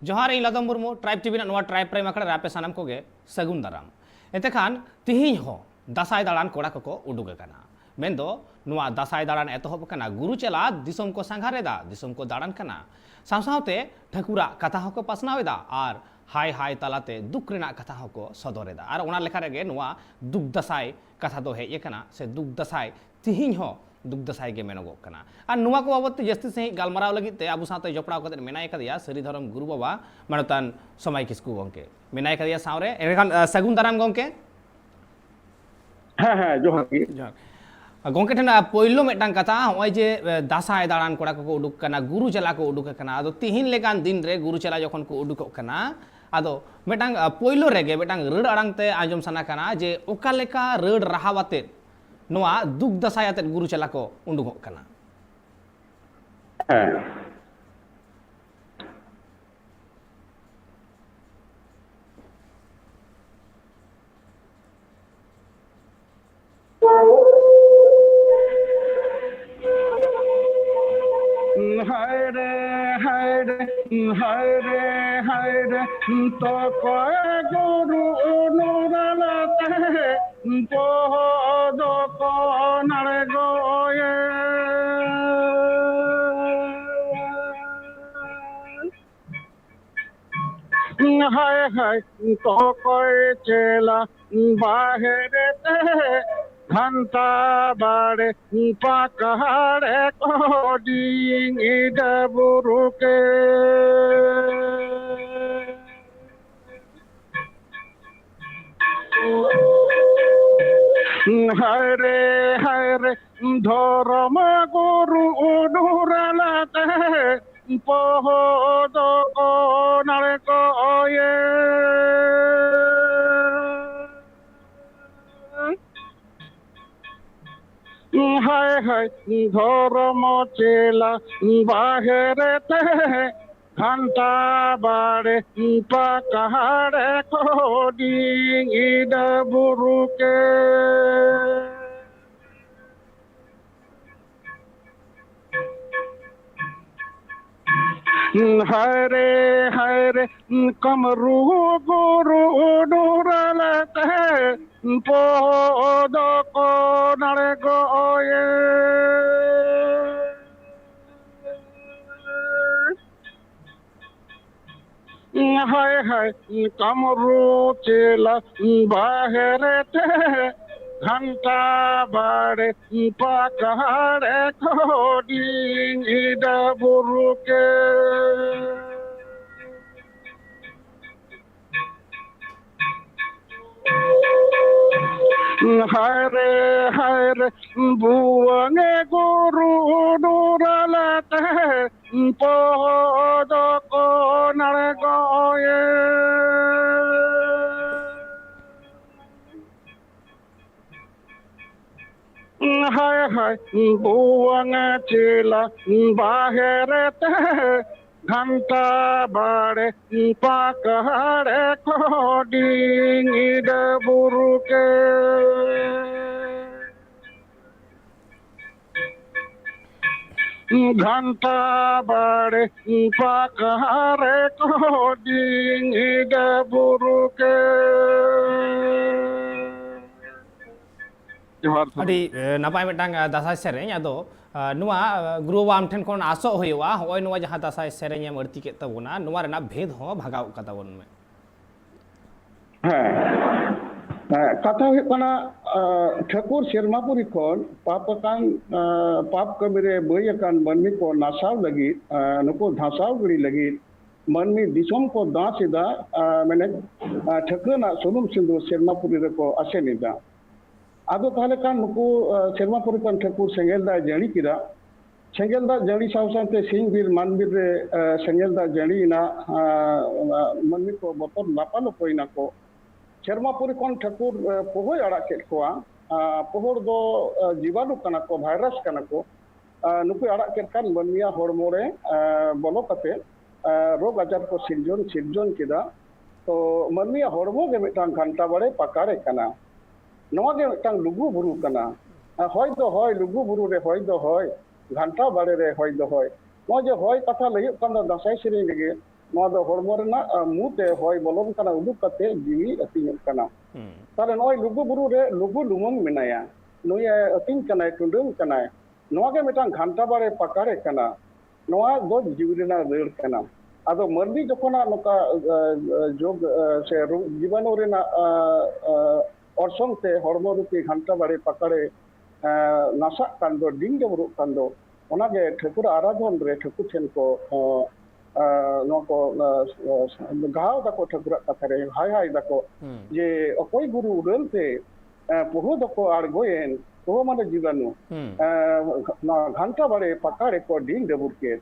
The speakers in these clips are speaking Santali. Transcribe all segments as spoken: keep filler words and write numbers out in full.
ᱡᱚᱦᱟᱨ, ᱤᱧ ᱞᱟᱫᱚᱢ ᱢᱩᱨᱢᱩ, ᱴᱨᱟᱭᱤᱵᱽ ᱴᱤᱵᱷᱤ ᱨᱮᱱᱟᱜ ᱱᱚᱣᱟ ᱴᱨᱟᱭᱤᱵᱽ ᱯᱨᱟᱭᱤᱢ ᱟᱠᱷᱲᱟ ᱨᱮ ᱟᱯᱮ ᱥᱟᱱᱟᱢ ᱠᱚᱜᱮ ᱥᱟᱹᱜᱩᱱ ᱫᱟᱨᱟᱢ᱾ ᱮᱱᱛᱮ ᱠᱷᱟᱱ ᱛᱤᱦᱤᱧ ᱦᱚᱸ ᱫᱟᱸᱥᱟᱭ ᱫᱟᱬᱟᱱ ᱠᱚᱲᱟ ᱠᱚᱠᱚ ᱩᱰᱩᱠ ᱟᱠᱟᱱᱟ᱾ ᱢᱮᱱᱫᱚ ᱱᱚᱣᱟ ᱫᱟᱸᱥᱟᱭ ᱫᱟᱬᱟᱱ ᱮᱛᱚᱦᱚᱵ ᱟᱠᱟᱱᱟ᱾ ᱜᱩᱨᱩ ᱪᱮᱞᱟ ᱫᱤᱥᱚᱢ ᱠᱚ ᱥᱟᱸᱜᱷᱟᱨ ᱮᱫᱟ, ᱫᱤᱥᱚᱢ ᱠᱚ ᱫᱟᱬᱟᱱ ᱠᱟᱱᱟ, ᱥᱟᱶ ᱥᱟᱶᱛᱮ ᱴᱷᱟᱹᱠᱩᱨᱟᱜ ᱠᱟᱛᱷᱟ ᱦᱚᱸᱠᱚ ᱯᱟᱥᱱᱟᱣ ᱮᱫᱟ ᱟᱨ ᱦᱟᱭ ᱦᱟᱭ ᱛᱟᱞᱟᱛᱮ ᱫᱩᱠ ᱨᱮᱱᱟᱜ ᱠᱟᱛᱷᱟ ᱦᱚᱸᱠᱚ ᱥᱚᱫᱚᱨ ᱮᱫᱟ᱾ ᱟᱨ ᱚᱱᱟ ᱞᱮᱠᱟ ᱨᱮᱜᱮ ᱱᱚᱣᱟ ᱫᱩᱠ ᱫᱟᱸᱥᱟᱭ ᱠᱟᱛᱷᱟ ᱫᱚ ᱦᱮᱡ ᱟᱠᱟᱱᱟ, ᱥᱮ ᱫᱩᱠ ᱫᱟᱸᱥᱟᱭ ᱛᱤᱦᱤᱧ ᱦᱚᱸ ᱫᱩᱠ ᱫᱟᱸᱥᱟᱭ ᱜᱮ ᱢᱮᱱᱚᱜᱚᱜ ᱠᱟᱱᱟ᱾ ᱟᱨ ᱱᱚᱣᱟ ᱠᱚ ᱵᱟᱵᱚᱫ ᱛᱮ ᱡᱟᱹᱥᱛᱤ ᱥᱟᱺᱦᱤᱡ ᱜᱟᱞᱢᱟᱨᱟᱣ ᱞᱟᱹᱜᱤᱫ ᱛᱮ ᱟᱵᱚ ᱥᱟᱶᱛᱮ ᱡᱚᱯᱲᱟᱣ ᱠᱟᱛᱮ ᱢᱮᱱᱟᱭ ᱠᱟᱫᱮᱭᱟ ᱥᱟᱹᱨᱤ ᱫᱷᱚᱨᱚᱢ ᱜᱩᱨᱩ ᱵᱟᱵᱟ ᱢᱟᱱᱚᱛᱟᱱ ᱥᱚᱢᱟᱭ ᱠᱤᱥᱠᱩ ᱜᱚᱢᱠᱮ ᱢᱮᱱᱟᱭ ᱠᱟᱫᱮᱭᱟ ᱥᱟᱶᱨᱮ᱾ ᱮᱱᱠᱷᱟᱱ, ᱟᱸ, ᱥᱟᱹᱜᱩᱱ ᱫᱟᱨᱟᱢ ᱜᱚᱢᱠᱮ᱾ ᱦᱮᱸ, ᱦᱮᱸ, ᱡᱚᱦᱟᱨ ᱜᱮ᱾ ᱡᱚᱦᱟᱨ᱾ ᱜᱚᱢᱠᱮ ᱴᱷᱮᱱ, ᱟᱸ, ᱯᱳᱭᱞᱳ ᱢᱤᱫᱴᱟᱝ ᱠᱟᱛᱷᱟ, ᱱᱚᱜᱼᱚᱭ ᱡᱮ, ᱟᱸ, ᱫᱟᱸᱥᱟᱭ ᱫᱟᱬᱟᱱ ᱠᱚᱲᱟ ᱠᱚᱠᱚ ᱩᱰᱩᱠ ᱠᱟᱱᱟ, ᱜᱩᱨᱩ ᱪᱮᱞᱟ ᱠᱚ ᱩᱰᱩᱠ ᱟᱠᱟᱱᱟ, ᱟᱫᱚ ᱛᱤᱦᱤᱧ ᱞᱮᱠᱟᱱ ᱫᱤᱱ ᱨᱮ ᱜᱩᱨᱩ ᱪᱮᱞᱟ ᱡᱚᱠᱷᱚᱱ ᱠᱚ ᱩᱰᱩᱠᱚᱜ ᱠᱟᱱᱟ, ᱟᱫᱚ ᱢᱤᱫᱴᱟᱝ, ᱟᱸ, ᱯᱳᱭᱞᱳ ᱨᱮᱜᱮ ᱢᱤᱫᱴᱟᱝ ᱨᱟᱹᱲ ᱟᱲᱟᱝ ᱛᱮ ᱟᱸᱡᱚᱢ ᱥᱟᱱᱟ ᱠᱟᱱᱟ ᱡᱮ ᱚᱠᱟ ᱞᱮᱠᱟ ᱨᱟᱹᱲ ᱨᱟᱦᱟᱣ ᱟᱛᱮᱫ ᱱᱚᱣᱟ ᱫᱩᱠ ᱫᱟᱸᱥᱟᱭ ᱟᱛᱮᱫ ᱜᱩᱨᱩ ᱪᱮᱞᱟ ᱠᱚ ᱩᱰᱩᱠᱚᱜ ᱠᱟᱱᱟ᱾ ᱦᱮᱸ᱾ ᱦᱟᱭ ᱨᱮ, ᱦᱟᱭ ᱨᱮ, ᱦᱟᱭ ᱨᱮ, ᱦᱟᱭ ᱨᱮ, ᱛᱚᱠᱚᱭ ᱜᱩᱨᱩ ᱱᱩᱨᱟᱞᱟᱛᱮ ᱵᱚᱦᱚᱜ ᱫᱚᱠᱚ ᱱᱟᱲᱜᱚᱭᱮ᱾ ᱦᱟᱭ ᱦᱟᱭ, ᱛᱚᱠᱚᱭ ᱪᱮᱞᱟ ᱵᱟᱦᱮᱨ ᱛᱮ ᱜᱷᱟᱱᱴᱟ ᱵᱟᱲᱮ ᱯᱟᱠᱟᱲᱮ ᱠᱚ ᱰᱤᱝ ᱤᱰᱟᱹ ᱵᱩᱨᱩ ᱠᱮ᱾ ᱦᱟᱭ ᱨᱮ, ᱦᱟᱭ ᱨᱮ, ᱫᱷᱚᱨᱚᱢ ᱜᱩᱨᱩ ᱩᱰᱩᱨᱟᱞᱟᱛᱮ ᱯᱚᱦᱚ ᱫᱚᱠᱚ ᱱᱟᱲᱮ ᱠᱚ ᱚᱭᱮ᱾ ᱦᱟᱭ ᱦᱟᱭ, ᱫᱷᱚᱨᱚᱢ ᱪᱮᱞᱟ ᱵᱟᱦᱮᱨ ᱛᱮ ᱜᱷᱟᱱᱴᱟ ᱵᱟᱲᱮ ᱯᱟᱠᱟᱲᱮ ᱠᱚ ᱰᱤᱝ ᱤᱰᱟᱹ ᱵᱩᱨᱩ ᱠᱮ᱾ ᱦᱟᱭ ᱨᱮ, ᱦᱟᱭ ᱨᱮ, ᱠᱟᱢᱨᱩ ᱜᱩᱨᱩ ᱰᱩᱨᱟᱞᱟᱛᱮ ᱯᱚᱫᱚ ᱠᱚ ᱱᱟᱲᱜᱚᱭᱮ᱾ ᱦᱟᱭ ᱦᱟᱭ, ᱠᱟᱢᱨᱩ ᱪᱮᱞᱟ ᱵᱟᱦᱨᱮ ᱛᱮ ᱜᱷᱟᱱᱴᱟ ᱵᱟᱲᱮ ᱯᱟᱠᱟᱲᱮ ᱠᱚᱰᱤᱧ ᱤᱰᱟ ᱵᱩᱨᱩ ᱠᱮ᱾ ᱦᱟᱭ ᱨᱮ, ᱦᱟᱭ ᱨᱮ, ᱵᱩᱣᱟᱝ ᱮ ᱜᱩᱨᱩ ᱰᱩᱨᱟᱞᱟᱛᱮ ᱯᱚᱫᱚ ᱠᱚ ᱱᱟᱲᱜᱚᱭᱮ᱾ ᱦᱟᱭ ᱦᱟᱭ, ᱵᱩᱣᱟᱝ ᱪᱮᱞᱟ ᱵᱟᱦᱨᱮ ᱛᱮ ᱜᱷᱟᱱᱴᱟ ᱵᱟᱲᱮ ᱯᱟᱠᱟᱲᱮ ᱠᱚᱰᱤᱧ ᱤᱰᱟ ᱵᱩᱨᱩ ᱠᱮ᱾ ᱜᱷᱟᱱᱴᱟ ᱵᱟᱲᱮ ᱯᱟᱠᱟᱲᱮ ᱠᱚᱰᱤᱧ ᱤᱰᱟ ᱵᱩᱨᱩ ᱠᱮ᱾ ᱡᱚᱦᱟᱨ ᱥᱟᱹᱜᱩᱱ᱾ ᱟᱹᱰᱤ ᱮ, ᱱᱟᱯᱟᱭ ᱢᱤᱫᱴᱟᱝ ᱟ, ᱫᱟᱸᱥᱟᱭ ᱥᱮᱨᱮᱧ᱾ ᱟᱫᱚ ᱟ, ᱱᱚᱣᱟ ᱟ, ᱜᱩᱨᱩ ᱵᱟᱵᱟ ᱟᱢ ᱴᱷᱮᱱ ᱠᱷᱚᱱ ᱟᱥᱚᱜ ᱦᱩᱭᱩᱜᱼᱟ, ᱦᱚᱸᱜᱼᱚᱭ ᱱᱚᱣᱟ ᱡᱟᱦᱟᱸ ᱫᱟᱸᱥᱟᱭ ᱥᱮᱨᱮᱧ ᱮᱢ ᱟᱹᱲᱛᱤ ᱠᱮᱫ ᱛᱟᱵᱚᱱᱟ, ᱱᱚᱣᱟ ᱨᱮᱱᱟᱜ ᱵᱷᱮᱫ ᱦᱚᱸ ᱵᱷᱟᱜᱟᱣ ᱠᱟᱛᱟ ᱵᱚᱱ ᱢᱮ᱾ ᱦᱮᱸ᱾ ᱦᱮᱸ, ᱠᱟᱛᱷᱟ ᱦᱩᱭᱩᱜ ᱠᱟᱱᱟ, ᱟ, ᱴᱷᱟᱹᱠᱩᱨ ᱥᱮᱨᱢᱟᱯᱩᱨᱤ ᱠᱷᱚᱱ ᱯᱟᱯ ᱟᱠᱟᱱ, ᱟ, ᱯᱟᱯ ᱠᱟᱹᱢᱤ ᱨᱮ ᱵᱟᱹᱭ ᱟᱠᱟᱱ ᱢᱟᱹᱱᱢᱤ ᱠᱚ ᱱᱟᱥᱟᱣ ᱞᱟᱹᱜᱤᱫ, ᱟ, ᱱᱩᱠᱩ ᱫᱷᱟᱥᱟᱣ ᱜᱤᱰᱤ ᱞᱟᱹᱜᱤᱫ ᱢᱟᱹᱱᱢᱤ ᱫᱤᱥᱚᱢ ᱠᱚ ᱫᱟᱸᱥ ᱮᱫᱟ, ᱟ, ᱢᱮᱱᱮᱫ, ᱟ, ᱴᱷᱟᱹᱠᱨᱟᱹᱱᱟᱜ ᱥᱩᱱᱩᱢ ᱥᱤᱸᱫᱩᱨ ᱥᱮᱨᱢᱟᱯᱩᱨᱤ ᱨᱮᱠᱚ ᱟᱥᱮᱱ ᱮᱫᱟ᱾ ᱟᱫᱚ ᱛᱟᱦᱚᱞᱮ ᱠᱷᱟᱱ ᱱᱩᱠᱩ, ᱟ, ᱥᱮᱨᱢᱟᱯᱩᱨᱤ ᱠᱷᱚᱱ ᱴᱷᱟᱹᱠᱩᱨ ᱥᱮᱸᱜᱮᱞ ᱫᱟᱜ ᱡᱟᱹᱲᱤ ᱠᱮᱫᱟ᱾ ᱥᱮᱸᱜᱮᱞ ᱫᱟᱜ ᱡᱟᱹᱲᱤ ᱥᱟᱶ ᱥᱟᱶᱛᱮ ᱥᱤᱧ ᱵᱤᱨ ᱢᱟᱱ ᱵᱤᱨ ᱨᱮ, ᱟ, ᱥᱮᱸᱜᱮᱞ ᱫᱟᱜ ᱡᱟᱹᱲᱤᱭᱮᱱᱟ, ᱟ, ᱚᱱᱟ ᱢᱟᱹᱱᱢᱤ ᱠᱚ ᱵᱚᱛᱚᱨ ᱞᱟᱯᱟᱞᱳᱯᱚᱭᱮᱱᱟ ᱠᱚ᱾ ᱥᱮᱨᱢᱟᱯᱩᱨᱤ ᱠᱷᱚᱱ ᱴᱷᱟᱹᱠᱩᱨ, ᱟ, ᱯᱚᱦᱚᱭ ᱟᱲᱟᱜ ᱠᱮᱫ ᱠᱚᱣᱟ᱾ ᱟ, ᱯᱚᱦᱚᱲ ᱫᱚ, ᱟ, ᱡᱤᱵᱟᱱᱩ ᱠᱟᱱᱟ ᱠᱚ, ᱵᱷᱟᱭᱨᱟᱥ ᱠᱟᱱᱟ ᱠᱚ᱾ ᱟ, ᱱᱩᱠᱩᱭ ᱟᱲᱟᱜ ᱠᱮᱫ ᱠᱷᱟᱱ ᱢᱟᱹᱱᱢᱤᱭᱟᱜ ᱦᱚᱲᱢᱚ ᱨᱮ, ᱟ, ᱵᱚᱞᱚ ᱠᱟᱛᱮ, ᱟ, ᱨᱳᱜᱽ ᱟᱡᱟᱨ ᱠᱚ ᱥᱤᱨᱡᱚᱱ, ᱥᱤᱨᱡᱚᱱ ᱠᱮᱫᱟ᱾ ᱛᱚ ᱢᱟᱹᱱᱢᱤᱭᱟᱜ ᱦᱚᱲᱢᱚ ᱜᱮ ᱢᱤᱫᱴᱟᱝ ᱜᱷᱟᱱᱴᱟ ᱵᱟᱲᱮ ᱯᱟᱠᱟᱲᱮ ᱠᱟᱱᱟ᱾ ᱱᱚᱣᱟ ᱜᱮ ᱢᱤᱫᱴᱟᱝ ᱞᱩᱜᱩ ᱵᱩᱨᱩ ᱠᱟᱱᱟ᱾ ᱟ, ᱦᱚᱭ ᱫᱚ ᱦᱚᱭ, ᱞᱩᱜᱩ ᱵᱩᱨᱩ ᱨᱮ ᱦᱚᱭ ᱫᱚ ᱦᱚᱭ, ᱜᱷᱟᱱᱴᱟ ᱵᱟᱲᱮ ᱨᱮ ᱦᱚᱭ ᱫᱚ ᱦᱚᱭ᱾ ᱱᱚᱜᱼᱚᱭ ᱡᱮ ᱦᱚᱭ ᱠᱟᱛᱷᱟ ᱞᱟᱹᱭᱚᱜ ᱠᱟᱱ ᱫᱚ ᱫᱟᱸᱥᱟᱭ ᱥᱮᱨᱮᱧ ᱨᱮᱜᱮ, ᱱᱚᱣᱟ ᱫᱚ ᱦᱚᱲᱢᱚ ᱨᱮᱱᱟᱜ, ᱟᱸ, ᱢᱩ ᱛᱮ ᱦᱚᱭ ᱵᱚᱞᱚᱱ ᱠᱟᱱᱟ, ᱩᱰᱩᱠ ᱠᱟᱛᱮ ᱡᱤᱣᱤ ᱟᱹᱛᱤᱧᱚᱜ ᱠᱟᱱᱟ᱾ ᱦᱩᱸ᱾ ᱛᱟᱦᱞᱮ ᱱᱚᱜᱼᱚᱭ ᱞᱩᱜᱩ ᱵᱩᱨᱩ ᱨᱮ ᱞᱩᱜᱩ ᱞᱩᱢᱟᱹᱝ ᱢᱮᱱᱟᱭᱟ, ᱱᱩᱭᱮ ᱟᱹᱛᱤᱧ ᱠᱟᱱᱟᱭ, ᱴᱩᱰᱟᱹᱝ ᱠᱟᱱᱟᱭ, ᱱᱚᱣᱟ ᱜᱮ ᱢᱤᱫᱴᱟᱝ ᱜᱷᱟᱱᱴᱟ ᱵᱟᱲᱮ ᱯᱟᱠᱟᱲᱮ ᱠᱟᱱᱟ᱾ ᱱᱚᱣᱟ ᱫᱚ ᱡᱤᱣᱤ ᱨᱮᱱᱟᱜ ᱨᱟᱹᱲ ᱠᱟᱱᱟ᱾ ᱟᱫᱚ ᱢᱟᱹᱱᱢᱤ ᱡᱚᱠᱷᱚᱱᱟᱜ ᱱᱚᱝᱠᱟ, ᱟᱸ, ᱟᱸ, ᱡᱳᱜᱽ, ᱟᱸ, ᱥᱮ ᱨᱳᱜᱽ ᱡᱤᱵᱟᱱᱩ ᱨᱮᱱᱟᱜ, ᱟᱸ, ᱟᱸ, ᱚᱨᱥᱚᱝ ᱛᱮ ᱦᱚᱲᱢᱚ ᱨᱩᱯᱤ ᱜᱷᱟᱱᱴᱟ ᱵᱟᱲᱮ ᱯᱟᱠᱟᱲᱮ, ᱟᱸ, ᱱᱟᱥᱟᱜ ᱠᱟᱱ ᱫᱚ, ᱰᱤᱝ ᱰᱟᱹᱵᱩᱨᱚᱜ ᱠᱟᱱ ᱫᱚ, ᱚᱱᱟᱜᱮ ᱴᱷᱟᱹᱠᱩᱨ ᱟᱨᱟᱫᱷᱚᱱ ᱨᱮ ᱴᱷᱟᱹᱠᱩᱨ ᱴᱷᱮᱱ ᱠᱚ, ᱟᱸ, ᱟᱸ, ᱱᱚᱣᱟ ᱠᱚ, ᱟᱸ, ᱟᱸ, ᱜᱟᱦᱟᱣ ᱫᱟᱠᱚ ᱴᱷᱟᱹᱠᱩᱨᱟᱜ ᱠᱟᱛᱷᱟ ᱨᱮ, ᱦᱟᱭ ᱦᱟᱭ ᱫᱟᱠᱚ ᱦᱩᱸ᱾ ᱡᱮ ᱚᱠᱚᱭ ᱜᱩᱨᱩ ᱩᱨᱟᱹᱞ ᱛᱮ, ᱟᱸ, ᱯᱚᱦᱩ ᱫᱚᱠᱚ ᱟᱬᱜᱚᱭᱮᱱ, ᱯᱚᱦᱩ ᱢᱟᱱᱮ ᱡᱤᱵᱟᱱᱩ, ᱦᱩᱸ᱾ ᱟᱸ, ᱱᱚᱣᱟ ᱜᱷᱟᱱᱴᱟ ᱵᱟᱲᱮ ᱯᱟᱠᱟᱲᱮ ᱠᱚ ᱰᱤᱝ ᱰᱟᱹᱵᱩᱨ ᱠᱮᱫ᱾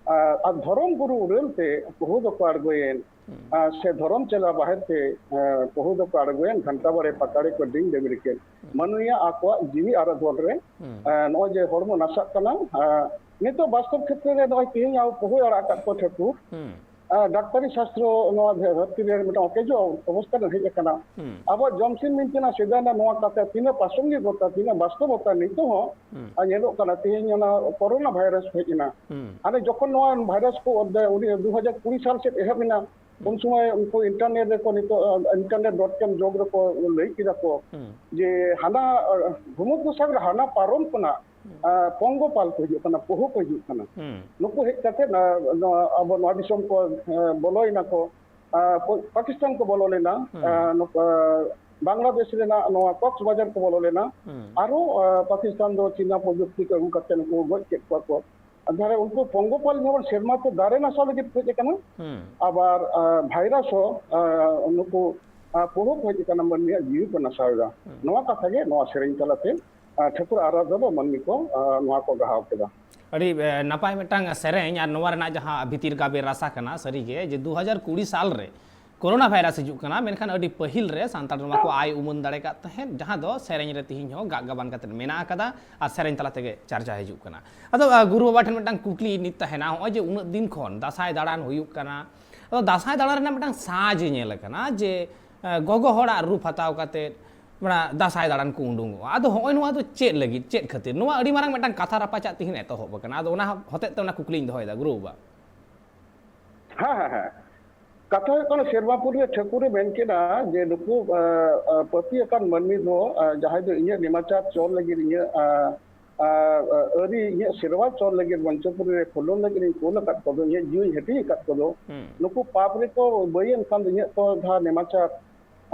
ᱟᱨ, ᱟᱨ ᱫᱷᱚᱨᱚᱢ ᱜᱩᱨᱩ ᱩᱨᱟᱹᱞ ᱛᱮ ᱯᱚᱦᱩ ᱫᱚᱠᱚ ᱟᱬᱜᱚᱭᱮᱱ, ᱦᱩᱸ᱾ ᱟᱨ ᱥᱮ ᱫᱷᱚᱨᱚᱢ ᱪᱮᱞᱟ ᱵᱟᱦᱮᱨ ᱛᱮ, ᱟᱸ, ᱯᱚᱦᱩ ᱫᱚᱠᱚ ᱟᱬᱜᱚᱭᱮᱱ, ᱜᱷᱟᱱᱴᱟ ᱵᱟᱲᱮ ᱯᱟᱠᱟᱲᱮ ᱠᱚ ᱰᱤᱝ ᱰᱟᱹᱵᱩᱨ ᱠᱮᱫ᱾ ᱦᱩᱸ᱾ ᱢᱟᱹᱱᱢᱤᱭᱟᱜ ᱟᱠᱚᱣᱟᱜ ᱡᱤᱣᱤ ᱟᱨ ᱟᱫᱷᱚᱱ ᱨᱮ, ᱦᱩᱸ᱾ ᱟᱸ, ᱱᱚᱜᱼᱚᱭ ᱡᱮ ᱦᱚᱲᱢᱚ ᱱᱟᱥᱟᱜ ᱠᱟᱱᱟ, ᱟᱸ, ᱱᱤᱛᱚᱜ ᱵᱟᱥᱛᱚᱵ ᱠᱷᱮᱛᱨᱮ ᱨᱮ ᱱᱚᱜᱼᱚᱭ ᱛᱮᱦᱮᱧ ᱟᱵᱚ ᱯᱚᱦᱩᱭ ᱟᱲᱟᱜ ᱟᱠᱟᱫ ᱠᱚ ᱴᱷᱟᱹᱠᱩᱨ, ᱦᱩᱸ᱾ ᱟᱨ ᱰᱟᱠᱛᱟᱨᱤ ᱥᱟᱥᱛᱨᱚ ᱱᱚᱣᱟ ᱫᱷᱟᱹᱨᱛᱤ ᱨᱮ ᱢᱤᱫᱴᱟᱝ ᱚᱠᱮᱡᱚ ᱚᱵᱚᱥᱛᱟ ᱨᱮ ᱦᱮᱡ ᱟᱠᱟᱱᱟ᱾ ᱦᱩᱸ᱾ ᱟᱵᱚᱣᱟᱜ ᱡᱚᱢ ᱥᱤᱢ ᱵᱤᱱᱛᱤ ᱨᱮᱱᱟᱜ ᱥᱮᱫᱟᱭ ᱨᱮᱱᱟᱜ ᱱᱚᱣᱟ ᱠᱟᱛᱷᱟ ᱛᱤᱱᱟᱹᱜ ᱯᱨᱟᱥᱚᱝᱜᱤᱠᱚᱛᱟ, ᱛᱤᱱᱟᱹᱜ ᱵᱟᱥᱛᱚᱵᱚᱛᱟ ᱱᱤᱛᱚᱜ ᱦᱚᱸ, ᱦᱩᱸ᱾ ᱟᱨ ᱧᱮᱞᱚᱜ ᱠᱟᱱᱟ᱾ ᱛᱮᱦᱮᱧ ᱚᱱᱟ ᱠᱚᱨᱳᱱᱟ ᱵᱷᱟᱭᱨᱟᱥ ᱦᱮᱡ ᱮᱱᱟ᱾ ᱦᱩᱸ᱾ ᱦᱟᱱᱮ ᱡᱚᱠᱷᱚᱱ ᱱᱚᱣᱟ ᱵᱷᱟᱭᱨᱟᱥ ᱠᱚ ᱚᱨᱫᱷᱮ-, ᱩᱱᱤ ᱫᱩ ᱦᱟᱡᱟᱨ ᱠᱩᱲᱤ ᱥᱟᱞ ᱥᱮᱫ ᱮᱦᱚᱵ ᱮᱱᱟ, ᱦᱩᱸ᱾ ᱩᱱ ᱥᱚᱢᱚᱭ ᱩᱱᱠᱩ ᱤᱱᱴᱟᱨᱱᱮᱴ ᱨᱮᱠᱚ ᱱᱤᱛᱚᱜ, ᱟᱸ, ᱤᱱᱴᱟᱨᱱᱮᱴ ᱰᱚᱴ ᱠᱚᱢ ᱡᱚᱜᱽ ᱨᱮᱠᱚ ᱞᱟᱹᱭ ᱠᱮᱫᱟ ᱠᱚ ᱦᱩᱸ᱾ ᱡᱮ ᱦᱟᱱᱟ, ᱟᱸ, ᱵᱷᱩᱢᱚᱫᱽᱫᱷᱚ ᱥᱟᱜᱚᱨ ᱦᱟᱱᱟ ᱯᱟᱨᱚᱢ ᱠᱷᱚᱱᱟᱜ ᱦᱩᱸ᱾ ᱟᱸ, ᱯᱚᱝᱜᱚᱯᱟᱞ ᱠᱚ ᱦᱤᱡᱩᱜ ᱠᱟᱱᱟ, ᱯᱚᱦᱩ ᱠᱚ ᱦᱤᱡᱩᱜ ᱠᱟᱱᱟ᱾ ᱦᱩᱸ᱾ ᱱᱩᱠᱩ ᱦᱮᱡ ᱠᱟᱛᱮ ᱱᱚᱣᱟ, ᱱᱚᱣᱟ ᱟᱵᱚ ᱱᱚᱣᱟ ᱫᱤᱥᱚᱢ ᱠᱚ, ᱟᱸ, ᱵᱚᱞᱚᱭᱮᱱᱟ ᱠᱚ᱾ ᱟᱸ, ᱯᱚ-, ᱯᱟᱠᱤᱥᱛᱟᱱ ᱠᱚ ᱵᱚᱞᱚ ᱞᱮᱱᱟ᱾ ᱦᱩᱸ᱾ ᱟᱸ, ᱱᱚᱝᱠᱟ ᱵᱟᱝᱞᱟᱫᱮᱥ ᱨᱮᱱᱟᱜ ᱱᱚᱣᱟ ᱠᱚᱠᱥ ᱵᱟᱡᱟᱨ ᱠᱚ ᱵᱚᱞᱚ ᱞᱮᱱᱟ᱾ ᱦᱩᱸ᱾ ᱟᱨᱦᱚᱸ, ᱟᱸ, ᱯᱟᱠᱤᱥᱛᱟᱱ ᱫᱚ ᱪᱤᱱᱟ ᱯᱨᱚᱡᱩᱠᱛᱤ ᱠᱚ ᱟᱹᱜᱩ ᱠᱟᱛᱮ ᱱᱩᱠᱩ ᱜᱚᱡ ᱠᱮᱫ ᱠᱚᱣᱟ ᱠᱚ᱾ ᱟᱨ ᱛᱟᱦᱞᱮ ᱩᱱᱠᱩ ᱯᱚᱝᱜᱚᱯᱟᱞ ᱡᱮᱢᱚᱱ ᱥᱮᱨᱢᱟ ᱛᱮ ᱫᱟᱨᱮ ᱱᱟᱥᱟᱣ ᱞᱟᱹᱜᱤᱫ ᱠᱚ ᱦᱮᱡ ᱟᱠᱟᱱᱟ᱾ ᱦᱩᱸ᱾ ᱟᱵᱟᱨ, ᱟᱸ, ᱵᱷᱟᱭᱨᱟᱥ ᱦᱚᱸ, ᱟᱸ, ᱱᱩᱠᱩ, ᱟᱸ, ᱯᱚᱦᱩ ᱠᱚ ᱦᱮᱡ ᱟᱠᱟᱱᱟ, ᱢᱟᱹᱱᱢᱤᱭᱟᱜ ᱡᱤᱣᱤ ᱠᱚ ᱱᱟᱥᱟᱣ ᱮᱫᱟ᱾ ᱦᱩᱸ᱾ ᱱᱚᱣᱟ ᱠᱟᱛᱷᱟ ᱜᱮ ᱱᱚᱣᱟ ᱥᱮᱨᱮᱧ ᱛᱟᱞᱟᱛᱮ ᱟᱨ ᱴᱷᱟᱹᱠᱩᱨ ᱟᱨᱟᱫᱷᱟ ᱫᱚ ᱢᱟᱹᱱᱢᱤ ᱠᱚ, ᱟᱨ ᱱᱚᱣᱟ ᱠᱚ ᱜᱟᱦᱟᱣ ᱠᱮᱫᱟ᱾ ᱟᱹᱰᱤ, ᱮ, ᱱᱟᱯᱟᱭ ᱢᱤᱫᱴᱟᱝ ᱥᱮᱨᱮᱧ, ᱟᱨ ᱱᱚᱣᱟ ᱨᱮᱱᱟᱜ ᱡᱟᱦᱟᱸ ᱵᱷᱤᱛᱤᱨ ᱜᱟᱵᱮ ᱨᱟᱥᱟ ᱠᱟᱱᱟ, ᱥᱟᱹᱨᱤᱜᱮ ᱡᱮ ᱫᱩ ᱦᱟᱡᱟᱨ ᱠᱩᱲᱤ ᱥᱟᱞ ᱨᱮ ᱠᱳᱨᱳᱱᱟ ᱵᱷᱟᱭᱨᱟᱥ ᱦᱤᱡᱩᱜ ᱠᱟᱱᱟ, ᱢᱮᱱᱠᱷᱟᱱ ᱟᱹᱰᱤ ᱯᱟᱹᱦᱤᱞ ᱨᱮ ᱥᱟᱱᱛᱟᱲ ᱱᱚᱣᱟ ᱠᱚ ᱟᱭ ᱩᱢᱟᱹᱱ ᱫᱟᱲᱮ ᱠᱟᱫ ᱛᱟᱦᱮᱸᱫ, ᱡᱟᱦᱟᱸ ᱫᱚ ᱥᱮᱨᱮᱧ ᱨᱮ ᱛᱤᱦᱤᱧ ᱦᱚᱸ ᱜᱟᱜ ᱜᱟᱵᱟᱱ ᱠᱟᱛᱮ ᱢᱮᱱᱟᱜ ᱟᱠᱟᱫᱟ ᱟᱨ ᱥᱮᱨᱮᱧ ᱛᱟᱞᱟ ᱛᱮᱜᱮ ᱪᱟᱨᱪᱟ ᱦᱤᱡᱩᱜ ᱠᱟᱱᱟ᱾ ᱟᱫᱚ, ᱟ, ᱜᱩᱨᱩ ᱵᱟᱵᱟ ᱴᱷᱮᱱ ᱢᱤᱫᱴᱟᱝ ᱠᱩᱠᱞᱤ ᱱᱤᱛ ᱛᱟᱦᱮᱱᱟ, ᱱᱚᱜᱼᱚᱭ ᱡᱮ ᱩᱱᱟᱹᱜ ᱫᱤᱱ ᱠᱷᱚᱱ ᱫᱟᱸᱥᱟᱭ ᱫᱟᱬᱟᱱ ᱦᱩᱭᱩᱜ ᱠᱟᱱᱟ, ᱟᱫᱚ ᱫᱟᱸᱥᱟᱭ ᱫᱟᱬᱟᱱ ᱨᱮᱱᱟᱜ ᱢᱤᱫᱴᱟᱝ ᱥᱟᱡᱽ ᱧᱮᱞ ᱟᱠᱟᱱᱟ ᱡᱮ, ᱮ, ᱜᱚᱜᱚ ᱦᱚᱲᱟᱜ ᱨᱩᱯ ᱦᱟᱛᱟᱣ ᱠᱟᱛᱮᱫ, ᱚᱱᱟ ᱫᱟᱸᱥᱟᱭ ᱫᱟᱬᱟᱱ ᱠᱚ ᱩᱰᱩᱝᱚᱜᱼᱟ᱾ ᱟᱫᱚ ᱦᱚᱸᱜᱼᱚᱭ ᱱᱚᱣᱟ ᱫᱚ ᱪᱮᱫ ᱞᱟᱹᱜᱤᱫ, ᱪᱮᱫ ᱠᱷᱟᱹᱛᱤᱨ? ᱱᱚᱣᱟ ᱟᱹᱰᱤ ᱢᱟᱨᱟᱝ ᱢᱤᱫᱴᱟᱝ ᱠᱟᱛᱷᱟ ᱨᱟᱯᱟᱪᱟᱜ ᱛᱤᱦᱤᱧ ᱮᱛᱚᱦᱚᱵ ᱟᱠᱟᱱᱟ᱾ ᱟᱫᱚ ᱚᱱᱟ ᱦᱚᱛᱮᱡ ᱛᱮ ᱚᱱᱟ ᱠᱩᱠᱞᱤᱧ ᱫᱚᱦᱚᱭᱮᱫᱟ, ᱜᱩᱨᱩ ᱵᱟᱵᱟ᱾ ᱦᱮᱸ, ᱦᱮᱸ, ᱦᱮᱸ᱾ ᱠᱟᱛᱷᱟ ᱦᱩᱭᱩᱜ ᱠᱟᱱᱟ, ᱥᱮᱨᱢᱟᱯᱩᱨ ᱨᱮ ᱴᱷᱟᱹᱠᱩᱨᱮ ᱢᱮᱱ ᱠᱮᱫᱟ ᱡᱮ ᱱᱩᱠᱩ, ᱟ, ᱟ, ᱯᱟᱹᱯᱤ ᱟᱠᱟᱱ ᱢᱟᱹᱱᱢᱤ ᱫᱚ, ᱟ, ᱡᱟᱦᱟᱸᱭ ᱫᱚ ᱤᱧᱟᱹᱜ ᱱᱮᱢᱟᱪᱟᱨ ᱪᱚᱞ ᱞᱟᱹᱜᱤᱫ, ᱤᱧᱟᱹᱜ, ᱟ, ᱟ, ᱟ, ᱟᱹᱨᱤ, ᱤᱧᱟᱹᱜ ᱥᱮᱨᱣᱟ ᱪᱚᱞ ᱞᱟᱹᱜᱤᱫ ᱢᱚᱧᱪᱚᱯᱩᱨᱤ ᱨᱮ ᱠᱷᱚᱸᱰᱚᱱ ᱞᱟᱹᱜᱤᱫ ᱤᱧ ᱠᱩᱞ ᱟᱠᱟᱫ ᱠᱚᱫᱚ, ᱤᱧᱟᱹᱜ ᱡᱤᱣᱤᱧ ᱦᱟᱹᱴᱤᱧ ᱟᱠᱟᱫ ᱠᱚᱫᱚ, ᱦᱩᱸ᱾ ᱱᱩᱠᱩ ᱯᱟᱯ ᱨᱮᱠᱚ ᱵᱟᱹᱭᱮᱱ ᱠᱷᱟᱱ ᱫᱚ ᱤᱧᱟᱹᱜ ᱛᱚ ᱡᱟᱦᱟᱸ ᱱᱮᱢᱟᱪᱟᱨ,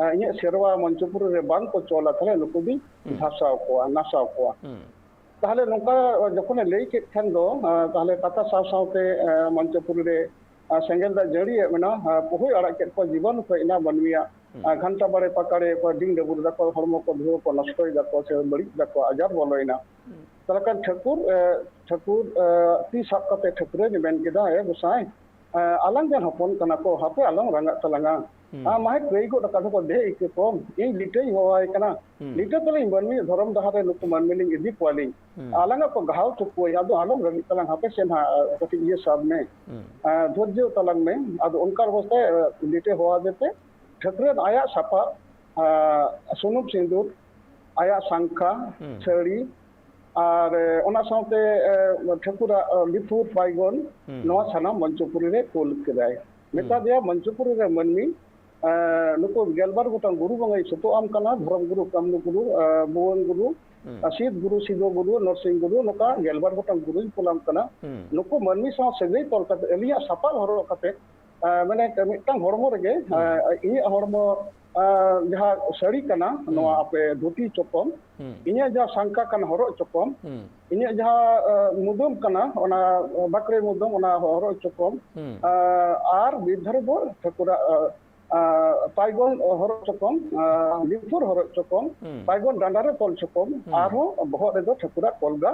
ᱟ, ᱤᱧᱟᱹᱜ ᱥᱮᱨᱣᱟ ᱢᱚᱧᱪᱚᱯᱩᱨᱤ ᱨᱮ ᱵᱟᱝ ᱠᱚ ᱪᱚᱞᱟ, ᱛᱟᱦᱞᱮ ᱱᱩᱠᱩ ᱫᱩᱧ ᱦᱩᱸ᱾ ᱫᱷᱟᱥᱟᱣ ᱠᱚᱣᱟ, ᱱᱟᱥᱟᱣ ᱠᱚᱣᱟ᱾ ᱦᱩᱸ᱾ ᱛᱟᱦᱞᱮ ᱱᱚᱝᱠᱟ ᱡᱚᱠᱷᱚᱱᱮ ᱞᱟᱹᱭ ᱠᱮᱫ ᱠᱷᱟᱱ ᱫᱚ, ᱟ, ᱛᱟᱦᱞᱮ ᱠᱟᱛᱷᱟ ᱥᱟᱶ ᱥᱟᱶᱛᱮ, ᱟ, ᱢᱚᱧᱪᱚᱯᱩᱨᱤ ᱨᱮ, ᱟ, ᱥᱮᱸᱜᱮᱞ ᱫᱟᱜ ᱡᱟᱹᱲᱤᱭᱮᱫ ᱢᱮᱱᱟ, ᱟ, ᱯᱩᱦᱩᱭ ᱟᱲᱟᱜ ᱠᱮᱫ ᱠᱚᱣᱟ, ᱡᱤᱵᱚᱱ ᱠᱚ ᱦᱮᱡ ᱮᱱᱟ ᱢᱟᱹᱱᱢᱤᱭᱟᱜ, ᱦᱩᱸ᱾ ᱟ, ᱜᱷᱟᱱᱴᱟ ᱵᱟᱲᱮ ᱯᱟᱠᱟᱲᱮ ᱠᱚ ᱰᱤᱝ ᱰᱟᱹᱵᱩᱨ ᱫᱟᱠᱚ, ᱦᱚᱲᱢᱚ ᱠᱚ ᱫᱷᱩᱣᱟᱹ ᱠᱚ ᱱᱚᱥᱴᱚᱭ ᱫᱟᱠᱚ ᱥᱮ ᱵᱟᱹᱲᱤᱡ ᱫᱟᱠᱚ, ᱟᱡᱟᱨ ᱵᱚᱞᱚᱭᱮᱱᱟ᱾ ᱦᱩᱸ᱾ ᱛᱟᱦᱞᱮ ᱠᱷᱟᱱ ᱴᱷᱟᱹᱠᱩᱨ, ᱮ, ᱴᱷᱟᱹᱠᱩᱨ, ᱮ, ᱛᱤ ᱥᱟᱵ ᱠᱟᱛᱮ ᱴᱷᱟᱹᱠᱨᱟᱹᱱᱮ ᱢᱮᱱ ᱠᱮᱫᱟ, ᱮ ᱜᱚᱸᱥᱟᱭ, ᱮ, ᱟᱞᱟᱝ ᱨᱮᱱ ᱦᱚᱯᱚᱱ ᱠᱟᱱᱟ ᱠᱚ, ᱦᱟᱯᱮ ᱟᱞᱚᱢ ᱨᱟᱸᱜᱟᱜ ᱛᱟᱞᱟᱝᱟ᱾ ᱦᱩᱸ᱾ ᱟᱢ ᱢᱟᱦᱮ ᱠᱟᱹᱭ ᱜᱚᱫ ᱟᱠᱟᱫ ᱫᱚᱠᱚ ᱫᱮᱡ ᱤᱠᱟᱹ ᱠᱚᱢ, ᱤᱧ ᱞᱤᱴᱟᱹᱧ ᱦᱚᱦᱚᱣᱟᱭ ᱠᱟᱱᱟ᱾ ᱦᱩᱸ᱾ ᱞᱤᱴᱟᱹ ᱛᱟᱞᱤᱧ ᱢᱟᱹᱱᱢᱤ ᱫᱷᱚᱨᱚᱢ ᱰᱟᱦᱟᱨ ᱨᱮ ᱱᱩᱠᱩ ᱢᱟᱹᱱᱢᱤ ᱞᱤᱧ ᱤᱫᱤ ᱠᱚᱣᱟᱞᱤᱧ᱾ ᱦᱩᱸ᱾ ᱟᱞᱟᱝᱟᱜ ᱠᱚ ᱜᱷᱟᱣ ᱛᱩᱯᱩᱭ, ᱟᱫᱚ ᱟᱞᱚᱢ ᱨᱟᱹᱜᱤᱜ ᱛᱟᱞᱟᱝ, ᱦᱟᱯᱮ ᱥᱮ ᱱᱟᱦᱟᱜ ᱠᱟᱹᱴᱤᱡ ᱤᱭᱟᱹ ᱥᱟᱵ ᱢᱮ᱾ ᱦᱩᱸ᱾ ᱟ, ᱫᱷᱳᱨᱡᱚ ᱛᱟᱞᱟᱝ ᱢᱮ᱾ ᱟᱫᱚ ᱚᱱᱠᱟ ᱚᱵᱚᱥᱛᱟ, ᱟ, ᱞᱤᱴᱟᱹ ᱦᱚᱦᱚ ᱟᱫᱮ ᱛᱮ ᱴᱷᱟᱹᱠᱨᱟᱹᱱ ᱟᱭᱟᱜ ᱥᱟᱯᱟᱵ, ᱟ, ᱥᱩᱱᱩᱢ ᱥᱤᱸᱫᱩᱨ, ᱟᱭᱟᱜ ᱥᱟᱝᱠᱷᱟ, ᱦᱩᱸ᱾ ᱥᱟᱹᱲᱤ, ᱟᱨ, ᱮ, ᱚᱱᱟ ᱥᱟᱶᱛᱮ, ᱮ, ᱴᱷᱟᱹᱠᱩᱨᱟᱜ, ᱮ, ᱞᱤᱯᱷᱩᱨ ᱯᱟᱭᱜᱚᱱ, ᱦᱩᱸ᱾ ᱱᱚᱣᱟ ᱥᱟᱱᱟᱢ ᱢᱚᱧᱪᱚᱯᱩᱨᱤ ᱨᱮ ᱠᱩᱞ ᱠᱮᱫᱟᱭ᱾ ᱦᱩᱸ᱾ ᱢᱮᱛᱟ ᱫᱮᱭᱟ, ᱢᱚᱧᱪᱚᱯᱩᱨᱤ ᱨᱮ ᱢᱟᱹᱱᱢᱤ, ᱮ, ᱱᱩᱠᱩ ᱜᱮᱞᱵᱟᱨ ᱜᱚᱴᱟᱝ ᱜᱩᱨᱩ ᱵᱚᱸᱜᱟᱧ ᱥᱩᱛᱩᱜ ᱟᱢ ᱠᱟᱱᱟ, ᱫᱷᱚᱨᱚᱢ ᱜᱩᱨᱩ, ᱠᱟᱢᱱᱩ ᱜᱩᱨᱩ, ᱮ, ᱵᱷᱩᱵᱚᱱ ᱜᱩᱨᱩ, ᱦᱩᱸ᱾ ᱮ, ᱥᱤᱫ ᱜᱩᱨᱩ, ᱥᱤᱫᱚ ᱜᱩᱨᱩ, ᱱᱚᱨᱥᱤᱝ ᱜᱩᱨᱩ, ᱱᱚᱝᱠᱟ ᱜᱮᱞᱵᱟᱨ ᱜᱚᱴᱟᱝ ᱜᱩᱨᱩᱧ ᱠᱩᱞᱟᱢ ᱠᱟᱱᱟ᱾ ᱦᱩᱸ᱾ ᱱᱩᱠᱩ ᱢᱟᱹᱱᱢᱤ ᱥᱟᱶ ᱥᱟᱹᱜᱟᱹᱭ ᱛᱚᱞ ᱠᱟᱛᱮ, ᱟᱹᱞᱤᱧᱟᱜ ᱥᱟᱯᱟᱵ ᱦᱚᱨᱚᱜ ᱠᱟᱛᱮ, ᱮ, ᱢᱟᱱᱮ ᱢᱤᱫᱴᱟᱝ ᱦᱚᱲᱢᱚ ᱨᱮᱜᱮ, ᱦᱩᱸ᱾ ᱮ, ᱤᱧᱟᱹᱜ ᱦᱚᱲᱢᱚ, ᱮ, ᱡᱟᱦᱟᱸ ᱥᱟᱹᱲᱤ ᱠᱟᱱᱟ, ᱦᱩᱸ᱾ ᱱᱚᱣᱟ ᱟᱯᱮ ᱫᱷᱩᱛᱤ ᱪᱚᱠᱚᱢ, ᱦᱩᱸ᱾ ᱤᱧᱟᱹᱜ ᱡᱟᱦᱟᱸ ᱥᱟᱝᱠᱟ ᱠᱟᱱᱟ ᱦᱚᱨᱚᱜ ᱪᱚᱠᱚᱢ, ᱦᱩᱸ᱾ ᱤᱧᱟᱹᱜ ᱡᱟᱦᱟᱸ, ᱮ, ᱢᱩᱫᱟᱹᱢ ᱠᱟᱱᱟ, ᱚᱱᱟ ᱵᱟᱠᱲᱮ ᱢᱩᱫᱟᱹᱢ, ᱚᱱᱟ ᱦᱚᱨᱚᱜ ᱪᱚᱠᱚᱢ, ᱦᱩᱸ᱾ ᱮ, ᱟᱨ ᱢᱤᱫ ᱫᱷᱟᱨᱮ ᱫᱚ ᱴᱷᱟᱹᱠᱩᱨᱟᱜ, ᱮ, ᱮ, ᱯᱟᱭᱜᱚᱱ ᱦᱚᱨᱚᱜ ᱪᱚᱠᱚᱢ, ᱮ, ᱞᱤᱯᱷᱩᱨ ᱦᱚᱨᱚᱜ ᱪᱚᱠᱚᱢ, ᱦᱩᱸ᱾ ᱯᱟᱭᱜᱚᱱ ᱰᱟᱸᱰᱟ ᱨᱮ ᱛᱚᱞ ᱪᱚᱠᱚᱢ, ᱦᱩᱸ᱾ ᱟᱨᱦᱚᱸ ᱵᱚᱦᱚᱜ ᱨᱮᱫᱚ ᱴᱷᱟᱹᱠᱩᱨᱟᱜ ᱠᱚᱞᱜᱟ,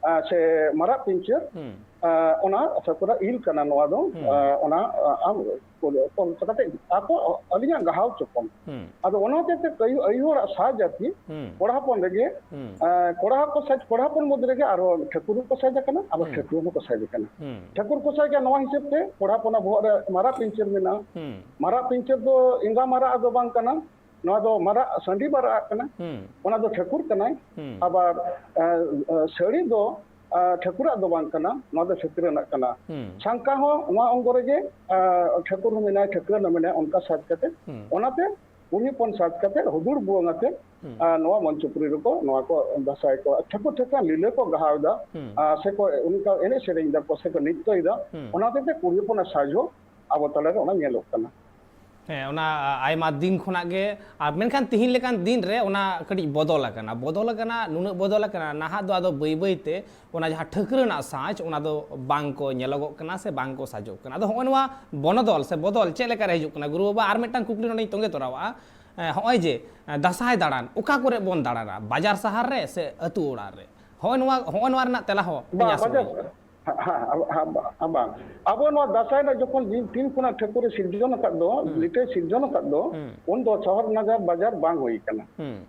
ᱟ, ᱥᱮ ᱢᱟᱨᱟᱜ ᱯᱤᱧᱪᱟᱹᱨ, ᱦᱩᱸ᱾ ᱟ, ᱚᱱᱟ ᱴᱷᱟᱹᱠᱩᱨᱟᱜ ᱤᱞ ᱠᱟᱱᱟ ᱱᱚᱣᱟ ᱫᱚ᱾ ᱦᱩᱸ᱾ ᱟ, ᱚᱱᱟ, ᱟ, ᱟᱢ ᱠᱚᱞ ᱠᱟᱛᱮ ᱟᱠᱚ ᱟᱹᱞᱤᱧᱟᱜ ᱜᱟᱦᱟᱣ ᱪᱚᱠᱚᱢ᱾ ᱦᱩᱸ᱾ ᱟᱫᱚ ᱚᱱᱟ ᱦᱚᱛᱮᱡ ᱛᱮ ᱟᱭᱩ, ᱟᱭᱩ ᱦᱚᱲᱟᱜ ᱥᱟᱡ ᱟᱨᱠᱤ, ᱦᱩᱸ᱾ ᱠᱚᱲᱟ ᱦᱚᱯᱚᱱ ᱨᱮᱜᱮ, ᱦᱩᱸ᱾ ᱟ, ᱠᱚᱲᱟ ᱦᱚᱸᱠᱚ ᱥᱟᱡ, ᱠᱚᱲᱟ ᱦᱚᱯᱚᱱ ᱢᱚᱫᱽᱫᱷᱮ ᱨᱮᱜᱮ ᱟᱨᱦᱚᱸ ᱴᱷᱟᱹᱠᱩᱨ ᱦᱚᱸᱠᱚ ᱥᱟᱡ ᱟᱠᱟᱱᱟ, ᱟᱵᱟᱨ ᱦᱩᱸ᱾ ᱴᱷᱟᱹᱠᱩᱨ ᱦᱚᱸᱠᱚ ᱥᱟᱡ ᱟᱠᱟᱱᱟ᱾ ᱦᱩᱸ᱾ ᱴᱷᱟᱹᱠᱩᱨ ᱠᱚ ᱥᱟᱡ ᱟᱠᱟᱱᱟ ᱱᱚᱣᱟ ᱦᱤᱥᱟᱹᱵ ᱛᱮ ᱠᱚᱲᱟ ᱦᱚᱯᱚᱱᱟᱜ ᱵᱚᱦᱚᱜ ᱨᱮ ᱢᱟᱨᱟᱜ ᱯᱤᱧᱪᱟᱹᱨ ᱢᱮᱱᱟᱜᱼᱟ᱾ ᱦᱩᱸ᱾ ᱢᱟᱨᱟᱜ ᱯᱤᱧᱪᱟᱹᱨ ᱫᱚ ᱮᱸᱜᱟ ᱢᱟᱨᱟᱜ ᱟᱜ ᱫᱚ ᱵᱟᱝ ᱠᱟᱱᱟ, ᱱᱚᱣᱟ ᱫᱚ ᱢᱟᱨᱟᱜ, ᱥᱟᱺᱰᱤ ᱢᱟᱨᱟᱜ ᱠᱟᱱᱟ᱾ ᱦᱩᱸ᱾ ᱚᱱᱟ ᱫᱚ ᱴᱷᱟᱹᱠᱩᱨ ᱠᱟᱱᱟᱭ᱾ ᱦᱩᱸ᱾ ᱟᱵᱟᱨ, ᱮ, ᱮ, ᱥᱟᱹᱲᱤ ᱫᱚ, ᱮ, ᱴᱷᱟᱹᱠᱩᱨᱟᱜ ᱫᱚ ᱵᱟᱝ ᱠᱟᱱᱟ, ᱱᱚᱣᱟ ᱫᱚ ᱴᱷᱟᱹᱠᱩᱨ ᱨᱮᱱᱟᱜ ᱠᱟᱱᱟ᱾ ᱦᱩᱸ᱾ ᱥᱟᱝᱠᱟ ᱦᱚᱸ ᱱᱚᱣᱟ ᱚᱝᱜᱚ ᱨᱮᱜᱮ, ᱮ, ᱴᱷᱟᱹᱠᱩᱨ ᱦᱚᱸ ᱢᱮᱱᱟᱭᱟ, ᱴᱷᱟᱹᱠᱨᱟᱹᱱ ᱦᱚᱸ ᱢᱮᱱᱟᱭᱟ, ᱚᱱᱠᱟ ᱥᱟᱡᱽ ᱠᱟᱛᱮ᱾ ᱦᱩᱸ᱾ ᱚᱱᱟᱛᱮ ᱠᱩᱲᱤ ᱦᱚᱯᱚᱱ ᱥᱟᱡᱽ ᱠᱟᱛᱮ, ᱦᱩᱫᱩᱲ ᱵᱷᱩᱣᱟᱹᱝ ᱟᱛᱮ, ᱦᱩᱸ᱾ ᱮ, ᱱᱚᱣᱟ ᱢᱚᱧᱪᱚᱯᱩᱨᱤ ᱨᱮᱠᱚ, ᱱᱚᱣᱟ ᱠᱚ ᱫᱟᱸᱥᱟᱭ ᱠᱚ, ᱴᱷᱟᱹᱠᱩᱨ ᱴᱷᱟᱹᱠᱨᱟᱹᱱ ᱞᱤᱞᱟᱹ ᱠᱚ ᱜᱟᱦᱟᱣ ᱮᱫᱟ, ᱦᱩᱸ᱾ ᱟ, ᱥᱮᱠᱚ ᱚᱱᱠᱟ ᱮᱱᱮᱡ ᱥᱮᱨᱮᱧ ᱮᱫᱟ ᱠᱚ, ᱥᱮᱠᱚ ᱱᱤᱛᱛᱚᱭ ᱮᱫᱟ᱾ ᱦᱩᱸ᱾ ᱚᱱᱟ ᱦᱚᱛᱮᱡ ᱛᱮ ᱠᱩᱲᱤ ᱦᱚᱯᱚᱱᱟᱜ ᱥᱟᱡᱽ ᱦᱚᱸ ᱟᱵᱚ ᱛᱟᱞᱟᱨᱮ ᱚᱱᱟ ᱧᱮᱞᱚᱜ ᱠᱟᱱᱟ᱾ ᱦᱮᱸ, ᱚᱱᱟ ᱟᱭᱢᱟ ᱫᱤᱱ ᱠᱷᱚᱱᱟᱜ ᱜᱮ, ᱟᱨ ᱢᱮᱱᱠᱷᱟᱱ ᱛᱤᱦᱤᱧ ᱞᱮᱠᱟᱱ ᱫᱤᱱ ᱨᱮ ᱚᱱᱟ ᱠᱟᱹᱴᱤᱡ ᱵᱚᱫᱚᱞ ᱟᱠᱟᱱᱟ, ᱵᱚᱫᱚᱞ ᱟᱠᱟᱱᱟ, ᱱᱩᱱᱟᱹᱜ ᱵᱚᱫᱚᱞ ᱟᱠᱟᱱᱟ, ᱱᱟᱦᱟᱜ ᱫᱚ ᱟᱫᱚ ᱵᱟᱹᱭ ᱵᱟᱹᱭ ᱛᱮ ᱚᱱᱟ ᱡᱟᱦᱟᱸ ᱴᱷᱟᱹᱠᱨᱟᱹ ᱨᱮᱱᱟᱜ ᱥᱟᱡᱽ, ᱚᱱᱟ ᱫᱚ ᱵᱟᱝ ᱠᱚ ᱧᱮᱞᱚᱜᱚᱜ ᱠᱟᱱᱟ ᱥᱮ ᱵᱟᱝ ᱠᱚ ᱥᱟᱡᱚᱜ ᱠᱟᱱᱟ᱾ ᱟᱫᱚ ᱦᱚᱸᱜᱼᱚᱭ ᱱᱚᱣᱟ ᱵᱚᱱᱚᱫᱚᱞ ᱥᱮ ᱵᱚᱫᱚᱞ ᱪᱮᱫ ᱞᱮᱠᱟ ᱨᱮ ᱦᱤᱡᱩᱜ ᱠᱟᱱᱟ? ᱜᱩᱨᱩ ᱵᱟᱵᱟ, ᱟᱨ ᱢᱤᱫᱴᱟᱝ ᱠᱩᱠᱞᱤ ᱱᱚᱰᱮᱧ ᱛᱚᱸᱜᱮ ᱛᱚᱨᱟᱣᱟᱜᱼᱟ᱾ ᱮ, ᱦᱚᱸᱜᱼᱚᱭ ᱡᱮ, ᱮ, ᱫᱟᱸᱥᱟᱭ ᱫᱟᱬᱟᱱ ᱚᱠᱟ ᱠᱚᱨᱮ ᱵᱚᱱ ᱫᱟᱬᱟᱱᱟ? ᱵᱟᱡᱟᱨ ᱥᱟᱦᱟᱨ ᱨᱮ ᱥᱮ ᱟᱹᱛᱩ ᱚᱲᱟᱜ ᱨᱮ? ᱦᱚᱸᱜᱼᱚᱭ ᱱᱚᱣᱟ, ᱦᱚᱸᱜᱼᱚᱭ ᱱᱚᱣᱟ ᱨᱮᱱᱟᱜ ᱛᱮᱞᱟ ᱦᱚᱸ ᱵᱟᱝ, ᱤᱧ ᱟᱥᱚᱜ ᱵᱟᱡᱟᱨ ᱟᱹᱧ᱾ ᱦᱮᱸ, ᱦᱮᱸ, ᱦᱮᱸ, ᱵᱟᱝ, ᱵᱟᱝ᱾ ᱟᱵᱚ ᱱᱚᱣᱟ ᱫᱟᱸᱥᱟᱭ ᱨᱮᱱᱟᱜ ᱡᱚᱠᱷᱚᱱ ᱫᱤᱱ, ᱛᱤᱱ ᱠᱷᱚᱱᱟᱜ ᱴᱷᱟᱹᱠᱩᱨᱮ ᱥᱤᱨᱡᱚᱱ ᱟᱠᱟᱫ ᱫᱚ, ᱦᱩᱸ᱾ ᱞᱤᱴᱟᱹᱭ ᱥᱤᱨᱡᱚᱱ ᱟᱠᱟᱫ ᱫᱚ, ᱦᱩᱸ᱾ ᱩᱱ ᱫᱚ ᱥᱚᱦᱚᱨ ᱱᱟᱜᱟᱨ ᱵᱟᱡᱟᱨ ᱵᱟᱝ ᱦᱩᱭ ᱟᱠᱟᱱᱟ᱾ ᱦᱩᱸ᱾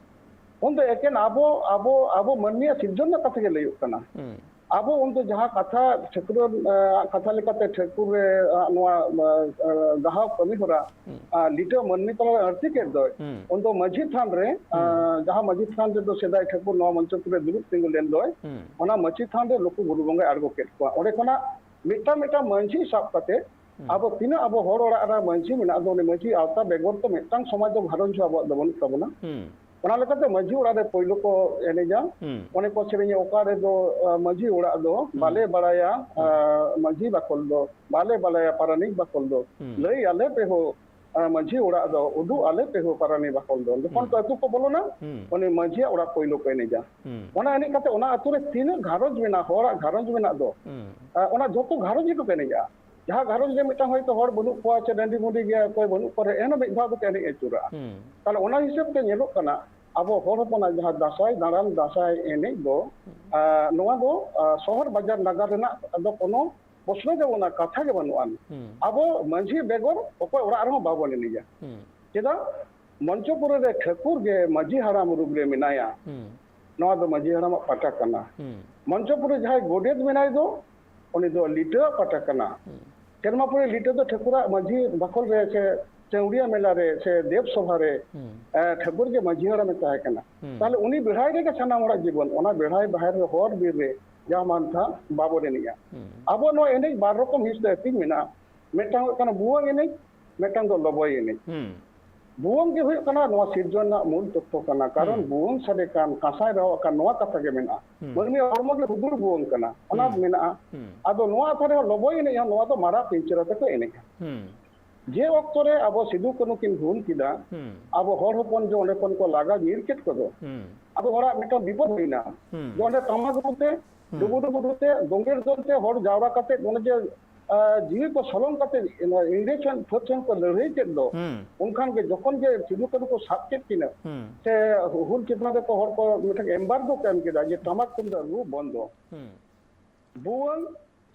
ᱩᱱ ᱫᱚ ᱮᱠᱮᱱ ᱟᱵᱚ, ᱟᱵᱚ, ᱟᱵᱚ ᱢᱟᱹᱱᱢᱤᱭᱟᱜ ᱥᱤᱨᱡᱚᱱ ᱨᱮᱱᱟᱜ ᱠᱟᱛᱷᱟ ᱜᱮ ᱞᱟᱹᱭᱚᱜ ᱠᱟᱱᱟ᱾ ᱦᱩᱸ᱾ ᱟᱵᱚ ᱩᱱ ᱫᱚ ᱡᱟᱦᱟᱸ ᱠᱟᱛᱷᱟ ᱴᱷᱟᱹᱠᱩᱨ, ᱮ, ᱠᱟᱛᱷᱟ ᱞᱮᱠᱟᱛᱮ ᱴᱷᱟᱹᱠᱩᱨ ᱨᱮ, ᱟ, ᱱᱚᱣᱟ, ᱟ, ᱟ, ᱜᱟᱦᱟᱣ ᱠᱟᱹᱢᱤ ᱦᱚᱨᱟ, ᱦᱩᱸ᱾ ᱟ, ᱞᱤᱴᱟᱹ ᱢᱟᱹᱱᱢᱤ ᱛᱟᱞᱟᱨᱮ ᱟᱹᱲᱛᱤ ᱠᱮᱫ ᱫᱚᱭ, ᱦᱩᱸ᱾ ᱩᱱ ᱫᱚ ᱢᱟᱹᱡᱷᱤ ᱛᱷᱟᱱ ᱨᱮ, ᱟ, ᱦᱩᱸ᱾ ᱡᱟᱦᱟᱸ ᱢᱟᱹᱡᱷᱤ ᱛᱷᱟᱱ ᱨᱮᱫᱚ ᱥᱮᱫᱟᱭ ᱴᱷᱟᱹᱠᱩᱨ ᱱᱚᱣᱟ ᱢᱚᱧᱪᱚᱯᱩᱨᱤ ᱨᱮ ᱫᱩᱲᱩᱵ ᱛᱤᱸᱜᱩ ᱞᱮᱱ ᱫᱚᱭ, ᱦᱩᱸ᱾ ᱚᱱᱟ ᱢᱟᱹᱡᱷᱤ ᱛᱷᱟᱱ ᱨᱮ ᱱᱩᱠᱩ ᱜᱩᱨᱩ ᱵᱚᱸᱜᱟᱭ ᱟᱬᱜᱚ ᱠᱮᱫ ᱠᱚᱣᱟ᱾ ᱚᱸᱰᱮ ᱠᱷᱚᱱᱟᱜ ᱢᱤᱫᱴᱟᱝ ᱢᱤᱫᱴᱟᱝ ᱢᱟᱹᱡᱷᱤ ᱥᱟᱵ ᱠᱟᱛᱮ ᱦᱩᱸ᱾ ᱟᱵᱚ ᱛᱤᱱᱟᱹᱜ ᱟᱵᱚ ᱦᱚᱲ ᱚᱲᱟᱜ ᱨᱮ ᱢᱟᱹᱡᱷᱤ ᱢᱮᱱᱟᱜ ᱫᱚ, ᱩᱱᱤ ᱢᱟᱹᱡᱷᱤ ᱟᱣᱛᱟ ᱵᱮᱜᱚᱨ ᱛᱚ ᱢᱤᱫᱴᱟᱝ ᱥᱚᱢᱟᱡᱽ ᱫᱚ ᱜᱷᱟᱨᱚᱸᱡᱽ ᱦᱚᱸ ᱟᱵᱚᱣᱟᱜ ᱫᱚ ᱵᱟᱹᱱᱩᱜ ᱛᱟᱵᱚᱱᱟ᱾ ᱦᱩᱸ᱾ ᱚᱱᱟ ᱞᱮᱠᱟᱛᱮ ᱢᱟᱹᱡᱷᱤ ᱚᱲᱟᱜ ᱨᱮ ᱯᱳᱭᱞᱳ ᱠᱚ ᱮᱱᱮᱡᱟ᱾ ᱦᱩᱸ᱾ ᱚᱱᱮ ᱠᱚ ᱥᱮᱨᱮᱧᱟ, ᱚᱠᱟ ᱨᱮᱫᱚ, ᱟ, ᱢᱟᱹᱡᱷᱤ ᱚᱲᱟᱜ ᱫᱚ ᱦᱩᱸ᱾ ᱵᱟᱞᱮ ᱵᱟᱲᱟᱭᱟ, ᱦᱩᱸ᱾ ᱟ, ᱢᱟᱹᱡᱷᱤ ᱵᱟᱠᱷᱳᱞ ᱫᱚ ᱵᱟᱞᱮ ᱵᱟᱲᱟᱭᱟ, ᱯᱟᱨᱟᱱᱤᱠ ᱵᱟᱠᱷᱳᱞ ᱫᱚ ᱦᱩᱸ᱾ ᱞᱟᱹᱭ ᱟᱞᱮ ᱯᱮ ᱦᱳ, ᱟ, ᱢᱟᱹᱡᱷᱤ ᱚᱲᱟᱜ ᱫᱚ ᱩᱫᱩᱜ ᱟᱞᱮ ᱯᱮ ᱦᱳ, ᱯᱟᱨᱟᱱᱤᱠ ᱵᱟᱠᱷᱳᱞ ᱫᱚ᱾ ᱡᱚᱠᱷᱚᱱ ᱦᱩᱸ᱾ ᱠᱚ ᱟᱹᱛᱩ ᱠᱚ ᱵᱚᱞᱚᱱᱟ, ᱦᱩᱸ᱾ ᱩᱱᱤ ᱢᱟᱹᱡᱷᱤᱭᱟᱜ ᱚᱲᱟᱜ ᱯᱳᱭᱞᱳ ᱠᱚ ᱮᱱᱮᱡᱟ᱾ ᱦᱩᱸ᱾ ᱚᱱᱟ ᱮᱱᱮᱡ ᱠᱟᱛᱮ ᱚᱱᱟ ᱟᱹᱛᱩ ᱨᱮ ᱛᱤᱱᱟᱹᱜ ᱜᱷᱟᱨᱚᱸᱡᱽ ᱢᱮᱱᱟᱜᱼᱟ, ᱦᱚᱲᱟᱜ ᱜᱷᱟᱨᱚᱸᱡᱽ ᱢᱮᱱᱟᱜ ᱫᱚ, ᱦᱩᱸ᱾ ᱟ, ᱚᱱᱟ ᱡᱚᱛᱚ ᱜᱷᱟᱨᱚᱸᱡᱽ ᱜᱮᱠᱚ ᱮᱱᱮᱡᱟ᱾ ᱡᱟᱦᱟᱸ ᱜᱷᱟᱨᱚᱸᱡᱽ ᱨᱮ ᱢᱤᱫᱴᱟᱝ ᱦᱚᱭᱛᱳ ᱦᱚᱲ ᱵᱟᱹᱱᱩᱜ ᱠᱚᱣᱟ ᱥᱮ ᱰᱟᱹᱰᱤ ᱢᱩᱰᱤ ᱜᱮᱭᱟ, ᱚᱠᱚᱭ ᱵᱟᱹᱱᱩᱜ ᱠᱚᱣᱟ, ᱮᱱᱦᱚᱸ ᱢᱤᱫ ᱫᱷᱟᱣ ᱫᱚᱠᱚ ᱮᱱᱮᱡ ᱟᱹᱪᱩᱨᱟᱜᱼᱟ᱾ ᱦᱩᱸ᱾ ᱛᱟᱦᱞᱮ ᱚᱱᱟ ᱦᱤᱥᱟᱹᱵ ᱛᱮ ᱧᱮᱞᱚᱜ ᱠᱟᱱᱟ, ᱟᱵᱚ ᱦᱚᱲ ᱦᱚᱯᱚᱱᱟᱜ ᱡᱟᱦᱟᱸ ᱫᱟᱸᱥᱟᱭ ᱫᱟᱬᱟᱱ, ᱫᱟᱸᱥᱟᱭ ᱮᱱᱮᱡ ᱫᱚ, ᱦᱩᱸ᱾ ᱟ, ᱱᱚᱣᱟ ᱫᱚ, ᱟ, ᱥᱚᱦᱚᱨ ᱵᱟᱡᱟᱨ ᱱᱟᱜᱟᱨ ᱨᱮᱱᱟᱜ ᱫᱚ ᱠᱳᱱᱳ ᱯᱨᱚᱥᱱᱚ ᱜᱮ ᱵᱟᱹᱱᱩᱜᱼᱟ, ᱠᱟᱛᱷᱟ ᱜᱮ ᱵᱟᱹᱱᱩᱜᱼᱟ᱾ ᱦᱩᱸ᱾ ᱟᱵᱚ ᱢᱟᱹᱡᱷᱤ ᱵᱮᱜᱚᱨ ᱚᱠᱚᱭ ᱚᱲᱟᱜ ᱨᱮᱦᱚᱸ ᱵᱟᱵᱚᱱ ᱮᱱᱮᱡᱟ᱾ ᱦᱩᱸ᱾ ᱪᱮᱫᱟᱜ? ᱢᱚᱧᱪᱚᱯᱩᱨᱤ ᱨᱮ ᱴᱷᱟᱹᱠᱩᱨ ᱜᱮ ᱢᱟᱹᱡᱷᱤ ᱦᱟᱲᱟᱢ ᱨᱩᱯ ᱨᱮ ᱢᱮᱱᱟᱭᱟ᱾ ᱦᱩᱸ᱾ ᱱᱚᱣᱟ ᱫᱚ ᱢᱟᱹᱡᱷᱤ ᱦᱟᱲᱟᱢᱟᱜ ᱯᱟᱴᱟ ᱠᱟᱱᱟ᱾ ᱦᱩᱸ᱾ ᱢᱚᱧᱪᱚᱯᱩᱨᱤ ᱡᱟᱦᱟᱸᱭ ᱜᱚᱰᱮᱛ ᱢᱮᱱᱟᱭ ᱫᱚ, ᱩᱱᱤ ᱫᱚ ᱞᱤᱴᱟᱹᱣᱟᱜ ᱯᱟᱴᱟ ᱠᱟᱱᱟ᱾ ᱦᱩᱸ᱾ ᱥᱮᱨᱢᱟᱯᱩᱨᱤ ᱞᱤᱴᱟᱹ ᱫᱚ ᱴᱷᱟᱹᱠᱩᱨᱟᱜ ᱢᱟᱹᱡᱷᱤ ᱵᱟᱠᱷᱳᱞ ᱨᱮ ᱥᱮ ᱪᱟᱹᱣᱰᱤᱭᱟᱹ ᱢᱮᱞᱟ ᱨᱮ ᱥᱮ ᱫᱮᱵᱽ ᱥᱚᱵᱷᱟ ᱨᱮ, ᱦᱩᱸ᱾ ᱮ, ᱴᱷᱟᱹᱠᱩᱨ ᱜᱮ ᱢᱟᱹᱡᱷᱤ ᱦᱟᱲᱟᱢᱮ ᱛᱟᱦᱮᱸ ᱠᱟᱱᱟ᱾ ᱦᱩᱸ᱾ ᱛᱟᱦᱞᱮ ᱩᱱᱤ ᱵᱮᱲᱦᱟᱭ ᱨᱮᱜᱮ ᱥᱟᱱᱟᱢ ᱦᱚᱲᱟᱜ ᱡᱤᱵᱚᱱ, ᱚᱱᱟ ᱵᱮᱲᱦᱟᱭ ᱵᱟᱦᱮᱨ ᱨᱮ ᱦᱚᱨ ᱵᱤᱨ ᱨᱮ ᱡᱟᱦᱟᱸ ᱢᱟᱱ ᱛᱟᱦᱟᱸ ᱵᱟᱵᱚᱱ ᱮᱱᱮᱡᱼᱟ᱾ ᱦᱩᱸ᱾ ᱟᱵᱚ ᱱᱚᱣᱟ ᱮᱱᱮᱡ ᱵᱟᱨ ᱨᱚᱠᱚᱢ ᱦᱤᱸᱥ ᱛᱮ ᱦᱟᱹᱴᱤᱧ ᱢᱮᱱᱟᱜᱼᱟ᱾ ᱢᱤᱫᱴᱟᱝ ᱦᱩᱭᱩᱜ ᱠᱟᱱᱟ ᱵᱷᱩᱣᱟᱹᱝ ᱮᱱᱮᱡ, ᱢᱤᱫᱴᱟᱝ ᱫᱚ ᱞᱚᱵᱚᱭ ᱮᱱᱮᱡ᱾ ᱦᱩᱸ᱾ ᱵᱷᱩᱣᱟᱹᱝ ᱜᱮ ᱦᱩᱭᱩᱜ ᱠᱟᱱᱟ ᱱᱚᱣᱟ ᱥᱤᱨᱡᱚᱱ ᱨᱮᱱᱟᱜ ᱢᱩᱞ ᱛᱚᱛᱛᱷᱚ ᱠᱟᱱᱟ, ᱠᱟᱨᱚᱱ ᱦᱩᱸ᱾ ᱵᱷᱩᱣᱟᱹᱝ ᱥᱟᱰᱮ ᱠᱟᱱ, ᱠᱟᱸᱥᱟᱭ ᱨᱟᱣᱟᱜ ᱠᱟᱱ, ᱱᱚᱣᱟ ᱠᱟᱛᱷᱟ ᱜᱮ ᱢᱮᱱᱟᱜᱼᱟ᱾ ᱦᱩᱸ᱾ ᱢᱟᱹᱱᱢᱤᱭᱟᱜ ᱦᱚᱲᱢᱚ ᱜᱮ ᱦᱩᱫᱩᱲ ᱵᱷᱩᱣᱟᱹᱝ ᱠᱟᱱᱟ, ᱚᱱᱟ ᱦᱩᱸ᱾ ᱢᱮᱱᱟᱜᱼᱟ᱾ ᱦᱩᱸ᱾ ᱟᱫᱚ ᱱᱚᱣᱟ ᱟᱛᱷᱟ ᱨᱮᱦᱚᱸ ᱞᱚᱵᱚᱭ ᱮᱱᱮᱡ ᱦᱚᱸ ᱱᱚᱣᱟ ᱫᱚ ᱢᱟᱨᱟᱜ ᱯᱤᱧᱪᱟᱹᱨ ᱟᱛᱮ ᱠᱚ ᱮᱱᱮᱡᱼᱟ᱾ ᱦᱩᱸ᱾ ᱡᱮ ᱚᱠᱛᱚ ᱨᱮ ᱟᱵᱚ ᱥᱤᱫᱩ ᱠᱟᱹᱱᱦᱩ ᱠᱤᱱ ᱦᱩᱞ ᱠᱮᱫᱟ, ᱦᱩᱸ᱾ ᱟᱵᱚ ᱦᱚᱲ ᱦᱚᱯᱚᱱ ᱡᱮ ᱚᱸᱰᱮ ᱠᱷᱚᱱ ᱠᱚ ᱞᱟᱜᱟ ᱧᱤᱨ ᱠᱮᱫ ᱠᱚᱫᱚ, ᱦᱩᱸ᱾ ᱟᱫᱚ ᱦᱚᱲᱟᱜ ᱢᱤᱫᱴᱟᱝ ᱵᱤᱯᱚᱫ ᱦᱩᱭᱱᱟ᱾ ᱦᱩᱸ᱾ ᱡᱮ ᱚᱸᱰᱮ ᱴᱟᱢᱟᱠ ᱨᱩ ᱛᱮ, ᱦᱩᱸ᱾ ᱰᱩᱵᱩᱰᱩ ᱵᱩᱰᱩ ᱛᱮ, ᱫᱳᱸᱜᱮᱲ ᱫᱚᱱ ᱛᱮ ᱦᱚᱲ ᱡᱟᱣᱨᱟ ᱠᱟᱛᱮ ᱚᱱᱮ ᱡᱮ, ᱟ, ᱡᱤᱣᱤ ᱠᱚ ᱥᱚᱞᱚᱝ ᱠᱟᱛᱮ ᱤᱝᱨᱮᱡᱽ ᱴᱷᱮᱱ ᱯᱷᱟᱹᱫ ᱴᱷᱮᱱ ᱠᱚ ᱞᱟᱹᱲᱦᱟᱹᱭ ᱠᱮᱫ ᱫᱚ, ᱦᱩᱸ᱾ ᱩᱱᱠᱷᱟᱱ ᱜᱮ ᱡᱚᱠᱷᱚᱱ ᱜᱮ ᱥᱤᱫᱩ ᱠᱟᱹᱱᱦᱩ ᱠᱚ ᱥᱟᱵ ᱠᱮᱫ ᱠᱤᱱᱟ, ᱦᱩᱸ᱾ ᱥᱮ ᱦᱩᱞ ᱪᱮᱛᱟᱱ ᱨᱮᱠᱚ ᱦᱚᱲ ᱠᱚ ᱢᱤᱫᱴᱟᱝ embargo ᱠᱚ ᱮᱢ ᱠᱮᱫᱟ ᱡᱮ ᱴᱟᱢᱟᱠ ᱛᱩᱢᱫᱟᱜ ᱨᱩ ᱵᱚᱱᱫᱚ᱾ ᱦᱩᱸ᱾ ᱵᱷᱩᱣᱟᱹᱝ,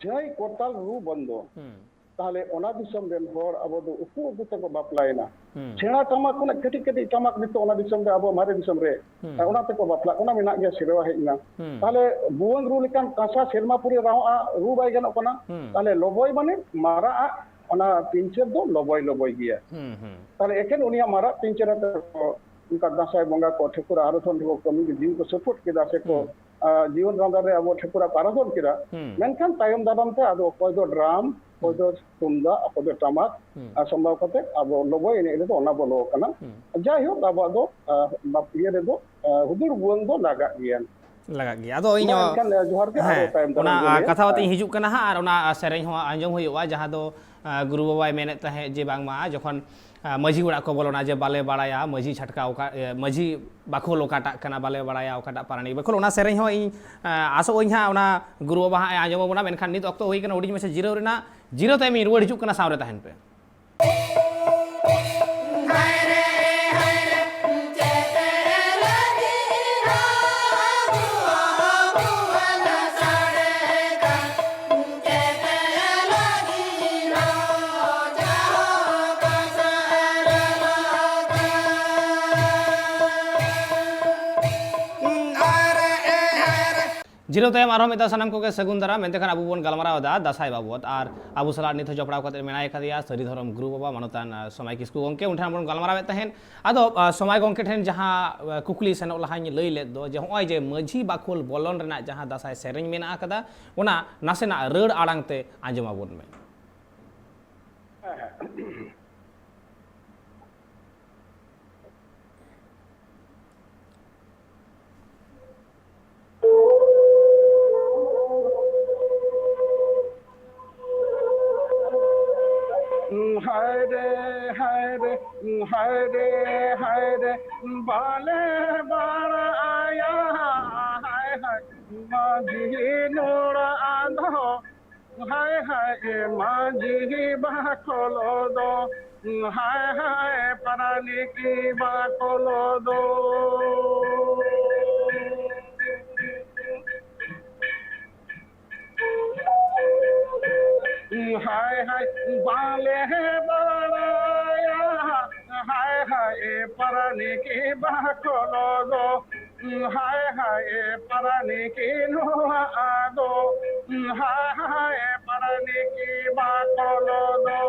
ᱡᱷᱟᱹᱭ, ᱠᱚᱨᱛᱟᱞ ᱨᱩ ᱵᱚᱱᱫᱚ᱾ ᱦᱩᱸ᱾ ᱛᱟᱦᱞᱮ ᱚᱱᱟ ᱫᱤᱥᱚᱢ ᱨᱮᱱ ᱦᱚᱲ ᱟᱵᱚ ᱫᱚ ᱩᱠᱩ ᱩᱠᱩ ᱛᱮᱠᱚ ᱵᱟᱯᱞᱟᱭᱮᱱᱟ᱾ ᱦᱩᱸ᱾ ᱥᱮᱬᱟ ᱴᱟᱢᱟᱠ ᱠᱷᱚᱱᱟᱜ ᱠᱟᱹᱴᱤᱡ ᱠᱟᱹᱴᱤᱡ ᱴᱟᱢᱟᱠ ᱱᱤᱛᱚᱜ ᱚᱱᱟ ᱫᱤᱥᱚᱢ ᱨᱮ, ᱟᱵᱚ ᱢᱟᱨᱮ ᱫᱤᱥᱚᱢ ᱨᱮ, ᱦᱩᱸ᱾ ᱚᱱᱟ ᱛᱮᱠᱚ ᱵᱟᱯᱞᱟᱜ ᱠᱟᱱᱟ, ᱢᱮᱱᱟᱜ ᱜᱮᱭᱟ, ᱥᱮᱨᱣᱟ ᱦᱮᱡ ᱮᱱᱟ᱾ ᱦᱩᱸ᱾ ᱛᱟᱦᱞᱮ ᱵᱷᱩᱣᱟᱹᱝ ᱨᱩ ᱞᱮᱠᱟᱱ ᱠᱟᱸᱥᱟ ᱥᱮᱨᱢᱟ ᱯᱩᱨᱤ ᱨᱟᱣᱟᱜᱼᱟ, ᱨᱩ ᱵᱟᱭ ᱜᱟᱱᱚᱜ ᱠᱟᱱᱟ᱾ ᱦᱩᱸ᱾ ᱛᱟᱦᱞᱮ ᱞᱚᱵᱚᱭ ᱢᱟᱱᱮ ᱢᱟᱨᱟᱜ ᱟᱜ ᱚᱱᱟ ᱯᱤᱧᱪᱟᱹᱨ ᱫᱚ ᱞᱚᱵᱚᱭ ᱞᱚᱵᱚᱭ ᱜᱮᱭᱟ᱾ ᱦᱩᱸ, ᱦᱩᱸ᱾ ᱛᱟᱦᱞᱮ ᱮᱠᱮᱱ ᱩᱱᱤᱭᱟᱜ ᱢᱟᱨᱟᱜ ᱯᱤᱧᱪᱟᱹᱨ ᱟᱛᱮ ᱠᱚ, ᱚᱱᱠᱟ ᱫᱟᱸᱥᱟᱭ ᱵᱚᱸᱜᱟ ᱠᱚ, ᱴᱷᱟᱹᱠᱩᱨ ᱟᱨᱟᱫᱷᱚᱱ ᱨᱮᱠᱚ ᱠᱟᱹᱢᱤ ᱡᱤᱣᱤ ᱠᱚ ᱥᱟᱹᱯᱷᱟᱹᱴ ᱠᱮᱫᱟ ᱥᱮᱠᱚ, ᱦᱩᱸ᱾ ᱟ, ᱡᱤᱭᱚᱱ ᱨᱟᱸᱫᱟ ᱨᱮ ᱟᱵᱚ ᱴᱷᱟᱹᱠᱩᱨ ᱟᱜ ᱠᱚ ᱟᱨᱟᱫᱷᱚᱱ ᱠᱮᱫᱟ᱾ ᱦᱩᱸ᱾ ᱢᱮᱱᱠᱷᱟᱱ ᱛᱟᱭᱚᱢ ᱫᱟᱨᱟᱢ ᱛᱮ ᱟᱫᱚ ᱚᱠᱚᱭ ᱫᱚ ᱰᱨᱟᱢ, ᱚᱠᱚᱭ ᱦᱩᱸ᱾ ᱫᱚ ᱛᱩᱢᱫᱟᱜ, ᱚᱠᱚᱭ ᱫᱚ ᱴᱟᱢᱟᱠ, ᱦᱩᱸ᱾ ᱟᱨ ᱥᱟᱢᱵᱟᱣ ᱠᱟᱛᱮ ᱟᱵᱚ ᱞᱚᱵᱚᱭ ᱮᱱᱮᱡ ᱨᱮᱫᱚ ᱚᱱᱟ ᱵᱚᱞᱚ ᱟᱠᱟᱱᱟ᱾ ᱦᱩᱸ᱾ ᱡᱟᱭᱦᱳᱠ, ᱟᱵᱚᱣᱟᱜ ᱫᱚ, ᱟ, ᱵᱟᱯ-, ᱤᱭᱟᱹ ᱨᱮᱫᱚ, ᱟ, ᱦᱩᱫᱩᱲ ᱵᱷᱩᱣᱟᱹᱝ ᱫᱚ ᱞᱟᱜᱟᱜ ᱜᱮᱭᱟ᱾ ᱞᱟᱜᱟᱜ ᱜᱮᱭᱟ᱾ ᱟᱫᱚ ᱤᱧ ᱢᱟ ᱦᱚᱸ, ᱮᱱᱠᱷᱟᱱ, ᱟ, ᱡᱚᱦᱟᱨ ᱜᱮ, ᱟᱨᱚ ᱦᱮᱸ, ᱛᱟᱭᱚᱢ ᱫᱟᱨᱟᱢ ᱚᱱᱟ, ᱵᱚᱱ ᱟ, ᱞᱟᱹᱭᱟ᱾ ᱠᱟᱛᱷᱟ ᱠᱟᱛᱮᱧ ᱦᱮᱸ᱾ ᱦᱤᱡᱩᱜ ᱠᱟᱱᱟ ᱦᱟᱸᱜ, ᱟᱨ ᱚᱱᱟ, ᱟ, ᱥᱮᱨᱮᱧ ᱦᱚᱸ ᱟᱸᱡᱚᱢ ᱦᱩᱭᱩᱜᱼᱟ, ᱡᱟᱦᱟᱸ ᱫᱚ, ᱟ, ᱜᱩᱨᱩ ᱵᱟᱵᱟᱭ ᱢᱮᱱᱮᱫ ᱛᱟᱦᱮᱸᱫ ᱡᱮ ᱵᱟᱝᱢᱟ ᱡᱚᱠᱷᱚᱱ, ᱟ, ᱢᱟᱹᱡᱷᱤ ᱚᱲᱟᱜ ᱠᱚ ᱵᱚᱞᱚᱱᱟ ᱡᱮ ᱵᱟᱞᱮ ᱵᱟᱲᱟᱭᱟ, ᱢᱟᱹᱡᱷᱤ ᱪᱷᱟᱴᱠᱟ ᱚᱠᱟ, ᱮ, ᱢᱟᱹᱡᱷᱤ ᱵᱟᱠᱷᱳᱞ ᱚᱠᱟᱴᱟᱜ ᱠᱟᱱᱟ, ᱵᱟᱞᱮ ᱵᱟᱲᱟᱭᱟ ᱚᱠᱟᱴᱟᱜ ᱯᱟᱨᱟᱱᱤᱠ ᱵᱟᱠᱷᱳᱞ, ᱚᱱᱟ ᱥᱮᱨᱮᱧ ᱦᱚᱸ ᱤᱧ, ᱟ, ᱟᱥᱚᱜ ᱟᱹᱧ ᱦᱟᱸᱜ ᱚᱱᱟ ᱜᱩᱨᱩ ᱵᱟᱵᱟ ᱦᱟᱸᱜ ᱮ ᱟᱸᱡᱚᱢ ᱟᱵᱚᱱᱟ᱾ ᱢᱮᱱᱠᱷᱟᱱ ᱱᱤᱛ ᱚᱠᱛᱚ ᱦᱩᱭ ᱠᱟᱱᱟ ᱦᱩᱰᱤᱧ ᱢᱟᱪᱷᱟ ᱡᱤᱨᱟᱹᱣ ᱨᱮᱱᱟᱜ, ᱡᱤᱨᱟᱹᱣ ᱛᱟᱭᱚᱢ ᱤᱧ ᱨᱩᱣᱟᱹᱲ ᱦᱤᱡᱩᱜ ᱠᱟᱱᱟ, ᱥᱟᱶᱨᱮ ᱛᱟᱦᱮᱱ ᱯᱮ᱾ ᱡᱤᱨᱟᱹᱣ ᱛᱟᱭᱚᱢ ᱟᱨᱦᱚᱸ ᱢᱤᱫ ᱫᱷᱟᱣ ᱥᱟᱱᱟᱢ ᱠᱚᱜᱮ ᱥᱟᱹᱜᱩᱱ ᱫᱟᱨᱟᱢ᱾ ᱢᱮᱱᱛᱮ ᱠᱷᱟᱱ ᱟᱵᱚ ᱵᱚᱱ ᱜᱟᱞᱢᱟᱨᱟᱣ ᱮᱫᱟ ᱫᱟᱸᱥᱟᱭ ᱵᱟᱵᱚᱫ, ᱟᱨ ᱟᱵᱚ ᱥᱟᱞᱟᱜ ᱱᱤᱛ ᱦᱚᱸ ᱡᱚᱯᱲᱟᱣ ᱠᱟᱛᱮ ᱢᱮᱱᱟᱭ ᱠᱟᱫᱮᱭᱟ ᱥᱟᱹᱨᱤ ᱫᱷᱚᱨᱚᱢ ᱜᱩᱨᱩ ᱵᱟᱵᱟ ᱢᱟᱱᱚᱛᱟᱱ, ᱟ, ᱥᱚᱢᱟᱭ ᱠᱤᱥᱠᱩ ᱜᱚᱢᱠᱮ᱾ ᱩᱱᱤ ᱴᱷᱮᱱ ᱵᱚᱱ ᱜᱟᱞᱢᱟᱨᱟᱣᱮᱫ ᱛᱟᱦᱮᱸᱫ᱾ ᱟᱫᱚ, ᱟ, ᱥᱚᱢᱟᱭ ᱜᱚᱢᱠᱮ ᱴᱷᱮᱱ ᱡᱟᱦᱟᱸ, ᱟ, ᱠᱩᱠᱞᱤ ᱥᱮᱱᱚᱜ ᱞᱟᱦᱟᱧ ᱞᱟᱹᱭ ᱞᱮᱫ ᱫᱚ, ᱡᱮ ᱱᱚᱜᱼᱚᱭ ᱡᱮ ᱢᱟᱹᱡᱷᱤ ᱵᱟᱠᱷᱳᱞ ᱵᱚᱞᱚᱱ ᱨᱮᱱᱟᱜ ᱡᱟᱦᱟᱸ ᱫᱟᱸᱥᱟᱭ ᱥᱮᱨᱮᱧ ᱢᱮᱱᱟᱜ ᱟᱠᱟᱫᱟ, ᱚᱱᱟ ᱱᱟᱥᱮᱱᱟᱜ ᱨᱟᱹᱲ ᱟᱲᱟᱝ ᱛᱮ ᱟᱸᱡᱚᱢ ᱟᱵᱚᱱ ᱢᱮ᱾ ᱦᱟᱭ ᱨᱮ, ᱦᱟᱭ ᱨᱮ, ᱦᱟᱭ ᱨᱮ, ᱦᱟᱭ ᱨᱮ, ᱵᱟᱞᱮ ᱵᱟᱲᱟᱭᱟ, ᱦᱟᱭ ᱦᱟᱭ, ᱢᱟᱹᱡᱷᱤ ᱱᱚᱲᱟ ᱫᱚ, ᱦᱟᱭ ᱦᱟᱭ, ᱢᱟᱹᱡᱷᱤ ᱵᱟᱠᱷᱳᱞ ᱫᱚ, ᱦᱟᱭ ᱦᱟᱭ, ᱯᱟᱨᱟᱱᱤᱠ ᱵᱟᱠᱷᱳᱞ ᱫᱚ᱾ ᱦᱟᱭ ᱦᱟᱭ, ᱵᱟᱞᱮ ᱵᱟᱲᱟᱭᱟ, ᱦᱟᱭ ᱦᱟᱭ, ᱯᱟᱨᱟᱱᱤᱠ ᱵᱟᱠᱷᱳᱞ ᱫᱚ, ᱦᱟᱭ ᱦᱟᱭ, ᱯᱟᱨᱟᱱᱤᱠ ᱱᱚᱣᱟ ᱫᱚ, ᱦᱟᱭ ᱦᱟᱭ, ᱯᱟᱨᱟᱱᱤᱠ ᱵᱟᱠᱷᱳᱞ ᱫᱚ᱾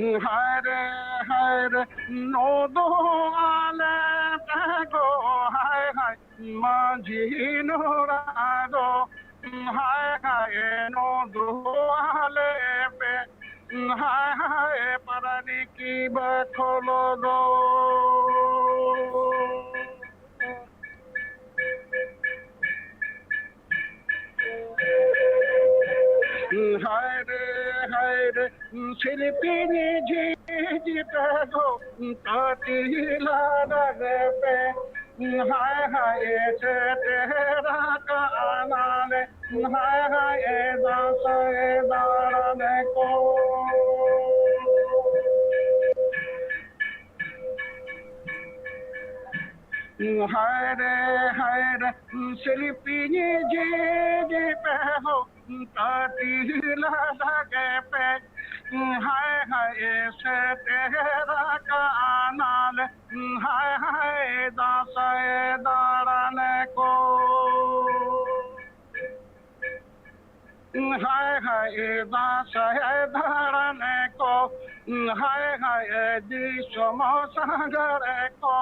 ᱦᱟᱭ ᱨᱮ, ᱦᱟᱭ ᱨᱮ, ᱱᱚ ᱫᱚ ᱟᱞᱮ ᱯᱮ ᱜᱚ, ᱦᱟᱭ ᱦᱟᱭ, ᱢᱟᱹᱡᱷᱤ ᱱᱚᱲᱟ ᱫᱚ, ᱦᱟᱭ ᱦᱟᱭ, ᱱᱚ ᱫᱚ ᱟᱞᱮ ᱯᱮ, ᱦᱟᱭ ᱦᱟᱭ, ᱯᱟᱨᱟᱱᱤᱠ ᱵᱟᱠᱷᱳᱞ ᱫᱚ᱾ ᱦᱟᱭ ᱨᱮ, ᱦᱟᱭ ᱨᱮ, ᱥᱤᱞᱯᱤᱧ ᱡᱷᱤᱡ ᱯᱮ ᱜᱚ, ᱛᱟᱹᱛᱤ ᱞᱟᱜᱟ ᱯᱮ᱾ ᱦᱟᱭ ᱦᱟᱭ, ᱥᱮᱴᱮᱨ ᱟᱠᱟᱱᱟᱞᱮ, ᱦᱟᱭ ᱦᱟᱭ, ᱫᱟᱸᱥᱟᱭ ᱫᱟᱬᱟᱱ ᱠᱚ᱾ ᱦᱟᱭ ᱨᱮ, ᱦᱟᱭ ᱨᱮ, ᱥᱤᱞᱯᱤᱧ ᱡᱷᱤᱡ ᱯᱮ ᱦᱳ, ᱛᱟᱹᱛᱤ ᱞᱟᱜᱟ ᱯᱮ᱾ ᱦᱟᱭ ᱦᱟᱭ, ᱥᱮᱴᱮᱨ ᱦᱟᱭ ᱦᱟᱭ ᱫᱟᱸᱥᱟᱭ ᱫᱟᱬᱟᱱ ᱠᱚ, ᱦᱟᱭ ᱦᱟᱭ ᱫᱟᱸᱥᱟᱭ ᱫᱟᱬᱟᱱ ᱠᱚ, ᱦᱟᱭ ᱦᱟᱭ ᱫᱤᱥᱚᱢ ᱥᱟᱸᱜᱷᱟᱨ ᱠᱚ,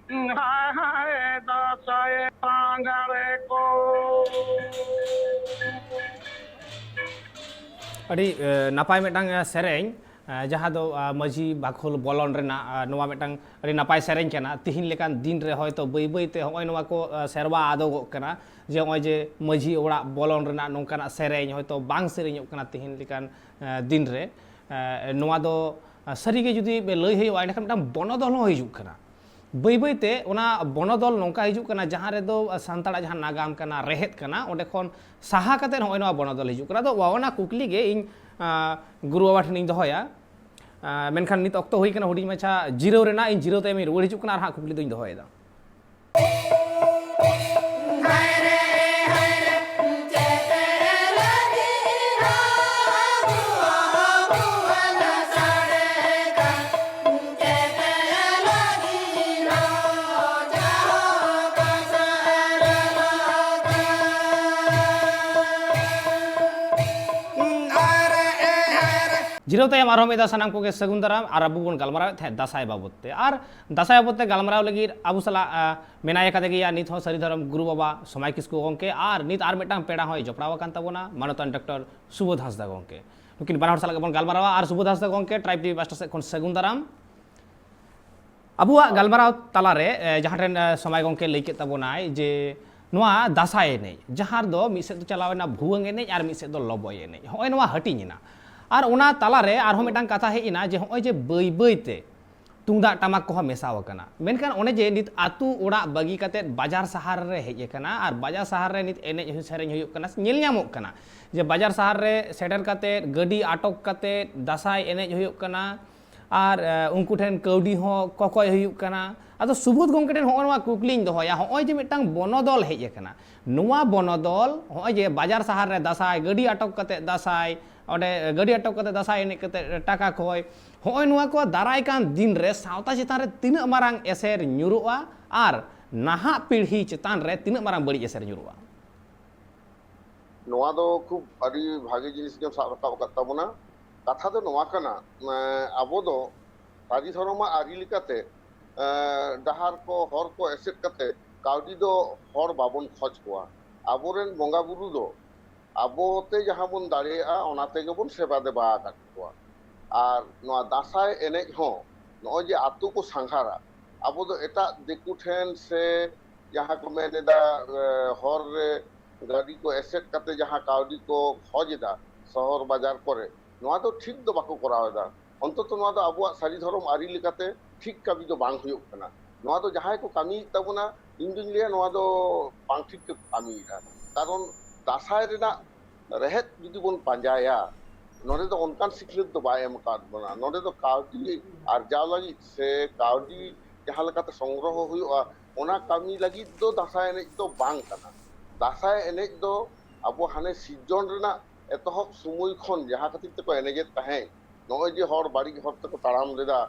ᱦᱟᱭ ᱦᱟᱭ ᱫᱟᱸᱥᱟᱭ ᱥᱟᱸᱜᱷᱟᱨ ᱠᱚ᱾ ᱟᱹᱰᱤ, ᱮ, ᱱᱟᱯᱟᱭ ᱢᱤᱫᱴᱟᱝ, ᱮ, ᱥᱮᱨᱮᱧ, ᱮ, ᱡᱟᱦᱟᱸ ᱫᱚ, ᱟ, ᱢᱟᱹᱡᱷᱤ ᱵᱟᱠᱷᱳᱞ ᱵᱚᱞᱚᱱ ᱨᱮᱱᱟᱜ, ᱟ, ᱱᱚᱣᱟ ᱢᱤᱫᱴᱟᱝ ᱟᱹᱰᱤ ᱱᱟᱯᱟᱭ ᱥᱮᱨᱮᱧ ᱠᱟᱱᱟ᱾ ᱛᱤᱦᱤᱧ ᱞᱮᱠᱟᱱ ᱫᱤᱱ ᱨᱮ ᱦᱚᱭᱛᱳ ᱵᱟᱹᱭ ᱵᱟᱹᱭ ᱛᱮ ᱦᱚᱸᱜᱼᱚᱭ ᱱᱚᱣᱟ ᱠᱚ, ᱟ, ᱥᱮᱨᱣᱟ ᱟᱫᱚᱜᱚᱜ ᱠᱟᱱᱟ, ᱡᱮ ᱱᱚᱜᱼᱚᱭ ᱡᱮ ᱢᱟᱹᱡᱷᱤ ᱚᱲᱟᱜ ᱵᱚᱞᱚᱱ ᱨᱮᱱᱟᱜ ᱱᱚᱝᱠᱟᱱᱟᱜ ᱥᱮᱨᱮᱧ ᱦᱚᱭᱛᱳ ᱵᱟᱝ ᱥᱮᱨᱮᱧᱚᱜ ᱠᱟᱱᱟ ᱛᱤᱦᱤᱧ ᱞᱮᱠᱟᱱ, ᱟ, ᱫᱤᱱ ᱨᱮ᱾ ᱟ, ᱱᱚᱣᱟ ᱫᱚ, ᱟ, ᱥᱟᱹᱨᱤᱜᱮ ᱡᱩᱫᱤ ᱞᱟᱹᱭ ᱦᱩᱭᱩᱜᱼᱟ, ᱮᱸᱰᱮᱠᱷᱟᱱ ᱢᱤᱫᱴᱟᱝ ᱵᱚᱱᱚᱫᱚᱞ ᱦᱚᱸ ᱦᱤᱡᱩᱜ ᱠᱟᱱᱟ᱾ ᱵᱟᱹᱭ ᱵᱟᱹᱭ ᱛᱮ ᱚᱱᱟ ᱵᱚᱱᱚᱫᱚᱞ ᱱᱚᱝᱠᱟ ᱦᱤᱡᱩᱜ ᱠᱟᱱᱟ, ᱡᱟᱦᱟᱸ ᱨᱮᱫᱚ ᱥᱟᱱᱛᱟᱲᱟᱜ ᱡᱟᱦᱟᱸ ᱱᱟᱜᱟᱢ ᱠᱟᱱᱟ, ᱨᱮᱦᱮᱫ ᱠᱟᱱᱟ, ᱚᱸᱰᱮ ᱠᱷᱚᱱ ᱥᱟᱦᱟ ᱠᱟᱛᱮ ᱱᱚᱜᱼᱚᱭ ᱱᱚᱣᱟ ᱵᱚᱱᱚᱫᱚᱞ ᱦᱤᱡᱩᱜ ᱠᱟᱱᱟ᱾ ᱟᱫᱚ ᱚᱱᱟ ᱠᱩᱠᱞᱤ ᱜᱮ ᱤᱧ, ᱟ, ᱜᱩᱨᱩ ᱵᱟᱵᱟ ᱴᱷᱮᱱᱤᱧ ᱫᱚᱦᱚᱭᱟ᱾ ᱟ, ᱢᱮᱱᱠᱷᱟᱱ ᱱᱤᱛ ᱚᱠᱛᱚ ᱦᱩᱭ ᱠᱟᱱᱟ ᱦᱩᱰᱤᱧ ᱢᱟᱪᱷᱟ ᱡᱤᱨᱟᱹᱣ ᱨᱮᱱᱟᱜ, ᱤᱧ ᱡᱤᱨᱟᱹᱣ ᱛᱟᱭᱚᱢᱤᱧ ᱨᱩᱣᱟᱹᱲ ᱦᱤᱡᱩᱜ ᱠᱟᱱᱟ ᱟᱨ ᱦᱟᱸᱜ ᱠᱩᱠᱞᱤ ᱫᱚᱧ ᱫᱚᱦᱚᱭᱮᱫᱟ᱾ ᱡᱤᱨᱟᱹᱣ ᱛᱟᱭᱚᱢ ᱟᱨᱦᱚᱸ ᱢᱤᱫ ᱫᱷᱟᱣ ᱥᱟᱱᱟᱢ ᱠᱚᱜᱮ ᱥᱟᱹᱜᱩᱱ ᱫᱟᱨᱟᱢ᱾ ᱟᱨ ᱟᱵᱚ ᱵᱚᱱ ᱜᱟᱞᱢᱟᱨᱟᱣᱮᱫ ᱛᱟᱦᱮᱸᱫ ᱫᱟᱸᱥᱟᱭ ᱵᱟᱵᱚᱫ ᱛᱮ᱾ ᱟᱨ ᱫᱟᱸᱥᱟᱭ ᱵᱟᱵᱚᱫ ᱛᱮ ᱜᱟᱞᱢᱟᱨᱟᱣ ᱞᱟᱹᱜᱤᱫ ᱟᱵᱚ ᱥᱟᱞᱟᱜ, ᱟ, ᱢᱮᱱᱟᱭ ᱟᱠᱟᱫᱮ ᱜᱮᱭᱟ ᱱᱤᱛ ᱦᱚᱸ ᱥᱟᱹᱨᱤ ᱫᱷᱚᱨᱚᱢ ᱜᱩᱨᱩ ᱵᱟᱵᱟ ᱥᱚᱢᱟᱭ ᱠᱤᱥᱠᱩ ᱜᱚᱢᱠᱮ, ᱟᱨ ᱱᱤᱛ ᱟᱨ ᱢᱤᱫᱴᱟᱝ ᱯᱮᱲᱟ ᱦᱚᱸᱭ ᱡᱚᱯᱲᱟᱣ ᱟᱠᱟᱱ ᱛᱟᱵᱚᱱᱟ, ᱢᱟᱱᱚᱛᱟᱱ ᱰᱚᱠᱴᱚᱨ ᱥᱩᱵᱳᱫᱷ ᱦᱟᱸᱥᱫᱟ ᱜᱚᱢᱠᱮ᱾ ᱱᱩᱠᱤᱱ ᱵᱟᱱᱟ ᱦᱚᱲ ᱥᱟᱞᱟᱜ ᱜᱮᱵᱚᱱ ᱜᱟᱞᱢᱟᱨᱟᱣᱟ᱾ ᱟᱨ ᱥᱩᱵᱳᱫᱷ ᱦᱟᱸᱥᱫᱟ ᱜᱚᱢᱠᱮ, ᱴᱨᱟᱭᱤᱵ ᱴᱤᱵᱷᱤ ᱯᱟᱥᱴᱟ ᱥᱮᱫ ᱠᱷᱚᱱ ᱥᱟᱹᱜᱩᱱ ᱫᱟᱨᱟᱢ᱾ ᱟᱵᱚᱣᱟᱜ ᱜᱟᱞᱢᱟᱨᱟᱣ ᱛᱟᱞᱟᱨᱮ, ᱮ, ᱡᱟᱦᱟᱸ ᱴᱷᱮᱱ, ᱮ, ᱥᱚᱢᱟᱭ ᱜᱚᱢᱠᱮ ᱞᱟᱹᱭ ᱠᱮᱫ ᱛᱟᱵᱚᱱᱟᱭ ᱡᱮ ᱱᱚᱣᱟ ᱫᱟᱸᱥᱟᱭ ᱮᱱᱮᱡ, ᱡᱟᱦᱟᱸ ᱨᱮᱫᱚ ᱢᱤᱫ ᱥᱮᱫ ᱫᱚ ᱪᱟᱞᱟᱣ ᱮᱱᱟ ᱵᱷᱩᱣᱟᱹᱝ ᱮᱱᱮᱡ ᱟᱨ ᱢᱤᱫ ᱥᱮᱫ ᱫᱚ ᱞᱚᱵᱚᱭ ᱮᱱᱮᱡ, ᱦᱚᱸᱜᱼᱚᱭ ᱱᱚᱣᱟ ᱦᱟᱹᱴᱤᱧ ᱮᱱᱟ᱾ ᱟᱨ ᱚᱱᱟ ᱛᱟᱞᱟᱨᱮ ᱟᱨᱦᱚᱸ ᱢᱤᱫᱴᱟᱝ ᱠᱟᱛᱷᱟ ᱦᱮᱡ ᱮᱱᱟ ᱡᱮ ᱦᱚᱸᱜᱼᱚᱭ ᱡᱮ ᱵᱟᱹᱭ ᱵᱟᱹᱭ ᱛᱮ ᱛᱩᱢᱫᱟᱜ ᱴᱟᱢᱟᱠ ᱠᱚᱦᱚᱸ ᱢᱮᱥᱟᱣ ᱟᱠᱟᱱᱟ, ᱢᱮᱱᱠᱷᱟᱱ ᱚᱱᱮ ᱡᱮ ᱱᱤᱛ ᱟᱹᱛᱩ ᱚᱲᱟᱜ ᱵᱟᱹᱜᱤ ᱠᱟᱛᱮᱫ ᱵᱟᱡᱟᱨ ᱥᱟᱦᱟᱨ ᱨᱮ ᱦᱮᱡ ᱟᱠᱟᱱᱟ ᱟᱨ ᱵᱟᱡᱟᱨ ᱥᱟᱦᱟᱨ ᱨᱮ ᱱᱤᱛ ᱮᱱᱮᱡ ᱥᱮᱨᱮᱧ ᱦᱩᱭᱩᱜ ᱠᱟᱱᱟ, ᱧᱮᱞ ᱧᱟᱢᱚᱜ ᱠᱟᱱᱟ ᱡᱮ ᱵᱟᱡᱟᱨ ᱥᱟᱦᱟᱨ ᱨᱮ ᱥᱮᱴᱮᱨ ᱠᱟᱛᱮᱫ ᱜᱟᱹᱰᱤ ᱟᱴᱚᱠ ᱠᱟᱛᱮᱫ ᱫᱟᱸᱥᱟᱭ ᱮᱱᱮᱡ ᱦᱩᱭᱩᱜ ᱠᱟᱱᱟ᱾ ᱟᱨ, ᱮ, ᱩᱱᱠᱩ ᱴᱷᱮᱱ ᱠᱟᱹᱣᱰᱤ ᱦᱚᱸ ᱠᱚᱠᱚᱭ ᱦᱩᱭᱩᱜ ᱠᱟᱱᱟ᱾ ᱟᱫᱚ ᱥᱩᱵᱳᱫᱷ ᱜᱚᱢᱠᱮ ᱴᱷᱮᱱ ᱦᱚᱸᱜᱼᱚ ᱱᱚᱣᱟ ᱠᱩᱠᱞᱤᱧ ᱫᱚᱦᱚᱭᱟ, ᱦᱚᱸᱜᱼᱚᱭ ᱡᱮ ᱢᱤᱫᱴᱟᱝ ᱵᱚᱱᱚᱫᱚᱞ ᱦᱮᱡ ᱟᱠᱟᱱᱟ, ᱱᱚᱣᱟ ᱵᱚᱱᱚᱫᱚᱞ, ᱦᱚᱸᱜᱼᱚᱭ ᱡᱮ ᱵᱟᱡᱟᱨ ᱥᱟᱦᱟᱨ ᱨᱮ ᱫᱟᱸᱥᱟᱭ, ᱜᱟᱹᱰᱤ ᱟᱴᱚᱠ ᱠᱟᱛᱮᱫ ᱫᱟᱸᱥᱟᱭ, ᱚᱸᱰᱮ ᱜᱟᱹᱰᱤ ᱟᱴᱚᱠ ᱠᱟᱛᱮ ᱫᱟᱸᱥᱟᱭ ᱮᱱᱮᱡ ᱠᱟᱛᱮ ᱴᱟᱠᱟ ᱠᱷᱚᱭ, ᱦᱚᱸᱜᱼᱚᱭ ᱱᱚᱣᱟ ᱠᱚ ᱫᱟᱨᱟᱭ ᱠᱟᱱ ᱫᱤᱱ ᱨᱮ ᱥᱟᱶᱛᱟ ᱪᱮᱛᱟᱱ ᱨᱮ ᱛᱤᱱᱟᱹᱜ ᱢᱟᱨᱟᱝ ᱮᱥᱮᱨ ᱧᱩᱨᱩᱜᱼᱟ ᱟᱨ ᱱᱟᱦᱟᱜ ᱯᱤᱲᱦᱤ ᱪᱮᱛᱟᱱ ᱨᱮ ᱛᱤᱱᱟᱹᱜ ᱢᱟᱨᱟᱝ ᱵᱟᱹᱲᱤᱡ ᱮᱥᱮᱨ ᱧᱩᱨᱩᱜᱼᱟ? ᱱᱚᱣᱟ ᱫᱚ ᱠᱷᱩᱵ ᱟᱹᱰᱤ ᱵᱷᱟᱜᱮ ᱡᱤᱱᱤᱥ ᱜᱮᱢ ᱥᱟᱵ ᱨᱟᱠᱟᱵ ᱟᱠᱟᱫ ᱛᱟᱵᱚᱱᱟ᱾ ᱠᱟᱛᱷᱟ ᱫᱚ ᱱᱚᱣᱟ ᱠᱟᱱᱟ, ᱮᱸ, ᱟᱵᱚ ᱫᱚ ᱥᱟᱹᱨᱤ ᱫᱷᱚᱨᱚᱢᱟᱜ ᱟᱹᱨᱤ ᱞᱮᱠᱟᱛᱮ, ᱮᱸ, ᱰᱟᱦᱟᱨ ᱠᱚ, ᱦᱚᱨ ᱠᱚ ᱮᱥᱮᱫ ᱠᱟᱛᱮ ᱠᱟᱹᱣᱰᱤ ᱫᱚ ᱦᱚᱲ ᱵᱟᱵᱚᱱ ᱠᱷᱚᱡ ᱠᱚᱣᱟ᱾ ᱟᱵᱚᱨᱮᱱ ᱵᱚᱸᱜᱟ ᱵᱩᱨᱩ ᱫᱚ ᱟᱵᱚᱛᱮ ᱡᱟᱦᱟᱸ ᱵᱚᱱ ᱫᱟᱲᱮᱭᱟᱜᱼᱟ, ᱚᱱᱟ ᱛᱮᱜᱮ ᱵᱚᱱ ᱥᱮᱵᱟ ᱫᱮᱵᱟ ᱟᱠᱟᱫ ᱠᱚᱣᱟ᱾ ᱟᱨ ᱱᱚᱣᱟ ᱫᱟᱸᱥᱟᱭ ᱮᱱᱮᱡ ᱦᱚᱸ ᱱᱚᱜᱼᱚᱭ ᱡᱮ ᱟᱛᱳ ᱠᱚ ᱥᱟᱸᱜᱷᱟᱨᱟ, ᱟᱵᱚ ᱫᱚ ᱮᱴᱟᱜ ᱫᱤᱠᱩ ᱴᱷᱮᱱ ᱥᱮ ᱡᱟᱦᱟᱸ ᱠᱚ ᱢᱮᱱ ᱮᱫᱟ, ᱮ, ᱦᱚᱨ ᱨᱮ ᱜᱟᱹᱰᱤ ᱠᱚ ᱮᱥᱮᱫ ᱠᱟᱛᱮ ᱡᱟᱦᱟᱸ ᱠᱟᱹᱣᱰᱤ ᱠᱚ ᱠᱷᱚᱡ ᱮᱫᱟ ᱥᱚᱦᱚᱨ ᱵᱟᱡᱟᱨ ᱠᱚᱨᱮ, ᱱᱚᱣᱟ ᱫᱚ ᱴᱷᱤᱠ ᱫᱚ ᱵᱟᱠᱚ ᱠᱚᱨᱟᱣ ᱮᱫᱟ᱾ ᱚᱱᱛᱚᱛᱚ ᱱᱚᱣᱟ ᱫᱚ ᱟᱵᱚᱣᱟᱜ ᱥᱟᱹᱨᱤ ᱫᱷᱚᱨᱚᱢ ᱟᱹᱨᱤ ᱞᱮᱠᱟᱛᱮ ᱴᱷᱤᱠ ᱠᱟᱹᱢᱤ ᱫᱚ ᱵᱟᱝ ᱦᱩᱭᱩᱜ ᱠᱟᱱᱟ᱾ ᱱᱚᱣᱟ ᱫᱚ ᱡᱟᱦᱟᱸᱭ ᱠᱚ ᱠᱟᱹᱢᱤᱭᱮᱫ ᱛᱟᱵᱚᱱᱟ, ᱤᱧ ᱫᱩᱧ ᱞᱟᱹᱭᱟ ᱱᱚᱣᱟ ᱫᱚ ᱵᱟᱝ ᱴᱷᱤᱠ ᱠᱚ ᱠᱟᱹᱢᱤᱭᱮᱫᱟ᱾ ᱠᱟᱨᱚᱱ ᱫᱟᱸᱥᱟᱭ ᱨᱮᱱᱟᱜ ᱨᱮᱦᱮᱫ ᱡᱩᱫᱤ ᱵᱚᱱ ᱯᱟᱸᱡᱟᱭᱟ, ᱱᱚᱰᱮ ᱫᱚ ᱚᱱᱠᱟᱱ ᱥᱤᱠᱷᱱᱟᱹᱛ ᱫᱚ ᱵᱟᱭ ᱮᱢ ᱟᱠᱟᱫ ᱵᱚᱱᱟ᱾ ᱱᱚᱰᱮ ᱫᱚ ᱠᱟᱹᱣᱰᱤ ᱟᱨᱡᱟᱣ ᱞᱟᱹᱜᱤᱫ ᱥᱮ ᱠᱟᱹᱣᱰᱤ ᱡᱟᱦᱟᱸ ᱞᱮᱠᱟᱛᱮ ᱥᱚᱝᱜᱨᱚᱦᱚ ᱦᱩᱭᱩᱜᱼᱟ, ᱚᱱᱟ ᱠᱟᱹᱢᱤ ᱞᱟᱹᱜᱤᱫ ᱫᱚ ᱫᱟᱸᱥᱟᱭ ᱮᱱᱮᱡ ᱫᱚ ᱵᱟᱝ ᱠᱟᱱᱟ᱾ ᱫᱟᱸᱥᱟᱭ ᱮᱱᱮᱡ ᱫᱚ ᱟᱵᱚ ᱦᱟᱱᱮ ᱥᱤᱨᱡᱚᱱ ᱨᱮᱱᱟᱜ ᱮᱛᱚᱦᱚᱵ ᱥᱚᱢᱚᱭ ᱠᱷᱚᱱ ᱡᱟᱦᱟᱸ ᱠᱷᱟᱹᱛᱤᱨ ᱛᱮᱠᱚ ᱮᱱᱮᱡᱮᱫ ᱛᱟᱦᱮᱸᱫ, ᱱᱚᱜᱼᱚᱭ ᱡᱮ ᱦᱚᱲ ᱵᱟᱹᱲᱤᱡ ᱦᱚᱨ ᱛᱮᱠᱚ ᱛᱟᱲᱟᱢ ᱞᱮᱫᱟ,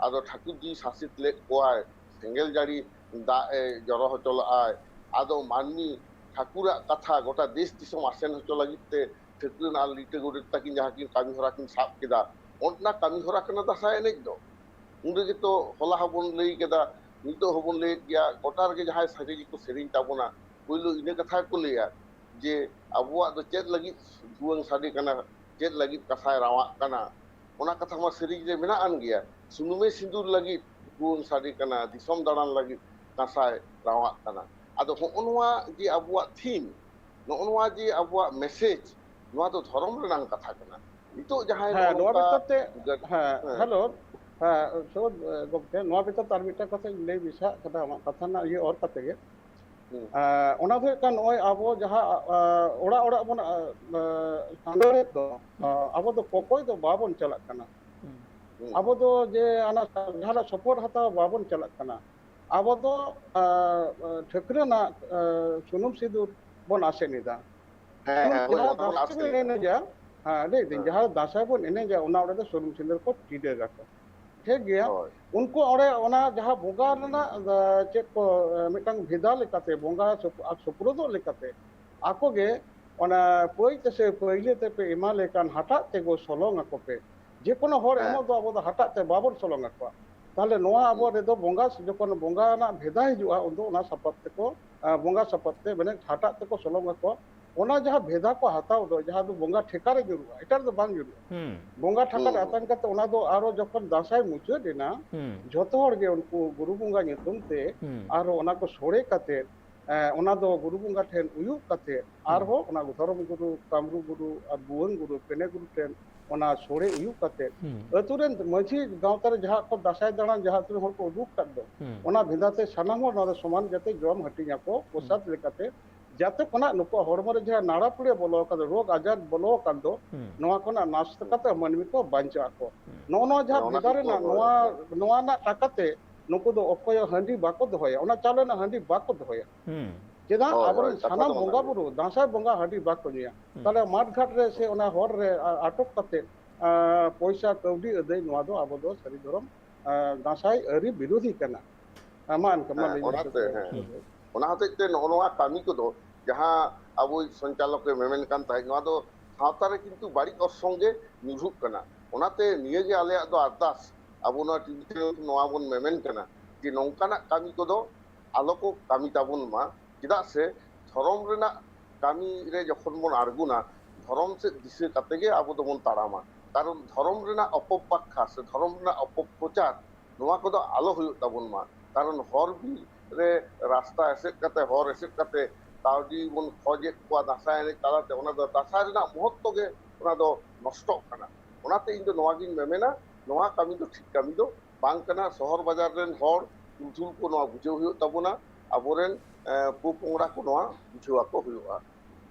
ᱟᱫᱚ ᱴᱷᱟᱹᱠᱩᱨ ᱡᱤ ᱥᱟᱥᱮᱛ ᱞᱮᱫ ᱠᱚᱣᱟᱭ, ᱥᱮᱸᱜᱮᱞ ᱡᱟᱹᱲᱤ ᱫᱟᱜ ᱮ ᱡᱚᱨᱚ ᱦᱚᱪᱚ ᱞᱟᱜᱼᱟᱭ, ᱟᱫᱚ ᱢᱟᱹᱱᱢᱤ ᱴᱷᱟᱹᱠᱩᱨᱟᱜ ᱠᱟᱛᱷᱟ ᱜᱚᱴᱟ ᱫᱮᱥ ᱫᱤᱥᱚᱢ ᱟᱥᱮᱱ ᱦᱚᱪᱚ ᱞᱟᱹᱜᱤᱫ ᱛᱮ ᱴᱷᱟᱹᱠᱨᱟᱹᱱ ᱟᱨ ᱞᱤᱴᱟᱹ ᱜᱚᱰᱮᱛ ᱛᱟᱹᱠᱤᱱ ᱡᱟᱦᱟᱸ ᱠᱤᱱ ᱠᱟᱹᱢᱤ ᱦᱚᱨᱟ ᱠᱤᱱ ᱥᱟᱵ ᱠᱮᱫᱟ, ᱚᱱᱟ ᱠᱟᱹᱢᱤ ᱦᱚᱨᱟ ᱠᱟᱱᱟ ᱫᱟᱸᱥᱟᱭ ᱮᱱᱮᱡ ᱫᱚ᱾ ᱩᱱ ᱨᱮᱜᱮ ᱛᱚ ᱦᱚᱞᱟ ᱦᱚᱸᱵᱚᱱ ᱞᱟᱹᱭ ᱠᱮᱫᱟ, ᱱᱤᱛᱚᱜ ᱦᱚᱸᱵᱚᱱ ᱞᱟᱹᱭᱮᱫ ᱜᱮᱭᱟ, ᱜᱚᱴᱟ ᱨᱮᱜᱮ ᱡᱟᱦᱟᱸᱭ ᱥᱟᱹᱨᱤ ᱜᱮᱠᱚ ᱥᱮᱨᱮᱧ ᱛᱟᱵᱚᱱᱟ, ᱯᱳᱭᱞᱳ ᱤᱱᱟᱹ ᱠᱟᱛᱷᱟ ᱜᱮᱠᱚ ᱞᱟᱹᱭᱟ ᱡᱮ ᱟᱵᱚᱣᱟᱜ ᱫᱚ ᱪᱮᱫ ᱞᱟᱹᱜᱤᱫ ᱵᱷᱩᱣᱟᱹᱝ ᱥᱟᱰᱮ ᱠᱟᱱᱟ, ᱪᱮᱫ ᱞᱟᱹᱜᱤᱫ ᱠᱟᱸᱥᱟᱭ ᱨᱟᱣᱟᱜ ᱠᱟᱱᱟ, ᱚᱱᱟ ᱠᱟᱛᱷᱟ ᱢᱟ ᱥᱮᱨᱮᱧ ᱨᱮ ᱢᱮᱱᱟᱜ ᱟᱱ ᱜᱮᱭᱟ, ᱥᱩᱱᱩᱢᱮ ᱥᱤᱸᱫᱩᱨ ᱞᱟᱹᱜᱤᱫ ᱵᱷᱩᱣᱟᱹᱝ ᱥᱟᱰᱮ ᱠᱟᱱᱟ, ᱫᱤᱥᱚᱢ ᱫᱟᱬᱟᱱ ᱞᱟᱹᱜᱤᱫ ᱠᱟᱸᱥᱟᱭ ᱨᱟᱣᱟᱜ ᱠᱟᱱᱟ᱾ ᱟᱫᱚ ᱦᱚᱸᱜᱼᱚ ᱱᱚᱣᱟ ᱡᱮ ᱟᱵᱚᱣᱟᱜ ᱛᱷᱤᱢ, ᱱᱚᱜᱼᱚ ᱱᱚᱣᱟ ᱡᱮ ᱟᱵᱚᱣᱟᱜ ᱢᱮᱥᱮᱡᱽ, ᱱᱚᱣᱟ ᱫᱚ ᱫᱷᱚᱨᱚᱢ ᱨᱮᱱᱟᱝ ᱠᱟᱛᱷᱟ ᱠᱟᱱᱟ᱾ ᱱᱤᱛᱚᱜ ᱡᱟᱦᱟᱸᱭ ᱦᱮᱸ, ᱱᱚᱜᱼᱚ ᱱᱚᱣᱟ ᱱᱚᱝᱠᱟ ᱵᱮᱯᱟᱨ ᱛᱮ, ᱜᱟᱹᱰ- ᱦᱮᱸ, ᱦᱮᱸ᱾ ᱦᱮᱞᱳ, ᱦᱮᱸ, ᱥᱳᱫ, ᱮ, ᱜᱚᱢᱠᱮ, ᱱᱚᱣᱟ ᱵᱮᱯᱟᱨ ᱛᱮ ᱟᱨ ᱢᱤᱫᱴᱟᱝ ᱠᱟᱛᱷᱟᱧ ᱞᱟᱹᱭ ᱢᱮᱥᱟᱜ ᱠᱟᱫᱟ ᱟᱢᱟᱜ ᱠᱟᱛᱷᱟ ᱨᱮᱱᱟᱜ ᱤᱭᱟᱹ ᱚᱨ ᱠᱟᱛᱮ ᱜᱮ᱾ ᱦᱩᱸ᱾ ᱮ, ᱚᱱᱟ ᱫᱚ ᱦᱩᱭᱩᱜ ᱠᱟᱱᱟ, ᱱᱚᱜᱼᱚᱭ ᱟᱵᱚ ᱡᱟᱦᱟᱸ, ᱟ, ᱚᱲᱟᱜ ᱚᱲᱟᱜ ᱵᱚᱱ, ᱟ, ᱟ, ᱥᱟᱸᱜᱷᱟᱨᱮᱫ ᱫᱚ, ᱟ, ᱟᱵᱚ ᱫᱚ ᱠᱚᱠᱚᱭ ᱫᱚ ᱵᱟᱵᱚᱱ ᱪᱟᱞᱟᱜ ᱠᱟᱱᱟ᱾ ᱦᱩᱸ᱾ ᱟᱵᱚ ᱫᱚ ᱡᱮ ᱚᱱᱟ ᱡᱟᱦᱟᱱᱟᱜ ᱥᱚᱯᱚᱦᱚᱫ ᱦᱟᱛᱟᱣ ᱵᱟᱵᱚᱱ ᱪᱟᱞᱟᱜ ᱠᱟᱱᱟ᱾ ᱟᱵᱚ ᱫᱚ, ᱟ, ᱟ, ᱴᱷᱟᱹᱠᱨᱟᱹᱱᱟᱜ, ᱟ, ᱥᱩᱱᱩᱢ ᱥᱤᱸᱫᱩᱨ ᱵᱚᱱ ᱟᱥᱮᱱ ᱮᱫᱟ᱾ ᱦᱮᱸ, ᱦᱮᱸ, ᱦᱳᱭ, ᱡᱟᱦᱟᱸ ᱚᱱᱟ ᱵᱚᱱ ᱫᱟᱸᱥᱟᱭ ᱟᱥᱮᱱ ᱵᱚᱱ ᱮᱫᱟ᱾ ᱮᱱᱮᱡᱟ, ᱦᱮᱸ, ᱞᱟᱹᱭ ᱫᱟᱹᱧ, ᱦᱮᱸ᱾ ᱡᱟᱦᱟᱸ ᱫᱟᱸᱥᱟᱭ ᱵᱚᱱ ᱮᱱᱮᱡᱟ, ᱚᱱᱟ ᱚᱸᱰᱮ ᱫᱚ ᱥᱩᱱᱩᱢ ᱥᱤᱸᱫᱩᱨ ᱠᱚ ᱴᱤᱰᱟᱹᱜᱟᱠᱚ᱾ ᱴᱷᱤᱠ ᱜᱮᱭᱟ᱾ ᱦᱳᱭ᱾ ᱩᱱᱠᱩ ᱚᱸᱰᱮ ᱚᱱᱟ ᱡᱟᱦᱟᱸ ᱵᱚᱸᱜᱟ ᱨᱮᱱᱟᱜ, ᱟ, ᱪᱮᱫ ᱠᱚ, ᱟ, ᱢᱤᱫᱴᱟᱝ ᱵᱷᱮᱫᱟ ᱞᱮᱠᱟᱛᱮ, ᱵᱚᱸᱜᱟ ᱥᱩᱯ-, ᱟᱨ ᱥᱩᱯᱨᱩᱫᱚᱜ ᱞᱮᱠᱟᱛᱮ, ᱟᱠᱚ ᱜᱮ ᱚᱱᱟ ᱯᱟᱹᱭ ᱛᱮ ᱥᱮ ᱯᱟᱹᱭᱞᱟᱹ ᱛᱮᱯᱮ ᱮᱢᱟ ᱞᱮ ᱠᱟᱱ ᱦᱟᱴᱟᱜ ᱛᱮᱜᱚ ᱥᱚᱞᱚᱝ ᱟᱠᱚ ᱯᱮ᱾ ᱡᱮ ᱠᱳᱱᱳ ᱦᱚᱲ ᱦᱮᱸ᱾ ᱮᱢᱚᱜ ᱫᱚ ᱟᱵᱚ ᱫᱚ ᱦᱟᱴᱟᱜ ᱛᱮ ᱵᱟᱵᱚᱱ ᱥᱚᱞᱚᱝ ᱟᱠᱚᱣᱟ᱾ ᱛᱟᱦᱞᱮ ᱱᱚᱣᱟ ᱟᱵᱚ ᱦᱩᱸ᱾ ᱨᱮᱫᱚ ᱵᱚᱸᱜᱟ, ᱡᱚᱠᱷᱚᱱ ᱵᱚᱸᱜᱟ ᱨᱮᱱᱟᱜ ᱵᱷᱮᱫᱟ ᱦᱤᱡᱩᱜᱼᱟ, ᱩᱱᱫᱚ ᱚᱱᱟ ᱥᱟᱯᱟᱵ ᱛᱮᱠᱚ, ᱟ, ᱵᱚᱸᱜᱟ ᱥᱟᱯᱟᱵ ᱛᱮ, ᱢᱟᱱᱮ ᱦᱟᱴᱟᱜ ᱛᱮᱠᱚ ᱥᱚᱞᱚᱝ ᱟᱠᱚᱣᱟ᱾ ᱚᱱᱟ ᱡᱟᱦᱟᱸ ᱵᱷᱮᱫᱟ ᱠᱚ ᱦᱟᱛᱟᱣ ᱫᱚ, ᱡᱟᱦᱟᱸ ᱫᱚ ᱵᱚᱸᱜᱟ ᱴᱷᱮᱠᱟ ᱨᱮ ᱧᱩᱨᱩᱜᱼᱟ, ᱮᱴᱟᱜ ᱨᱮᱫᱚ ᱵᱟᱝ ᱧᱩᱨᱩᱜᱼᱟ᱾ ᱦᱩᱸ᱾ ᱵᱚᱸᱜᱟ ᱴᱷᱮᱠᱟ ᱨᱮ ᱦᱩᱸ, ᱦᱩᱸ᱾ ᱟᱛᱟᱝ ᱠᱟᱛᱮ ᱚᱱᱟ ᱫᱚ ᱟᱨᱚ ᱡᱚᱠᱷᱚᱱ ᱫᱟᱸᱥᱟᱭ ᱢᱩᱪᱟᱹᱫ ᱮᱱᱟ, ᱦᱩᱸ᱾ ᱡᱷᱚᱛᱚ ᱦᱚᱲ ᱜᱮ ᱩᱱᱠᱩ ᱜᱩᱨᱩ ᱵᱚᱸᱜᱟ ᱧᱩᱛᱩᱢ ᱛᱮ ᱦᱩᱸ᱾ ᱟᱨᱚ ᱚᱱᱟ ᱠᱚ ᱥᱚᱲᱮ ᱠᱟᱛᱮ, ᱮ, ᱚᱱᱟ ᱫᱚ ᱜᱩᱨᱩ ᱵᱚᱸᱜᱟ ᱴᱷᱮᱱ ᱩᱭᱩᱜ ᱠᱟᱛᱮ ᱦᱩᱸ᱾ ᱟᱨᱦᱚᱸ ᱚᱱᱟ ᱫᱷᱚᱨᱚᱢ ᱜᱩᱨᱩ, ᱠᱟᱢᱨᱩ ᱜᱩᱨᱩ ᱟᱨ ᱵᱷᱩᱣᱟᱹᱝ ᱜᱩᱨᱩ, ᱯᱮᱱᱮ ᱜᱩᱨᱩ ᱴᱷᱮᱱ ᱚᱱᱟ ᱥᱚᱲᱮ ᱩᱭᱩᱜ ᱠᱟᱛᱮ ᱦᱩᱸ᱾ ᱟᱹᱛᱩ ᱨᱮᱱ ᱢᱟᱹᱡᱷᱤ ᱜᱟᱶᱛᱟ ᱨᱮ ᱡᱟᱦᱟᱸ ᱠᱚ ᱫᱟᱸᱥᱟᱭ ᱫᱟᱬᱟᱱ ᱡᱟᱦᱟᱸ ᱟᱹᱛᱩ ᱨᱮᱱ ᱦᱚᱲ ᱠᱚ ᱩᱰᱩᱠ ᱠᱟᱫ ᱫᱚ, ᱦᱩᱸ᱾ ᱚᱱᱟ ᱵᱷᱮᱫᱟ ᱛᱮ ᱥᱟᱱᱟᱢ ᱦᱚᱲ ᱱᱚᱣᱟ ᱫᱚ ᱥᱚᱢᱟᱱ ᱡᱟᱛᱮ ᱡᱚᱢ ᱦᱟᱹᱴᱤᱧ ᱟᱠᱚ ᱦᱩᱸ᱾ ᱯᱨᱚᱥᱟᱫ ᱞᱮᱠᱟᱛᱮ, ᱡᱟᱛᱮ ᱠᱷᱚᱱᱟᱜ ᱱᱩᱠᱩᱣᱟᱜ ᱦᱚᱲᱢᱚ ᱨᱮ ᱡᱟᱦᱟᱸ ᱱᱟᱲᱟ ᱯᱩᱲᱤᱭᱟᱹ ᱵᱚᱞᱚ ᱟᱠᱟᱱ, ᱨᱳᱜᱽ ᱟᱡᱟᱨ ᱵᱚᱞᱚ ᱟᱠᱟᱱ ᱫᱚ, ᱦᱩᱸ᱾ ᱱᱚᱣᱟ ᱠᱷᱚᱱᱟᱜ ᱱᱟᱥ ᱦᱩᱸ᱾ ᱠᱟᱛᱮ ᱢᱟᱹᱱᱢᱤ ᱠᱚ ᱵᱟᱧᱪᱟᱜ ᱟᱠᱚ᱾ ᱦᱩᱸ᱾ ᱱᱚᱜᱼᱚ ᱱᱚᱣᱟ ᱡᱟᱦᱟᱸ ᱚᱱᱟ ᱵᱷᱮᱫᱟ ᱠᱚ ᱨᱮᱱᱟᱜ, ᱠᱚ ᱱᱚᱣᱟ, ᱦᱳᱭ᱾ ᱱᱚᱣᱟ ᱨᱮᱱᱟᱜ ᱴᱟᱠᱟ ᱛᱮ ᱱᱩᱠᱩ ᱫᱚ ᱚᱠᱚᱭ ᱦᱚᱸ ᱦᱟᱺᱰᱤ ᱵᱟᱠᱚ ᱫᱚᱦᱚᱭᱟ, ᱚᱱᱟ ᱪᱟᱣᱞᱮ ᱨᱮᱱᱟᱜ ᱦᱟᱺᱰᱤ ᱵᱟᱠᱚ ᱫᱚᱦᱚᱭᱟ᱾ ᱦᱩᱸ᱾ ᱪᱮᱫᱟᱜ? ᱦᱳᱭ, ᱟᱵᱚᱨᱮᱱ ᱦᱳᱭ, ᱠᱟᱛᱷᱟ ᱥᱟᱱᱟᱢ ᱫᱚ ᱚᱱᱟ ᱵᱚᱸᱜᱟ ᱜᱮ᱾ ᱵᱩᱨᱩ, ᱫᱟᱸᱥᱟᱭ ᱵᱚᱸᱜᱟ ᱦᱟᱺᱰᱤ ᱵᱟᱠᱚ ᱧᱩᱭᱟ᱾ ᱦᱩᱸ᱾ ᱛᱟᱦᱞᱮ ᱢᱟᱴ ᱜᱷᱟᱴ ᱨᱮ ᱥᱮ ᱚᱱᱟ ᱦᱚᱨ ᱨᱮ ᱟ-, ᱟᱴᱚᱠ ᱠᱟᱛᱮ, ᱟ, ᱯᱚᱭᱥᱟ ᱠᱟᱹᱣᱰᱤ ᱟᱹᱫᱟᱹᱭ, ᱱᱚᱣᱟ ᱫᱚ ᱟᱵᱚ ᱫᱚ ᱥᱟᱹᱨᱤ ᱫᱷᱚᱨᱚᱢ, ᱟ, ᱫᱟᱸᱥᱟᱭ ᱟᱹᱨᱤ ᱵᱤᱨᱳᱫᱷᱤ ᱠᱟᱱᱟ᱾ ᱟ, ᱢᱟ ᱮᱱᱠᱷᱟᱱ, ᱢᱟ ᱦᱮᱸ, ᱞᱟᱹᱭ ᱢᱮ᱾ ᱚᱱᱟᱛᱮ, ᱦᱮᱸ᱾ ᱦᱩᱸ᱾ ᱚᱱᱟ ᱦᱚᱛᱮᱡ ᱛᱮ ᱱᱚᱜᱼᱚ ᱱᱚᱣᱟ ᱠᱟᱹᱢᱤ ᱠᱚᱫᱚ ᱡᱟᱦᱟᱸ ᱟᱵᱚᱭᱤᱡ ᱥᱚᱧᱪᱟᱞᱚᱠ ᱮ ᱢᱮᱢᱮᱱ ᱠᱟᱱ ᱛᱟᱦᱮᱸᱫ, ᱱᱚᱣᱟ ᱫᱚ ᱥᱟᱶᱛᱟ ᱨᱮ ᱠᱤᱱᱛᱩ ᱵᱟᱹᱲᱤᱡ ᱚᱨᱥᱚᱝ ᱜᱮ ᱧᱩᱨᱦᱩᱜ ᱠᱟᱱᱟ᱾ ᱚᱱᱟᱛᱮ ᱱᱤᱭᱟᱹ ᱜᱮ ᱟᱞᱮᱭᱟᱜ ᱫᱚ ᱟᱨᱫᱟᱥ, ᱟᱵᱚ ᱱᱚᱣᱟ ᱴᱤᱵᱷᱤ ᱪᱮᱱᱮᱞ ᱱᱚᱣᱟ ᱵᱚᱱ ᱢᱮᱢᱮᱱ ᱠᱟᱱᱟ ᱡᱮ ᱱᱚᱝᱠᱟᱱᱟᱜ ᱠᱟᱹᱢᱤ ᱠᱚᱫᱚ ᱟᱞᱚ ᱠᱚ ᱠᱟᱹᱢᱤ ᱛᱟᱵᱚᱱ ᱢᱟ᱾ ᱪᱮᱫᱟᱜ ᱥᱮ ᱫᱷᱚᱨᱚᱢ ᱨᱮᱱᱟᱜ ᱠᱟᱹᱢᱤ ᱨᱮ ᱡᱚᱠᱷᱚᱱ ᱵᱚᱱ ᱟᱬᱜᱚᱱᱟ, ᱫᱷᱚᱨᱚᱢ ᱥᱮᱫ ᱫᱤᱥᱟᱹ ᱠᱟᱛᱮ ᱜᱮ ᱟᱵᱚ ᱫᱚᱵᱚᱱ ᱛᱟᱲᱟᱢᱟ᱾ ᱠᱟᱨᱚᱱ ᱫᱷᱚᱨᱚᱢ ᱨᱮᱱᱟᱜ ᱚᱯᱚᱵᱟᱠᱠᱷᱟ ᱥᱮ ᱫᱷᱚᱨᱚᱢ ᱨᱮᱱᱟᱜ ᱚᱯᱚᱯᱨᱚᱪᱟᱨ, ᱱᱚᱣᱟ ᱠᱚᱫᱚ ᱟᱞᱚ ᱦᱩᱭᱩᱜ ᱛᱟᱵᱚᱱ ᱢᱟ᱾ ᱠᱟᱨᱚᱱ ᱦᱚᱨ ᱵᱤᱨ ᱨᱮ ᱨᱟᱥᱛᱟ ᱮᱥᱮᱫ ᱠᱟᱛᱮ, ᱦᱚᱨ ᱮᱥᱮᱫ ᱠᱟᱛᱮ ᱠᱟᱹᱣᱰᱤ ᱵᱚᱱ ᱠᱷᱚᱡᱮᱫ ᱠᱚᱣᱟ ᱫᱟᱸᱥᱟᱭ ᱮᱱᱮᱡ ᱛᱟᱞᱟᱛᱮ, ᱚᱱᱟ ᱫᱚ ᱫᱟᱸᱥᱟᱭ ᱨᱮᱱᱟᱜ ᱢᱚᱦᱚᱛᱛᱚ ᱜᱮ ᱚᱱᱟ ᱫᱚ ᱱᱚᱥᱴᱚᱜ ᱠᱟᱱᱟ᱾ ᱚᱱᱟᱛᱮ ᱤᱧ ᱫᱚ ᱱᱚᱣᱟ ᱜᱤᱧ ᱢᱮᱢᱮᱱᱟ, ᱱᱚᱣᱟ ᱠᱟᱹᱢᱤ ᱫᱚ ᱴᱷᱤᱠ ᱠᱟᱹᱢᱤ ᱫᱚ ᱵᱟᱝ ᱠᱟᱱᱟ᱾ ᱥᱚᱦᱚᱨ ᱵᱟᱡᱟᱨ ᱨᱮᱱ ᱦᱚᱲ ᱯᱩᱨᱩᱫᱷᱩᱞ ᱠᱚ ᱱᱚᱣᱟ ᱵᱩᱡᱷᱟᱹᱣ ᱦᱩᱭᱩᱜ ᱛᱟᱵᱚᱱᱟ᱾ ᱟᱵᱚᱨᱮᱱ, ᱮ, ᱯᱚᱼᱯᱚᱝᱲᱟ ᱠᱚ ᱱᱚᱣᱟ ᱵᱩᱡᱷᱟᱹᱣ ᱟᱠᱚ ᱦᱩᱭᱩᱜᱼᱟ᱾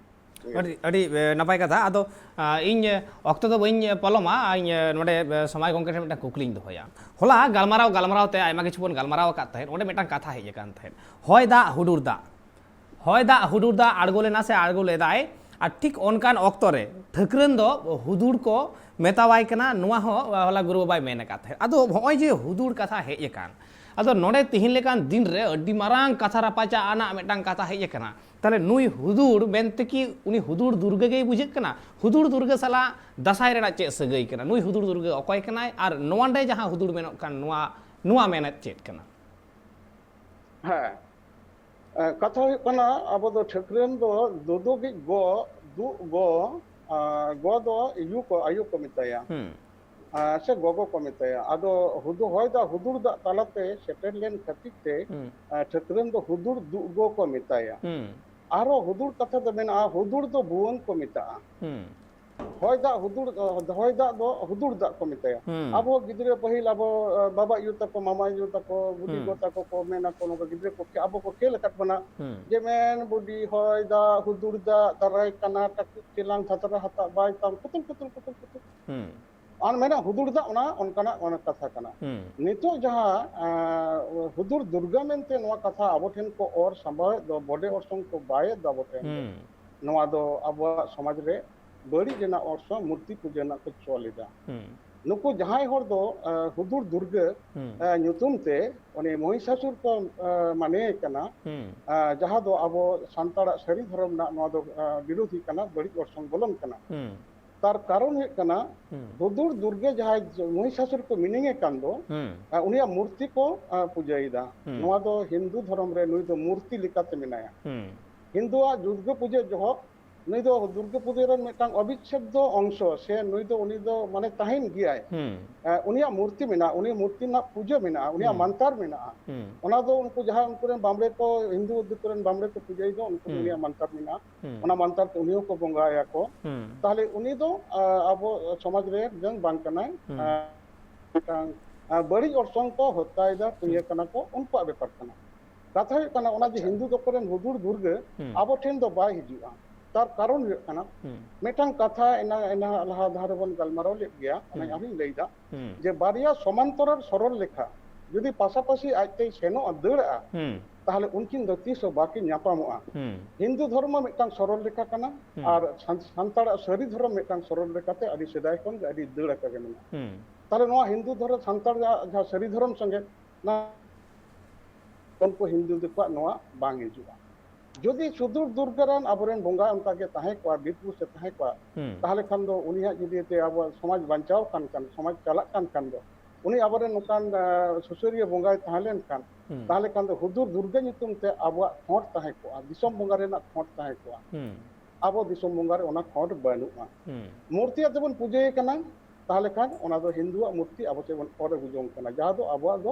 ᱟᱹᱰᱤ, ᱟᱹᱰᱤ, ᱮ, ᱱᱟᱯᱟᱭ ᱠᱟᱛᱷᱟ᱾ ᱟᱫᱚ, ᱟ, ᱤᱧ, ᱮ, ᱚᱠᱛᱚ ᱫᱚ ᱵᱟᱹᱧ, ᱮ, ᱯᱚᱞᱚᱢᱟ᱾ ᱤᱧ, ᱮ, ᱱᱚᱰᱮ, ᱮ, ᱥᱚᱢᱟᱭ ᱜᱚᱢᱠᱮ ᱴᱷᱮᱱ ᱢᱤᱫᱴᱟᱝ ᱠᱩᱠᱞᱤᱧ ᱫᱚᱦᱚᱭᱟ᱾ ᱦᱚᱞᱟ ᱜᱟᱞᱢᱟᱨᱟᱣ, ᱜᱟᱞᱢᱟᱨᱟᱣ ᱛᱮ ᱟᱭᱢᱟ ᱠᱤᱪᱷᱩ ᱵᱚᱱ ᱜᱟᱞᱢᱟᱨᱟᱣ ᱟᱠᱟᱫ ᱛᱟᱦᱮᱸᱫ, ᱚᱸᱰᱮ ᱢᱤᱫᱴᱟᱝ ᱠᱟᱛᱷᱟ ᱦᱮᱡ ᱟᱠᱟᱱ ᱛᱟᱦᱮᱸᱫ, ᱦᱚᱭ ᱫᱟᱜ ᱦᱩᱰᱩᱨ ᱫᱟᱜ᱾ ᱦᱚᱭ ᱫᱟᱜ ᱦᱩᱰᱩᱨ ᱫᱟᱜ ᱟᱬᱜᱚ ᱞᱮᱱᱟ ᱥᱮ ᱟᱬᱜᱚ ᱞᱮᱫᱟᱭ, ᱟᱨ ᱴᱷᱤᱠ ᱚᱱᱠᱟᱱ ᱚᱠᱛᱚ ᱨᱮ ᱴᱷᱟᱹᱠᱨᱟᱹᱱ ᱫᱚ ᱦᱩᱫᱩᱲ ᱠᱚ ᱢᱮᱛᱟᱣᱟᱭ ᱠᱟᱱᱟ, ᱱᱚᱣᱟ ᱦᱚᱸ ᱦᱚᱞᱟ ᱜᱩᱨᱩ ᱵᱟᱵᱟᱭ ᱢᱮᱱ ᱟᱠᱟᱫ ᱛᱟᱦᱮᱸᱫ᱾ ᱟᱫᱚ ᱦᱚᱸᱜᱼᱚᱭ ᱡᱮ ᱦᱩᱫᱩᱲ ᱠᱟᱛᱷᱟ ᱦᱮᱡ ᱟᱠᱟᱱ, ᱟᱫᱚ ᱱᱚᱰᱮ ᱛᱤᱦᱤᱧ ᱞᱮᱠᱟᱱ ᱫᱤᱱ ᱨᱮ ᱟᱹᱰᱤ ᱢᱟᱨᱟᱝ ᱠᱟᱛᱷᱟ ᱨᱟᱯᱟᱪᱟᱜ ᱟᱱᱟᱜ ᱢᱤᱫᱴᱟᱝ ᱠᱟᱛᱷᱟ ᱦᱮᱡ ᱟᱠᱟᱱᱟ᱾ ᱛᱟᱦᱞᱮ ᱱᱩᱭ ᱦᱩᱫᱩᱲ ᱢᱮᱱᱛᱮ ᱠᱤ ᱩᱱᱤ ᱦᱩᱫᱩᱲ ᱫᱩᱨᱜᱟᱹ ᱜᱮᱭ ᱵᱩᱡᱷᱟᱹᱜ ᱠᱟᱱᱟ? ᱦᱩᱫᱩᱲ ᱫᱩᱨᱜᱟᱹ ᱥᱟᱞᱟᱜ ᱫᱟᱸᱥᱟᱭ ᱨᱮᱱᱟᱜ ᱪᱮᱫ ᱥᱟᱹᱜᱟᱹᱭ ᱠᱟᱱᱟ? ᱱᱩᱭ ᱦᱩᱫᱩᱲ ᱫᱩᱨᱜᱟᱹ ᱚᱠᱚᱭ ᱠᱟᱱᱟᱭ? ᱟᱨ ᱱᱚᱣᱟᱸᱰᱮ ᱡᱟᱦᱟᱸ ᱦᱩᱫᱩᱲ ᱢᱮᱱᱚᱜ ᱠᱟᱱ, ᱱᱚᱣᱟ, ᱱᱚᱣᱟ ᱢᱮᱱᱮᱫ ᱪᱮᱫ ᱠᱟᱱᱟ? ᱦᱮᱸ, ᱮ, ᱠᱟᱛᱷᱟ ᱦᱩᱭᱩᱜ ᱠᱟᱱᱟ, ᱟᱵᱚ ᱫᱚ ᱴᱷᱟᱹᱠᱨᱟᱹᱱ ᱫᱚ ᱫᱩᱫᱩᱜᱤᱡ ᱜᱚ, ᱫᱩᱜ ᱜᱚ, ᱟ, ᱜᱚ ᱫᱚ ᱭᱩ ᱠᱚ, ᱟᱭᱳ ᱠᱚ ᱢᱮᱛᱟᱭᱟ, ᱦᱩᱸ᱾ ᱟ, ᱥᱮ ᱜᱚᱜᱚ ᱠᱚ ᱢᱮᱛᱟᱭᱟ᱾ ᱟᱫᱚ ᱦᱩᱫᱩ ᱦᱚᱭ ᱫᱟᱜ, ᱦᱩᱫᱩᱲ ᱫᱟᱜ ᱛᱟᱞᱟᱛᱮ ᱥᱮᱴᱮᱨ ᱞᱮᱱ ᱠᱷᱟᱹᱛᱤᱨ ᱛᱮ, ᱦᱩᱸ᱾ ᱟ, ᱴᱷᱟᱹᱠᱨᱟᱹᱱ ᱫᱚ ᱦᱩᱫᱩᱲ ᱫᱩᱜ ᱜᱚ ᱠᱚ ᱢᱮᱛᱟᱭᱟ᱾ ᱦᱩᱸ᱾ ᱟᱨᱚ ᱦᱩᱫᱩᱲ ᱠᱟᱛᱷᱟ ᱫᱚ ᱢᱮᱱᱟᱜᱼᱟ, ᱦᱩᱫᱩᱲ ᱫᱚ ᱵᱷᱩᱣᱟᱹᱝ ᱠᱚ ᱢᱮᱛᱟᱜᱼᱟ᱾ ᱦᱩᱸ᱾ ᱦᱚᱭ ᱫᱟᱜ ᱦᱩᱫᱩᱲ, ᱦᱚᱭ ᱫᱟᱜ ᱫᱚ ᱦᱩᱫᱩᱲ ᱫᱟᱜ ᱠᱚ ᱢᱮᱛᱟᱭᱟ᱾ ᱦᱩᱸ᱾ ᱟᱵᱚ ᱜᱤᱫᱽᱨᱟᱹ ᱯᱟᱹᱦᱤᱞ ᱟᱵᱚ, ᱟ, ᱵᱟᱵᱟ ᱟᱭᱳ ᱛᱟᱠᱚ, ᱢᱟᱢᱟ ᱟᱭᱳ ᱛᱟᱠᱚ, ᱵᱩᱰᱤ ᱦᱩᱸ᱾ ᱜᱚ ᱛᱟᱠᱚ ᱠᱚ ᱢᱮᱱᱟ ᱠᱚ, ᱱᱚᱝᱠᱟ ᱜᱤᱫᱽᱨᱟᱹ ᱠᱚ ᱠᱷᱮ-, ᱟᱵᱚ ᱠᱚ ᱠᱷᱮᱞ ᱟᱠᱟᱫ ᱵᱚᱱᱟ᱾ ᱦᱩᱸ᱾ ᱡᱮ ᱢᱮᱱ ᱵᱩᱰᱤ ᱦᱚᱭ ᱫᱟᱜ ᱦᱩᱫᱩᱲ ᱫᱟᱜ ᱫᱟᱨᱟᱭ ᱠᱟᱱᱟ, ᱴᱟᱹᱠᱩᱡ ᱪᱮᱞᱟᱝ ᱫᱷᱟᱛᱨᱟ ᱦᱟᱛᱟᱜ ᱵᱟᱭ ᱛᱟᱢ, ᱠᱩᱛᱩᱞ, ᱠᱩᱛᱩᱞ, ᱠᱩᱛᱩᱞ, ᱠᱩᱛᱩᱞ᱾ ᱦᱩᱸ᱾ ᱟᱨ ᱢᱮᱱᱟ ᱦᱩᱫᱩᱲ ᱫᱟᱜ, ᱚᱱᱟ ᱚᱱᱠᱟᱱᱟᱜ ᱚᱱᱟ ᱠᱟᱛᱷᱟ ᱠᱟᱱᱟ᱾ ᱦᱩᱸ᱾ ᱱᱤᱛᱚᱜ ᱡᱟᱦᱟᱸ, ᱟ, ᱦᱩᱫᱩᱲ ᱫᱩᱨᱜᱟ ᱢᱮᱱᱛᱮ ᱱᱚᱣᱟ ᱠᱟᱛᱷᱟ ᱟᱵᱚ ᱴᱷᱮᱱ ᱠᱚ ᱚᱨ ᱥᱟᱢᱵᱟᱣᱮᱫ ᱫᱚ, ᱵᱚᱰᱮ ᱚᱨᱥᱚᱝ ᱠᱚ ᱵᱟᱭᱮᱫ ᱫᱚ ᱟᱵᱚ ᱴᱷᱮᱱ ᱫᱚ, ᱦᱩᱸ᱾ ᱱᱚᱣᱟ ᱫᱚ ᱟᱵᱚᱣᱟᱜ ᱥᱚᱢᱟᱡᱽ ᱨᱮ ᱵᱟᱹᱲᱤᱡ ᱨᱮᱱᱟᱜ ᱚᱨᱥᱚᱝ, ᱢᱩᱨᱛᱤ ᱯᱩᱡᱟᱹ ᱨᱮᱱᱟᱜ ᱠᱚ ᱪᱚᱞ ᱮᱫᱟ᱾ ᱦᱩᱸ᱾ ᱱᱩᱠᱩ ᱡᱟᱦᱟᱸᱭ ᱦᱚᱲ ᱫᱚ, ᱟ, ᱦᱩᱫᱩᱲ ᱫᱩᱨᱜᱟᱹ, ᱦᱩᱸ᱾ ᱟ, ᱧᱩᱛᱩᱢ ᱛᱮ ᱩᱱᱤ ᱢᱚᱦᱤᱥᱟᱥᱩᱨ ᱠᱚ, ᱟ, ᱢᱟᱱᱮᱭᱮ ᱠᱟᱱᱟ, ᱦᱩᱸ᱾ ᱟ, ᱡᱟᱦᱟᱸ ᱫᱚ ᱟᱵᱚ ᱥᱟᱱᱛᱟᱲᱟᱜ ᱥᱟᱹᱨᱤ ᱫᱷᱚᱨᱚᱢ ᱨᱮᱱᱟᱜ ᱱᱚᱣᱟ ᱫᱚ, ᱟ, ᱵᱤᱨᱳᱫᱷᱤ ᱠᱟᱱᱟ, ᱵᱟᱹᱲᱤᱡ ᱚᱨᱥᱚᱝ ᱵᱚᱞᱚᱱ ᱠᱟᱱᱟ᱾ ᱦᱩᱸ᱾ ᱛᱟᱨ ᱠᱟᱨᱚᱱ ᱦᱩᱭᱩᱜ ᱠᱟᱱᱟ, ᱦᱩᱸ᱾ ᱦᱩᱫᱩᱲ ᱫᱩᱨᱜᱟᱹ ᱡᱟᱦᱟᱸᱭ ᱢᱚᱦᱤᱥᱟᱥᱩᱨ ᱠᱚ ᱢᱤᱱᱤᱝ ᱮ ᱠᱟᱱ ᱫᱚ, ᱦᱩᱸ᱾ ᱟ, ᱩᱱᱤᱭᱟᱜ ᱢᱩᱨᱛᱤ ᱠᱚ, ᱟ, ᱯᱩᱡᱟᱹᱭᱮᱫᱟ᱾ ᱦᱩᱸ᱾ ᱱᱚᱣᱟ ᱫᱚ ᱦᱤᱱᱫᱩ ᱫᱷᱚᱨᱚᱢ ᱨᱮ ᱱᱩᱭ ᱫᱚ ᱢᱩᱨᱛᱤ ᱞᱮᱠᱟᱛᱮ ᱢᱮᱱᱟᱭᱟ᱾ ᱦᱩᱸ᱾ ᱦᱤᱱᱫᱩᱣᱟᱜ ᱫᱩᱨᱜᱟᱹ ᱯᱩᱡᱟᱹ ᱡᱚᱦᱚᱜ ᱱᱩᱭ ᱫᱚ ᱫᱩᱨᱜᱟᱹ ᱯᱩᱡᱟᱹ ᱨᱮᱱ ᱢᱤᱫᱴᱟᱝ ᱚᱵᱤᱪᱪᱷᱮᱫᱽᱫᱚ ᱚᱝᱥᱚ, ᱥᱮ ᱱᱩᱭ ᱫᱚ, ᱩᱱᱤ ᱫᱚ ᱢᱟᱱᱮ ᱛᱟᱦᱮᱱ ᱜᱮᱭᱟᱭ᱾ ᱦᱩᱸ᱾ ᱮ, ᱩᱱᱤᱭᱟᱜ ᱢᱩᱨᱛᱤ ᱢᱮᱱᱟᱜᱼᱟ, ᱩᱱᱤ ᱢᱩᱨᱛᱤ ᱨᱮᱱᱟᱜ ᱯᱩᱡᱟᱹ ᱢᱮᱱᱟᱜᱼᱟ, ᱩᱱᱤᱭᱟᱜ ᱦᱩᱸ᱾ ᱢᱟᱱᱛᱟᱨ ᱢᱮᱱᱟᱜᱼᱟ᱾ ᱦᱩᱸ᱾ ᱚᱱᱟ ᱫᱚ ᱩᱱᱠᱩ ᱡᱟᱦᱟᱸᱭ ᱩᱱᱠᱩ ᱨᱮᱱ ᱵᱟᱢᱲᱮ ᱠᱚ, ᱦᱤᱱᱫᱩ ᱫᱤᱠᱩ ᱨᱮᱱ ᱵᱟᱢᱲᱮ ᱠᱚ ᱯᱩᱡᱟᱹᱭ ᱫᱚ, ᱩᱱᱠᱩ ᱫᱚ ᱦᱩᱸ᱾ ᱩᱱᱤᱭᱟᱜ ᱢᱟᱱᱛᱟᱨ ᱢᱮᱱᱟᱜᱼᱟ᱾ ᱦᱩᱸ᱾ ᱚᱱᱟ ᱢᱟᱱᱛᱟᱨ ᱛᱮ ᱩᱱᱤ ᱦᱚᱸᱠᱚ ᱵᱚᱸᱜᱟᱭᱟ ᱠᱚ᱾ ᱦᱩᱸ᱾ ᱛᱟᱦᱞᱮ ᱩᱱᱤ ᱫᱚ, ᱟ, ᱟᱵᱚ ᱥᱚᱢᱟᱡᱽ ᱨᱮ ᱡᱚᱝ ᱵᱟᱝ ᱠᱟᱱᱟᱭ᱾ ᱦᱩᱸ᱾ ᱟ, ᱢᱤᱫᱴᱟᱝ, ᱟ, ᱵᱟᱹᱲᱤᱡ ᱚᱨᱥᱚᱝ ᱠᱚ ᱦᱚᱛᱟᱭᱮᱫᱟ, ᱦᱩᱸ᱾ ᱤᱭᱟᱹ ᱠᱟᱱᱟ ᱠᱚ, ᱩᱱᱠᱩᱣᱟᱜ ᱵᱮᱯᱟᱨ ᱠᱟᱱᱟ᱾ ᱠᱟᱛᱷᱟ ᱦᱩᱭᱩᱜ ᱠᱟᱱᱟ, ᱚᱱᱟ ᱡᱮ ᱟᱪᱪᱷᱟ᱾ ᱦᱤᱱᱫᱩ ᱫᱚᱠᱚ ᱨᱮᱱ ᱦᱩᱫᱩᱲ ᱫᱩᱨᱜᱟᱹ ᱦᱩᱸ᱾ ᱟᱵᱚ ᱴᱷᱮᱱ ᱫᱚ ᱵᱟᱭ ᱦᱤᱡᱩᱜᱼᱟ᱾ ᱛᱟᱨ ᱠᱟᱨᱚᱱ ᱦᱩᱭᱩᱜ ᱠᱟᱱᱟ, ᱦᱩᱸ᱾ ᱢᱤᱫᱴᱟᱝ ᱠᱟᱛᱷᱟ ᱮᱱᱟ-, ᱮᱱᱟ ᱞᱟᱦᱟ ᱫᱷᱟᱣ ᱨᱮᱵᱚᱱ ᱜᱟᱞᱢᱟᱨᱟᱣ ᱞᱮᱫ ᱜᱮᱭᱟ, ᱚᱱᱟᱧ ᱦᱩᱸ᱾ ᱟᱨᱦᱚᱸᱧ ᱞᱟᱹᱭᱫᱟ, ᱦᱩᱸ᱾ ᱡᱮ ᱵᱟᱨᱭᱟ ᱥᱚᱢᱟᱱᱛᱚᱨᱟᱞ ᱥᱚᱨᱚᱞ ᱞᱮᱠᱷᱟ ᱡᱩᱫᱤ ᱯᱟᱥᱟᱯᱟᱥᱤ ᱟᱡᱛᱮᱭ ᱥᱮᱱᱚᱜᱼᱟ, ᱫᱟᱹᱲᱟᱜᱼᱟ, ᱦᱩᱸ᱾ ᱛᱟᱦᱚᱞᱮ ᱩᱱᱠᱤᱱ ᱫᱚ ᱛᱤᱥ ᱦᱚᱸ ᱵᱟᱹᱠᱤᱱ ᱧᱟᱯᱟᱢᱚᱜᱼᱟ᱾ ᱦᱩᱸ ᱦᱤᱱᱫᱩ ᱫᱷᱚᱨᱢᱚ ᱢᱤᱫᱴᱟᱝ ᱥᱚᱨᱚᱞ ᱨᱮᱠᱷᱟ ᱠᱟᱱᱟ, ᱦᱩᱸ᱾ ᱟᱨ ᱥᱟᱱ- ᱥᱟᱱᱛᱟᱲᱟᱜ ᱥᱟᱹᱨᱤ ᱫᱷᱚᱨᱚᱢ ᱢᱤᱫᱴᱟᱝ ᱥᱚᱨᱚᱞ ᱨᱮᱠᱷᱟᱛᱮ ᱟᱹᱰᱤ ᱥᱮᱫᱟᱭ ᱠᱷᱚᱱ ᱜᱮ ᱟᱹᱰᱤ ᱫᱟᱹᱲ ᱟᱠᱟ ᱜᱮ ᱢᱮᱱᱟᱜᱼᱟ᱾ ᱦᱩᱸ ᱛᱟᱦᱚᱞᱮ ᱱᱚᱣᱟ ᱦᱤᱱᱫᱩ ᱫᱷᱚᱨᱚᱢ, ᱥᱟᱱᱛᱟᱲ ᱡᱟᱦᱟᱸ ᱡᱟᱦᱟᱸ ᱥᱟᱹᱨᱤ ᱫᱷᱚᱨᱚᱢ ᱥᱚᱸᱜᱮ ᱱᱚᱣᱟ ᱩᱱᱠᱩ ᱦᱤᱱᱫᱩ ᱫᱤᱠᱩᱣᱟᱜ ᱱᱚᱣᱟ ᱵᱟᱝ ᱦᱤᱡᱩᱜᱼᱟ᱾ ᱡᱩᱫᱤ ᱥᱩᱫᱩᱨ ᱫᱩᱨᱜᱟ ᱨᱮᱱ ᱟᱵᱚᱨᱮᱱ ᱵᱚᱸᱜᱟ ᱚᱱᱠᱟ ᱜᱮ ᱛᱟᱦᱮᱸ ᱠᱚᱜᱼᱟ, ᱵᱤᱨ ᱵᱩᱨᱩ ᱥᱮ ᱛᱟᱦᱮᱸ ᱠᱚᱜᱼᱟ, ᱦᱩᱸ ᱛᱟᱦᱚᱞᱮ ᱠᱷᱟᱱ ᱫᱚ ᱩᱱᱤᱭᱟᱜ ᱡᱩᱫᱤ ᱮᱱᱛᱮ ᱟᱵᱚᱣᱟᱜ ᱥᱚᱢᱟᱡᱽ ᱵᱟᱧᱪᱟᱣ ᱠᱟᱱ ᱠᱷᱟᱱ, ᱥᱚᱢᱟᱡᱽ ᱪᱟᱞᱟᱜ ᱠᱟᱱ ᱠᱷᱟᱱ ᱫᱚ, ᱩᱱᱤ ᱟᱵᱚᱨᱮᱱ ᱱᱚᱝᱠᱟᱱ, ᱟ, ᱥᱩᱥᱟᱹᱨᱤᱭᱟᱹ ᱵᱚᱸᱜᱟᱭ ᱛᱟᱦᱮᱸ ᱞᱮᱱᱠᱷᱟᱱ, ᱦᱩᱸ᱾ ᱛᱟᱦᱚᱞᱮ ᱠᱷᱟᱱ ᱫᱚ ᱦᱩᱫᱩᱨ ᱫᱩᱨᱜᱟᱹ ᱧᱩᱛᱩᱢ ᱛᱮ ᱟᱵᱚᱣᱟᱜ ᱠᱷᱚᱸᱰ ᱛᱟᱦᱮᱸ ᱠᱚᱜᱼᱟ, ᱫᱤᱥᱚᱢ ᱵᱚᱸᱜᱟ ᱨᱮᱱᱟᱜ ᱠᱷᱚᱸᱰ ᱛᱟᱦᱮᱸ ᱠᱚᱜᱼᱟ᱾ ᱦᱩᱸ ᱟᱵᱚ ᱫᱤᱥᱚᱢ ᱵᱚᱸᱜᱟ ᱨᱮ ᱚᱱᱟ ᱠᱷᱚᱸᱰ ᱵᱟᱹᱱᱩᱜᱼᱟ᱾ ᱦᱩᱸ ᱢᱩᱨᱛᱤ ᱟᱛᱮ ᱵᱚᱱ ᱯᱩᱡᱟᱹᱭᱮ ᱠᱟᱱᱟ, ᱛᱟᱦᱚᱞᱮ ᱠᱷᱟᱱ ᱚᱱᱟ ᱫᱚ ᱦᱤᱱᱫᱩᱣᱟᱜ ᱢᱩᱨᱛᱤ ᱟᱵᱚ ᱪᱮᱫ ᱵᱚᱱ ᱚᱨ ᱟᱹᱜᱩ ᱡᱚᱝ ᱠᱟᱱᱟ, ᱡᱟᱦᱟᱸ ᱫᱚ ᱟᱵᱚᱣᱟᱜ ᱫᱚ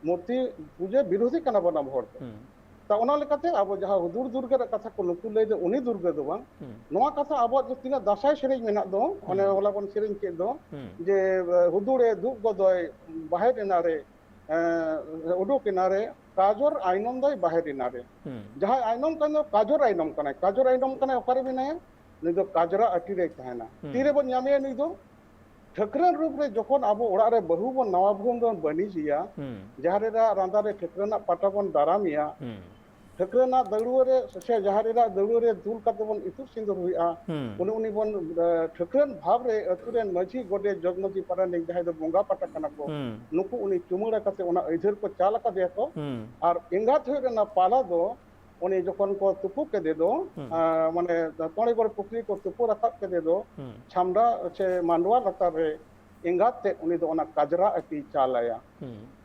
ᱢᱩᱨᱛᱤ ᱯᱩᱡᱟᱹ ᱵᱤᱨᱳᱫᱷᱤ ᱠᱟᱱᱟ ᱵᱚᱱ ᱟᱵᱚ ᱦᱚᱲ ᱫᱚ᱾ ᱦᱩᱸ ᱛᱟ ᱚᱱᱟ ᱞᱮᱠᱟᱛᱮ ᱟᱵᱚ ᱡᱟᱦᱟᱸ ᱦᱩᱫᱩᱲ ᱫᱩᱨᱜᱟᱹ ᱨᱮᱱᱟᱜ ᱠᱟᱛᱷᱟ ᱠᱚ ᱱᱩᱠᱩ ᱞᱟᱹᱭ ᱫᱚ, ᱩᱱᱤ ᱫᱩᱨᱜᱟᱹ ᱫᱚ ᱵᱟᱝ, ᱦᱩᱸ ᱱᱚᱣᱟ ᱠᱟᱛᱷᱟ ᱟᱵᱚᱣᱟᱜ ᱫᱚ ᱛᱤᱱᱟᱹᱜ ᱫᱟᱸᱥᱟᱭ ᱥᱮᱨᱮᱧ ᱢᱮᱱᱟᱜ ᱫᱚ, ᱚᱱᱮ ᱦᱩᱸ᱾ ᱦᱚᱞᱟ ᱵᱚᱱ ᱥᱮᱨᱮᱧ ᱠᱮᱫ ᱫᱚ, ᱦᱩᱸ ᱡᱮ ᱦᱩᱫᱩᱲᱮ ᱫᱩᱜ ᱜᱚᱫᱚᱭ ᱵᱟᱦᱮᱨ ᱮᱱᱟ ᱨᱮ, ᱮᱸ, ᱩᱰᱩᱠ ᱮᱱᱟ ᱨᱮ, ᱠᱟᱡᱚᱨ ᱟᱭᱱᱚᱢ ᱫᱚᱭ ᱵᱟᱦᱮᱨ ᱮᱱᱟ ᱨᱮ᱾ ᱦᱩᱸ ᱡᱟᱦᱟᱸᱭ ᱟᱭᱱᱚᱢ ᱠᱟᱱ ᱫᱚ ᱠᱟᱡᱚᱨ ᱟᱭᱱᱚᱢ ᱠᱟᱱᱟᱭ᱾ ᱠᱟᱡᱚᱨ ᱟᱭᱱᱚᱢ ᱠᱟᱱᱟᱭ ᱚᱠᱟᱨᱮ ᱢᱮᱱᱟᱭᱟ? ᱱᱩᱭ ᱫᱚ ᱠᱟᱡᱽᱨᱟ ᱟᱹᱴᱤ ᱨᱮᱭ ᱛᱟᱦᱮᱱᱟ᱾ ᱦᱩᱸ᱾ ᱛᱤᱨᱮᱵᱚᱱ ᱧᱟᱢᱮᱭᱟ ᱱᱩᱭ ᱫᱚ? ᱴᱷᱟᱹᱠᱨᱟᱹᱱ ᱨᱩᱯ ᱨᱮ ᱡᱚᱠᱷᱚᱱ ᱟᱵᱚ ᱚᱲᱟᱜ ᱨᱮ ᱵᱟᱹᱦᱩ ᱵᱚᱱ, ᱱᱟᱣᱟ ᱵᱟᱹᱦᱩ ᱵᱚᱱ ᱵᱟᱹᱱᱤᱡᱮᱭᱟ, ᱦᱩᱸ ᱡᱟᱦᱟᱸ ᱨᱮᱱᱟᱜ ᱨᱟᱸᱫᱟ ᱨᱮ ᱴᱷᱟᱹᱠᱨᱟᱹᱱᱟᱜ ᱯᱟᱴᱟ ᱵᱚᱱ ᱫᱟᱨᱟᱢᱮᱭᱟ, ᱦᱩᱸ ᱴᱷᱟᱹᱠᱨᱟᱹᱱᱟᱜ ᱫᱟᱹᱣᱲᱟᱹ ᱨᱮ ᱥᱮ ᱡᱟᱦᱟᱸ ᱨᱮᱱᱟᱜ ᱫᱟᱹᱣᱲᱟᱹ ᱨᱮ ᱫᱩᱞ ᱠᱟᱛᱮ ᱵᱚᱱ ᱤᱛᱩᱫ ᱥᱤᱸᱫᱩᱨ ᱦᱩᱭᱩᱜᱼᱟ, ᱦᱩᱸ ᱩᱱᱤ ᱩᱱᱤ ᱵᱚᱱ, ᱮ, ᱴᱷᱟᱹᱠᱨᱟᱹᱱ ᱵᱷᱟᱵᱽ ᱨᱮ ᱟᱹᱛᱩ ᱨᱮᱱ ᱢᱟᱹᱡᱷᱤ, ᱜᱚᱰᱮᱛ, ᱡᱚᱜᱽ ᱢᱟᱹᱡᱷᱤ, ᱯᱟᱨᱟᱱᱤᱠ, ᱡᱟᱦᱟᱸᱭ ᱫᱚ ᱵᱚᱸᱜᱟ ᱯᱟᱴᱟ ᱠᱟᱱᱟ ᱠᱚ, ᱦᱩᱸ ᱱᱩᱠᱩ ᱩᱱᱤ ᱪᱩᱢᱟᱹᱲᱟ ᱠᱟᱛᱮ ᱚᱱᱟ ᱟᱹᱭᱫᱟᱹᱨ ᱠᱚ ᱪᱟᱞ ᱟᱠᱟᱫᱮᱭᱟ ᱠᱚ᱾ ᱦᱩᱸ ᱟᱨ ᱮᱸᱜᱟᱛ ᱦᱩᱭᱩᱜ ᱨᱮᱱᱟᱜ ᱯᱟᱞᱟ ᱫᱚ ᱩᱱᱤ ᱡᱚᱠᱷᱚᱱ ᱠᱚ ᱛᱩᱯᱩ ᱠᱮᱫᱮ ᱫᱚ, ᱦᱩᱸ᱾ ᱟ, ᱢᱟᱱᱮ ᱛᱚᱬᱮᱜᱚᱲ ᱯᱩᱠᱷᱨᱤ ᱠᱚ ᱛᱩᱯᱩ ᱨᱟᱠᱟᱵ ᱠᱮᱫᱮ ᱫᱚ, ᱦᱩᱸ ᱪᱷᱟᱢᱰᱟ ᱥᱮ ᱢᱟᱰᱣᱟ ᱞᱟᱛᱟᱨ ᱨᱮ ᱮᱸᱜᱟᱛ ᱛᱮᱫ ᱩᱱᱤ ᱫᱚ ᱚᱱᱟ ᱠᱟᱡᱽᱨᱟ ᱟᱹᱴᱤ ᱪᱟᱞ ᱟᱭᱟ᱾ ᱦᱩᱸ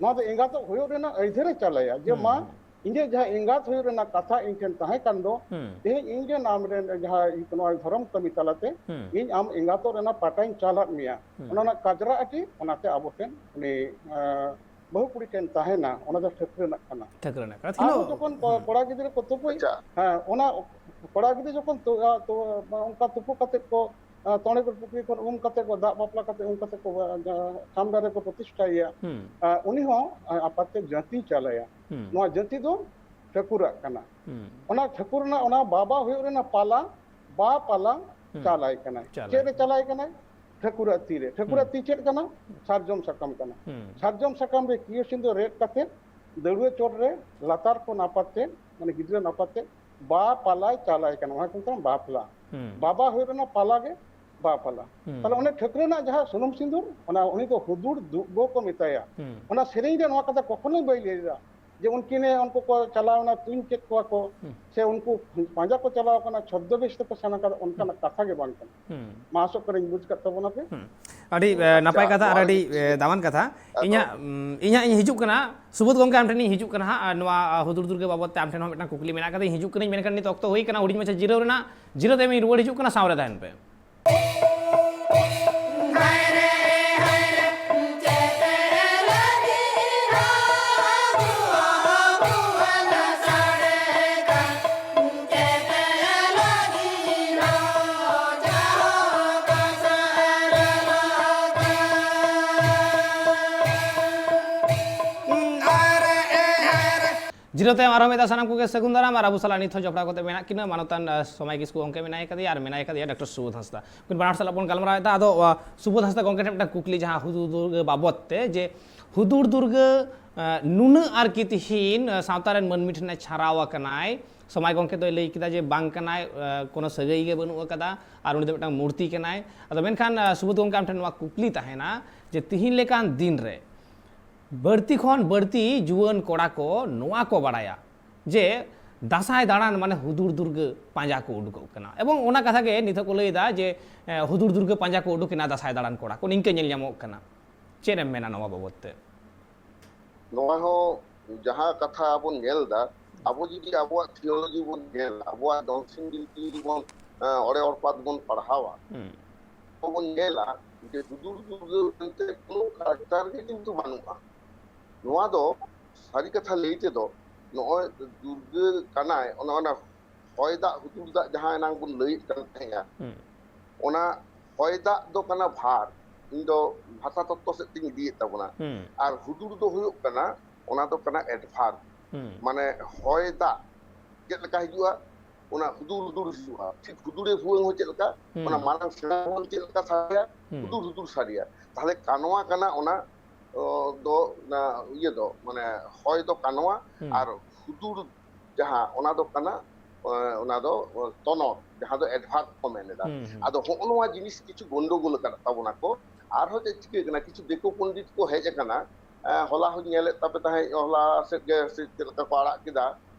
ᱱᱚᱣᱟ ᱫᱚ ᱮᱸᱜᱟᱛᱚᱜ ᱦᱩᱭᱩᱜ ᱨᱮᱱᱟᱜ ᱟᱹᱭᱫᱟᱹᱨ ᱮ ᱪᱟᱞ ᱟᱭᱟ ᱡᱮ, ᱦᱩᱸ, ᱢᱟ, ᱦᱩᱸ᱾ ᱤᱧᱟᱹᱜ ᱡᱟᱦᱟᱸ ᱮᱸᱜᱟᱛ ᱦᱩᱭᱩᱜ ᱨᱮᱱᱟᱜ ᱠᱟᱛᱷᱟ ᱤᱧ ᱴᱷᱮᱱ ᱛᱟᱦᱮᱸ ᱠᱟᱱ ᱫᱚ, ᱦᱩᱸ ᱛᱮᱦᱮᱧ ᱤᱧ ᱜᱮ ᱟᱢ ᱨᱮᱱ ᱡᱟᱦᱟᱸ ᱱᱚᱣᱟ ᱫᱷᱚᱨᱚᱢ ᱠᱟᱹᱢᱤ ᱛᱟᱞᱟᱛᱮ ᱦᱩᱸ ᱤᱧ ᱟᱢ ᱮᱸᱜᱟᱛᱚᱜ ᱨᱮᱱᱟᱜ ᱯᱟᱴᱟᱧ ᱪᱟᱞᱟᱫ ᱢᱮᱭᱟ᱾ ᱦᱩᱸ᱾ ᱚᱱᱟ ᱨᱮᱱᱟᱜ ᱠᱟᱡᱽᱨᱟ ᱟᱹᱴᱤ ᱚᱱᱟᱛᱮ ᱟᱵᱚ ᱴᱷᱮᱱ ᱩᱱᱤ, ᱟ, ᱵᱟᱹᱦᱩ ᱠᱩᱲᱤ ᱴᱷᱮᱱ ᱛᱟᱦᱮᱱᱟ, ᱚᱱᱟ ᱫᱚ ᱴᱷᱟᱹᱠᱨᱟᱹ ᱨᱮᱱᱟᱜ ᱠᱟᱱᱟ᱾ ᱴᱷᱟᱹᱠᱨᱟᱹ ᱨᱮᱱᱟᱜ ᱠᱟᱛᱷᱟ ᱟᱨᱦᱚᱸ ᱦᱤᱞᱳᱜ ᱡᱚᱠᱷᱚᱱ ᱠᱚ-, ᱠᱚᱲᱟ ᱜᱤᱫᱽᱨᱟᱹ ᱠᱚ ᱛᱩᱯᱩᱭ, ᱟᱪᱪᱷᱟ᱾ ᱦᱮᱸ, ᱚᱱᱟ ᱠᱚᱲᱟ ᱜᱤᱫᱽᱨᱟᱹ ᱡᱚᱠᱷᱚᱱ ᱛᱩ-, ᱟ, ᱛᱩ-, ᱚᱱᱠᱟ ᱛᱩᱯᱩ ᱠᱟᱛᱮ ᱠᱚ, ᱟ, ᱛᱚᱬᱮ ᱜᱚᱲ ᱯᱩᱠᱷᱨᱤ ᱠᱷᱚᱱ ᱩᱢ ᱠᱟᱛᱮ ᱠᱚ, ᱫᱟᱜ ᱵᱟᱯᱞᱟ ᱠᱟᱛᱮ ᱩᱢ ᱠᱟᱛᱮ ᱠᱚ, ᱟ, ᱡᱟᱦᱟᱸ ᱪᱷᱟᱢᱰᱟ ᱨᱮᱠᱚ ᱯᱨᱚᱛᱤᱥᱴᱷᱟᱭᱮᱭᱟ, ᱦᱩᱸ ᱟ, ᱩᱱᱤ ᱦᱚᱸ, ᱟ, ᱟᱯᱟᱛ ᱛᱮ ᱡᱟᱹᱛᱤ ᱪᱟᱞᱟᱭᱟ᱾ ᱦᱩᱸ ᱱᱚᱣᱟ ᱡᱟᱹᱛᱤ ᱫᱚ ᱴᱷᱟᱹᱠᱩᱨᱟᱜ ᱠᱟᱱᱟ᱾ ᱦᱩᱸ ᱚᱱᱟ ᱴᱷᱟᱹᱠᱩᱨ ᱨᱮᱱᱟᱜ ᱚᱱᱟ ᱵᱟᱵᱟ ᱦᱩᱭᱩᱜ ᱨᱮᱱᱟᱜ ᱯᱟᱞᱟ, ᱵᱟ ᱯᱟᱞᱟ ᱦᱩᱸ᱾ ᱪᱟᱞᱟᱭ ᱠᱟᱱᱟᱭ᱾ ᱪᱟᱞᱟᱭ᱾ ᱪᱮᱫ ᱨᱮ ᱪᱟᱞᱟᱭ ᱠᱟᱱᱟᱭ? ᱴᱷᱟᱹᱠᱩᱨᱟᱜ ᱛᱤ ᱨᱮ᱾ ᱴᱷᱟᱹᱠᱩᱨᱟᱜ ᱦᱩᱸ᱾ ᱛᱤ ᱪᱮᱫ ᱠᱟᱱᱟ? ᱥᱟᱨᱡᱚᱢ ᱥᱟᱠᱟᱢ ᱠᱟᱱᱟ᱾ ᱦᱩᱸ᱾ ᱥᱟᱨᱡᱚᱢ ᱥᱟᱠᱟᱢ ᱨᱮ ᱠᱤᱭᱟᱹ ᱥᱤᱸᱫᱩᱨ ᱨᱮᱫ ᱠᱟᱛᱮ ᱫᱟᱹᱲᱩᱣᱟᱹ ᱪᱚᱴ ᱨᱮ ᱞᱟᱛᱟᱨ ᱠᱚ ᱱᱟᱯᱟᱛ ᱛᱮ, ᱢᱟᱱᱮ ᱜᱤᱫᱽᱨᱟᱹ ᱱᱟᱯᱟᱛ ᱛᱮ ᱵᱟ ᱯᱟᱞᱟᱭ ᱪᱟᱞᱟᱭ ᱠᱟᱱᱟ, ᱚᱱᱟ ᱠᱚ ᱢᱮᱛᱟᱜ ᱠᱟᱱᱟ ᱵᱟᱯᱞᱟ᱾ ᱦᱩᱸ᱾ ᱵᱟᱵᱟ ᱦᱩᱭᱩᱜ ᱠᱟᱱᱟ ᱯᱟᱞᱟ ᱜᱮ ᱵᱟᱯᱞᱟ᱾ ᱦᱩᱸ᱾ ᱛᱟᱦᱞᱮ ᱚᱱᱮ ᱴᱷᱟᱹᱠᱨᱟᱹ ᱨᱮᱱᱟᱜ ᱡᱟᱦᱟᱸ ᱥᱩᱱᱩᱢ ᱥᱤᱸᱫᱩᱨ, ᱚᱱᱟ ᱩᱱᱤ ᱫᱚ ᱦᱩᱫᱩᱲ ᱫᱩᱜ ᱜᱚ ᱠᱚ ᱢᱮᱛᱟᱭᱟ᱾ ᱦᱩᱸ᱾ ᱚᱱᱟ ᱥᱮᱨᱮᱧ ᱨᱮ ᱱᱚᱣᱟ ᱠᱟᱛᱷᱟ ᱠᱚᱠᱷᱚᱱᱳ ᱵᱟᱭ ᱞᱟᱹᱭ ᱞᱮᱫᱟ ᱡᱮ ᱩᱱᱠᱤᱱᱮ, ᱩᱱᱠᱩ ᱠᱚ ᱪᱟᱞᱟᱣ ᱮᱱᱟ, ᱛᱩᱧ ᱠᱮᱫ ᱠᱚᱣᱟ ᱠᱚ, ᱦᱩᱸ᱾ ᱥᱮ ᱩᱱᱠᱩ ᱯᱟᱸᱡᱟ ᱠᱚ ᱪᱟᱞᱟᱣ ᱠᱟᱱᱟ, ᱪᱷᱚᱫᱽᱫᱚᱵᱮᱥ ᱛᱮᱠᱚ ᱥᱮᱱ ᱟᱠᱟᱫᱟ, ᱚᱱᱠᱟᱱᱟᱜ ᱠᱟᱛᱷᱟ ᱜᱮ ᱵᱟᱝ ᱠᱟᱱᱟ᱾ ᱦᱩᱸ᱾ ᱢᱟ, ᱟᱥᱚᱜ ᱠᱟᱹᱱᱟᱹᱧ ᱵᱩᱡᱽ ᱠᱟᱜ ᱛᱟᱵᱚᱱᱟᱯᱮ᱾ ᱦᱩᱸ᱾ ᱟᱹᱰᱤ, ᱮ, ᱱᱟᱯᱟᱭ ᱟᱪᱪᱷᱟ, ᱠᱟᱛᱷᱟ ᱟᱨ ᱱᱚᱣᱟ ᱟᱹᱰᱤ, ᱞᱟᱹᱜᱤᱫ ᱮ, ᱛᱮ ᱫᱟᱢᱟᱱ ᱠᱟᱛᱷᱟ᱾ ᱟᱫᱚ ᱤᱧᱟᱹᱜ, ᱩᱢ, ᱤᱧᱟᱹᱜ ᱤᱧ ᱦᱤᱡᱩᱜ ᱠᱟᱱᱟ, ᱥᱩᱵᱳᱫᱷ ᱜᱚᱝᱠᱮ, ᱟᱢ ᱴᱷᱮᱱᱤᱧ ᱦᱤᱡᱩᱜ ᱠᱟᱱᱟ ᱦᱟᱸᱜ, ᱟᱨ ᱱᱚᱣᱟ, ᱟ, ᱦᱩᱫᱩᱲ ᱫᱩᱨᱜᱟᱹ ᱵᱟᱵᱚᱫ ᱛᱮ ᱟᱢ ᱴᱷᱮᱱ ᱦᱚᱸ ᱢᱤᱫᱴᱟᱝ ᱠᱩᱠᱞᱤ ᱢᱮᱱᱟᱜ ᱠᱟᱫᱟ᱾ ᱤᱧ ᱦᱤᱡᱩᱜ ᱠᱟᱹᱱᱟᱹᱧ, ᱢᱮᱱᱠᱷᱟᱱ ᱱᱤᱛ ᱚᱠᱛᱚ ᱦᱩᱭ ᱠᱟᱱᱟ ᱦᱩᱰᱤᱧ ᱢᱟᱪᱷᱟ ᱡᱤᱨᱟᱹᱣ ᱨᱮᱱᱟᱜ᱾ ᱡᱤᱨᱟᱹᱣ ᱛᱟᱭᱚᱢ ᱤᱧ ᱨᱩᱣᱟᱹᱲ ᱦᱤᱡᱩᱜ ᱠᱟᱱᱟ, ᱥᱟᱶᱨᱮ ᱛᱟᱦᱮᱱ ᱯᱮ᱾ ᱡᱤᱨᱟᱹᱣ ᱛᱟᱭᱚᱢ ᱟᱨᱦᱚᱸ ᱢᱤᱫ ᱫᱷᱟᱣ ᱥᱟᱱᱟᱢ ᱠᱚᱜᱮ ᱥᱟᱹᱜᱩᱱ ᱫᱟᱨᱟᱢ᱾ ᱟᱨ ᱟᱵᱚ ᱥᱟᱞᱟᱜ ᱱᱤᱛ ᱦᱚᱸ ᱡᱚᱯᱲᱟᱣ ᱠᱟᱛᱮ ᱢᱮᱱᱟᱜ ᱠᱤᱱᱟ ᱢᱟᱱᱚᱛᱟᱱ, ᱟ, ᱥᱚᱢᱟᱭ ᱠᱤᱥᱠᱩ ᱜᱚᱢᱠᱮ ᱢᱮᱱᱟᱭ ᱠᱟᱫᱮᱭᱟ ᱟᱨ ᱢᱮᱱᱟᱭ ᱠᱟᱫᱮᱭᱟ ᱰᱚᱠᱴᱚᱨ ᱥᱩᱵᱳᱫᱷ ᱦᱟᱸᱥᱫᱟ᱾ ᱩᱱᱠᱤᱱ ᱵᱟᱱᱟᱨ ᱥᱟᱞᱟᱜ ᱵᱚᱱ ᱜᱟᱞᱢᱟᱨᱟᱣ ᱮᱫᱟ᱾ ᱟᱫᱚ, ᱟ, ᱥᱩᱵᱳᱫᱷ ᱦᱟᱸᱥᱫᱟ ᱜᱚᱢᱠᱮ ᱴᱷᱮᱱ ᱢᱤᱫᱴᱟᱝ ᱠᱩᱠᱞᱤ, ᱡᱟᱦᱟᱸ ᱦᱩᱫᱩᱲ ᱫᱩᱨᱜᱟᱹ ᱵᱟᱵᱚᱫ ᱛᱮ, ᱡᱮ ᱦᱩᱫᱩᱲ ᱫᱩᱨᱜᱟᱹ, ᱟ, ᱱᱩᱱᱟᱹᱜ ᱟᱨᱠᱤ ᱛᱤᱦᱤᱧ, ᱟ, ᱥᱟᱶᱛᱟ ᱨᱮᱱ ᱢᱟᱹᱱᱢᱤ ᱴᱷᱮᱱᱮ ᱪᱷᱟᱨᱟᱣ ᱟᱠᱟᱱᱟᱭ, ᱥᱚᱢᱟᱭ ᱜᱚᱢᱠᱮ ᱫᱚᱭ ᱞᱟᱹᱭ ᱠᱮᱫᱟ ᱡᱮ ᱵᱟᱝ ᱠᱟᱱᱟᱭ, ᱟ, ᱠᱳᱱᱳ ᱥᱟᱹᱜᱟᱹᱭ ᱜᱮ ᱵᱟᱹᱱᱩᱜ ᱟᱠᱟᱫᱟ ᱟᱨ ᱩᱱᱤ ᱫᱚ ᱢᱤᱫᱴᱟᱝ ᱢᱩᱨᱛᱤ ᱠᱟᱱᱟᱭ᱾ ᱟᱫᱚ ᱢᱮᱱᱠᱷᱟᱱ, ᱟ, ᱥᱩᱵᱳᱫᱷ ᱜᱚᱢᱠᱮ, ᱟᱢ ᱴᱷᱮᱱ ᱱᱚᱣᱟ ᱠᱩᱠᱞᱤ ᱛᱟᱦᱮᱱᱟ ᱡᱮ ᱛᱤᱦᱤᱧ ᱞᱮᱠᱟᱱ ᱫᱤᱱ ᱨᱮ ᱵᱟᱹᱲᱛᱤ ᱠᱷᱚᱱ ᱵᱟᱹᱲᱛᱤ ᱡᱩᱣᱟᱹᱱ ᱠᱚᱲᱟ ᱠᱚ ᱱᱚᱣᱟ ᱠᱚ ᱵᱟᱲᱟᱭᱟ ᱡᱮ ᱫᱟᱸᱥᱟᱭ ᱫᱟᱬᱟᱱ ᱢᱟᱱᱮ ᱦᱩᱫᱩᱲ ᱫᱩᱨᱜᱟᱹ ᱯᱟᱸᱡᱟ ᱠᱚ ᱩᱰᱩᱠᱚᱜ ᱠᱟᱱᱟ, ᱮᱵᱚᱝ ᱚᱱᱟ ᱠᱟᱛᱷᱟ ᱜᱮ ᱱᱤᱛᱚᱜ ᱠᱚ ᱞᱟᱹᱭ ᱮᱫᱟ ᱡᱮ, ᱮ, ᱦᱩᱫᱩᱲ ᱫᱩᱨᱜᱟᱹ ᱯᱟᱸᱡᱟ ᱠᱚ ᱩᱰᱩᱠ ᱮᱱᱟ ᱫᱟᱸᱥᱟᱭ ᱫᱟᱬᱟᱱ ᱠᱚᱲᱟ ᱠᱚ, ᱱᱤᱝᱠᱟᱹ ᱧᱮᱞ ᱧᱟᱢᱚᱜ ᱠᱟᱱᱟ᱾ ᱪᱮᱫ ᱮᱢ ᱢᱮᱱᱟ ᱱᱚᱣᱟ ᱵᱟᱵᱚᱫ ᱛᱮ? ᱱᱚᱣᱟ ᱦᱚᱸ ᱡᱟᱦᱟᱸ ᱠᱟᱛᱷᱟ ᱵᱚᱱ ᱧᱮᱞ ᱮᱫᱟ, ᱟᱵᱚ ᱡᱩᱫᱤ ᱟᱵᱚᱣᱟᱜ theology ᱵᱚᱱ ᱧᱮᱞᱟ, ᱟᱵᱚᱣᱟᱜ ᱫᱚᱝ ᱥᱮᱨᱮᱧ ᱵᱤᱱᱛᱤ ᱡᱩᱫᱤ ᱵᱚᱱ, ᱮᱸ, ᱚᱲᱮ ᱚᱲᱯᱟᱛ ᱵᱚᱱ ᱯᱟᱲᱦᱟᱣᱟ, ᱦᱩᱸ᱾ ᱟᱵᱚ ᱵᱚᱱ ᱧᱮᱞᱟ ᱡᱮ ᱦᱩᱫᱩᱲ ᱫᱩᱨᱜᱟᱹ ᱢᱮᱱᱛᱮ ᱠᱳᱱᱳ character ᱜᱮ ᱠᱤᱱᱛᱩ ᱵᱟᱹᱱᱩᱜᱼᱟ᱾ ᱱᱚᱣᱟ ᱫᱚ ᱥᱟᱹᱨᱤ ᱠᱟᱛᱷᱟ ᱞᱟᱹᱭ ᱛᱮᱫᱚ ᱱᱚᱜᱼᱚᱭ ᱫᱩᱨᱜᱟᱹ ᱠᱟᱱᱟᱭ, ᱚᱱᱟ, ᱚᱱᱟ ᱦᱚᱭ ᱫᱟᱜ ᱦᱩᱫᱩᱲ ᱫᱟᱜ ᱡᱟᱦᱟᱸ ᱮᱱᱟᱝ ᱵᱚᱱ ᱞᱟᱹᱭᱮᱫ ᱠᱟᱱ ᱛᱟᱦᱮᱸᱜᱼᱟ, ᱦᱩᱸ᱾ ᱚᱱᱟ ᱦᱚᱭ ᱫᱟᱜ ᱫᱚ ᱠᱟᱱᱟ verb, ᱤᱧ ᱫᱚ ᱵᱷᱟᱥᱟ ᱛᱚᱛᱛᱚ ᱥᱮᱫ ᱛᱤᱧ ᱤᱫᱤᱭᱮᱫ ᱛᱟᱵᱚᱱᱟ᱾ ᱦᱩᱸ᱾ ᱟᱨ ᱦᱩᱫᱩᱲ ᱫᱚ ᱦᱩᱭᱩᱜ ᱠᱟᱱᱟ, ᱚᱱᱟ ᱫᱚ ᱠᱟᱱᱟ adverb᱾ ᱦᱩᱸ᱾ ᱢᱟᱱᱮ ᱦᱚᱭ ᱫᱟᱜ ᱪᱮᱫ ᱞᱮᱠᱟ ᱦᱤᱡᱩᱜᱼᱟ, ᱚᱱᱟ ᱦᱩᱫᱩᱲ ᱦᱩᱫᱩᱲ ᱦᱤᱡᱩᱜᱼᱟ᱾ ᱴᱷᱤᱠ ᱦᱩᱫᱩᱲᱮ ᱵᱷᱩᱣᱟᱹᱝ ᱦᱚᱸ ᱪᱮᱫ ᱞᱮᱠᱟ, ᱦᱩᱸ᱾ ᱚᱱᱟ ᱢᱟᱨᱟᱝ ᱥᱮᱬᱟ ᱵᱷᱩᱣᱟᱹᱝ ᱪᱮᱫ ᱞᱮᱠᱟ ᱥᱟᱰᱮᱭᱟ, ᱦᱩᱸ᱾ ᱦᱩᱫᱩᱲ ᱦᱩᱫᱩᱲ ᱥᱟᱰᱮᱭᱟ᱾ ᱛᱟᱦᱞᱮ ᱠᱟᱱᱣᱟ ᱠᱟᱱᱟ ᱚᱱᱟ ᱚ, ᱫᱚ ᱚᱱᱟ ᱤᱭᱟᱹ ᱫᱚ ᱢᱟᱱᱮ ᱦᱚᱭ ᱫᱚ ᱠᱟᱱᱚᱣᱟ, ᱦᱩᱸ᱾ ᱟᱨ ᱦᱩᱫᱩᱲ ᱡᱟᱦᱟᱸ ᱚᱱᱟ ᱫᱚ ᱠᱟᱱᱟ, ᱚ, ᱚᱱᱟ ᱫᱚ ᱛᱚᱱᱚᱛ, ᱡᱟᱦᱟᱸ ᱫᱚ adverb ᱠᱚ ᱢᱮᱱ ᱮᱫᱟ᱾ ᱦᱩᱸ, ᱦᱩᱸ᱾ ᱟᱫᱚ ᱦᱚᱸᱜᱼᱚ ᱱᱚᱣᱟ ᱡᱤᱱᱤᱥ ᱠᱤᱪᱷᱩ ᱜᱚᱱᱰᱚᱜᱳᱞ ᱟᱠᱟᱫ ᱛᱟᱵᱚᱱᱟ ᱠᱚ᱾ ᱟᱨᱦᱚᱸ ᱪᱮᱫ ᱪᱤᱠᱟᱹ ᱠᱟᱱᱟ, ᱠᱤᱪᱷᱩ ᱫᱤᱠᱩ ᱯᱚᱱᱰᱤᱛ ᱠᱚ ᱦᱮᱡ ᱟᱠᱟᱱᱟ, ᱮ, ᱦᱚᱞᱟ ᱦᱚᱸᱧ ᱧᱮᱞᱮᱫ ᱛᱟᱯᱮ ᱛᱟᱦᱮᱸᱫ, ᱦᱚᱞᱟ ᱥᱮᱫ ᱜᱮ ᱥᱮ ᱪᱮᱫ ᱞᱮᱠᱟ ᱠᱚ ᱟᱲᱟᱜ ᱠᱮᱫᱟ,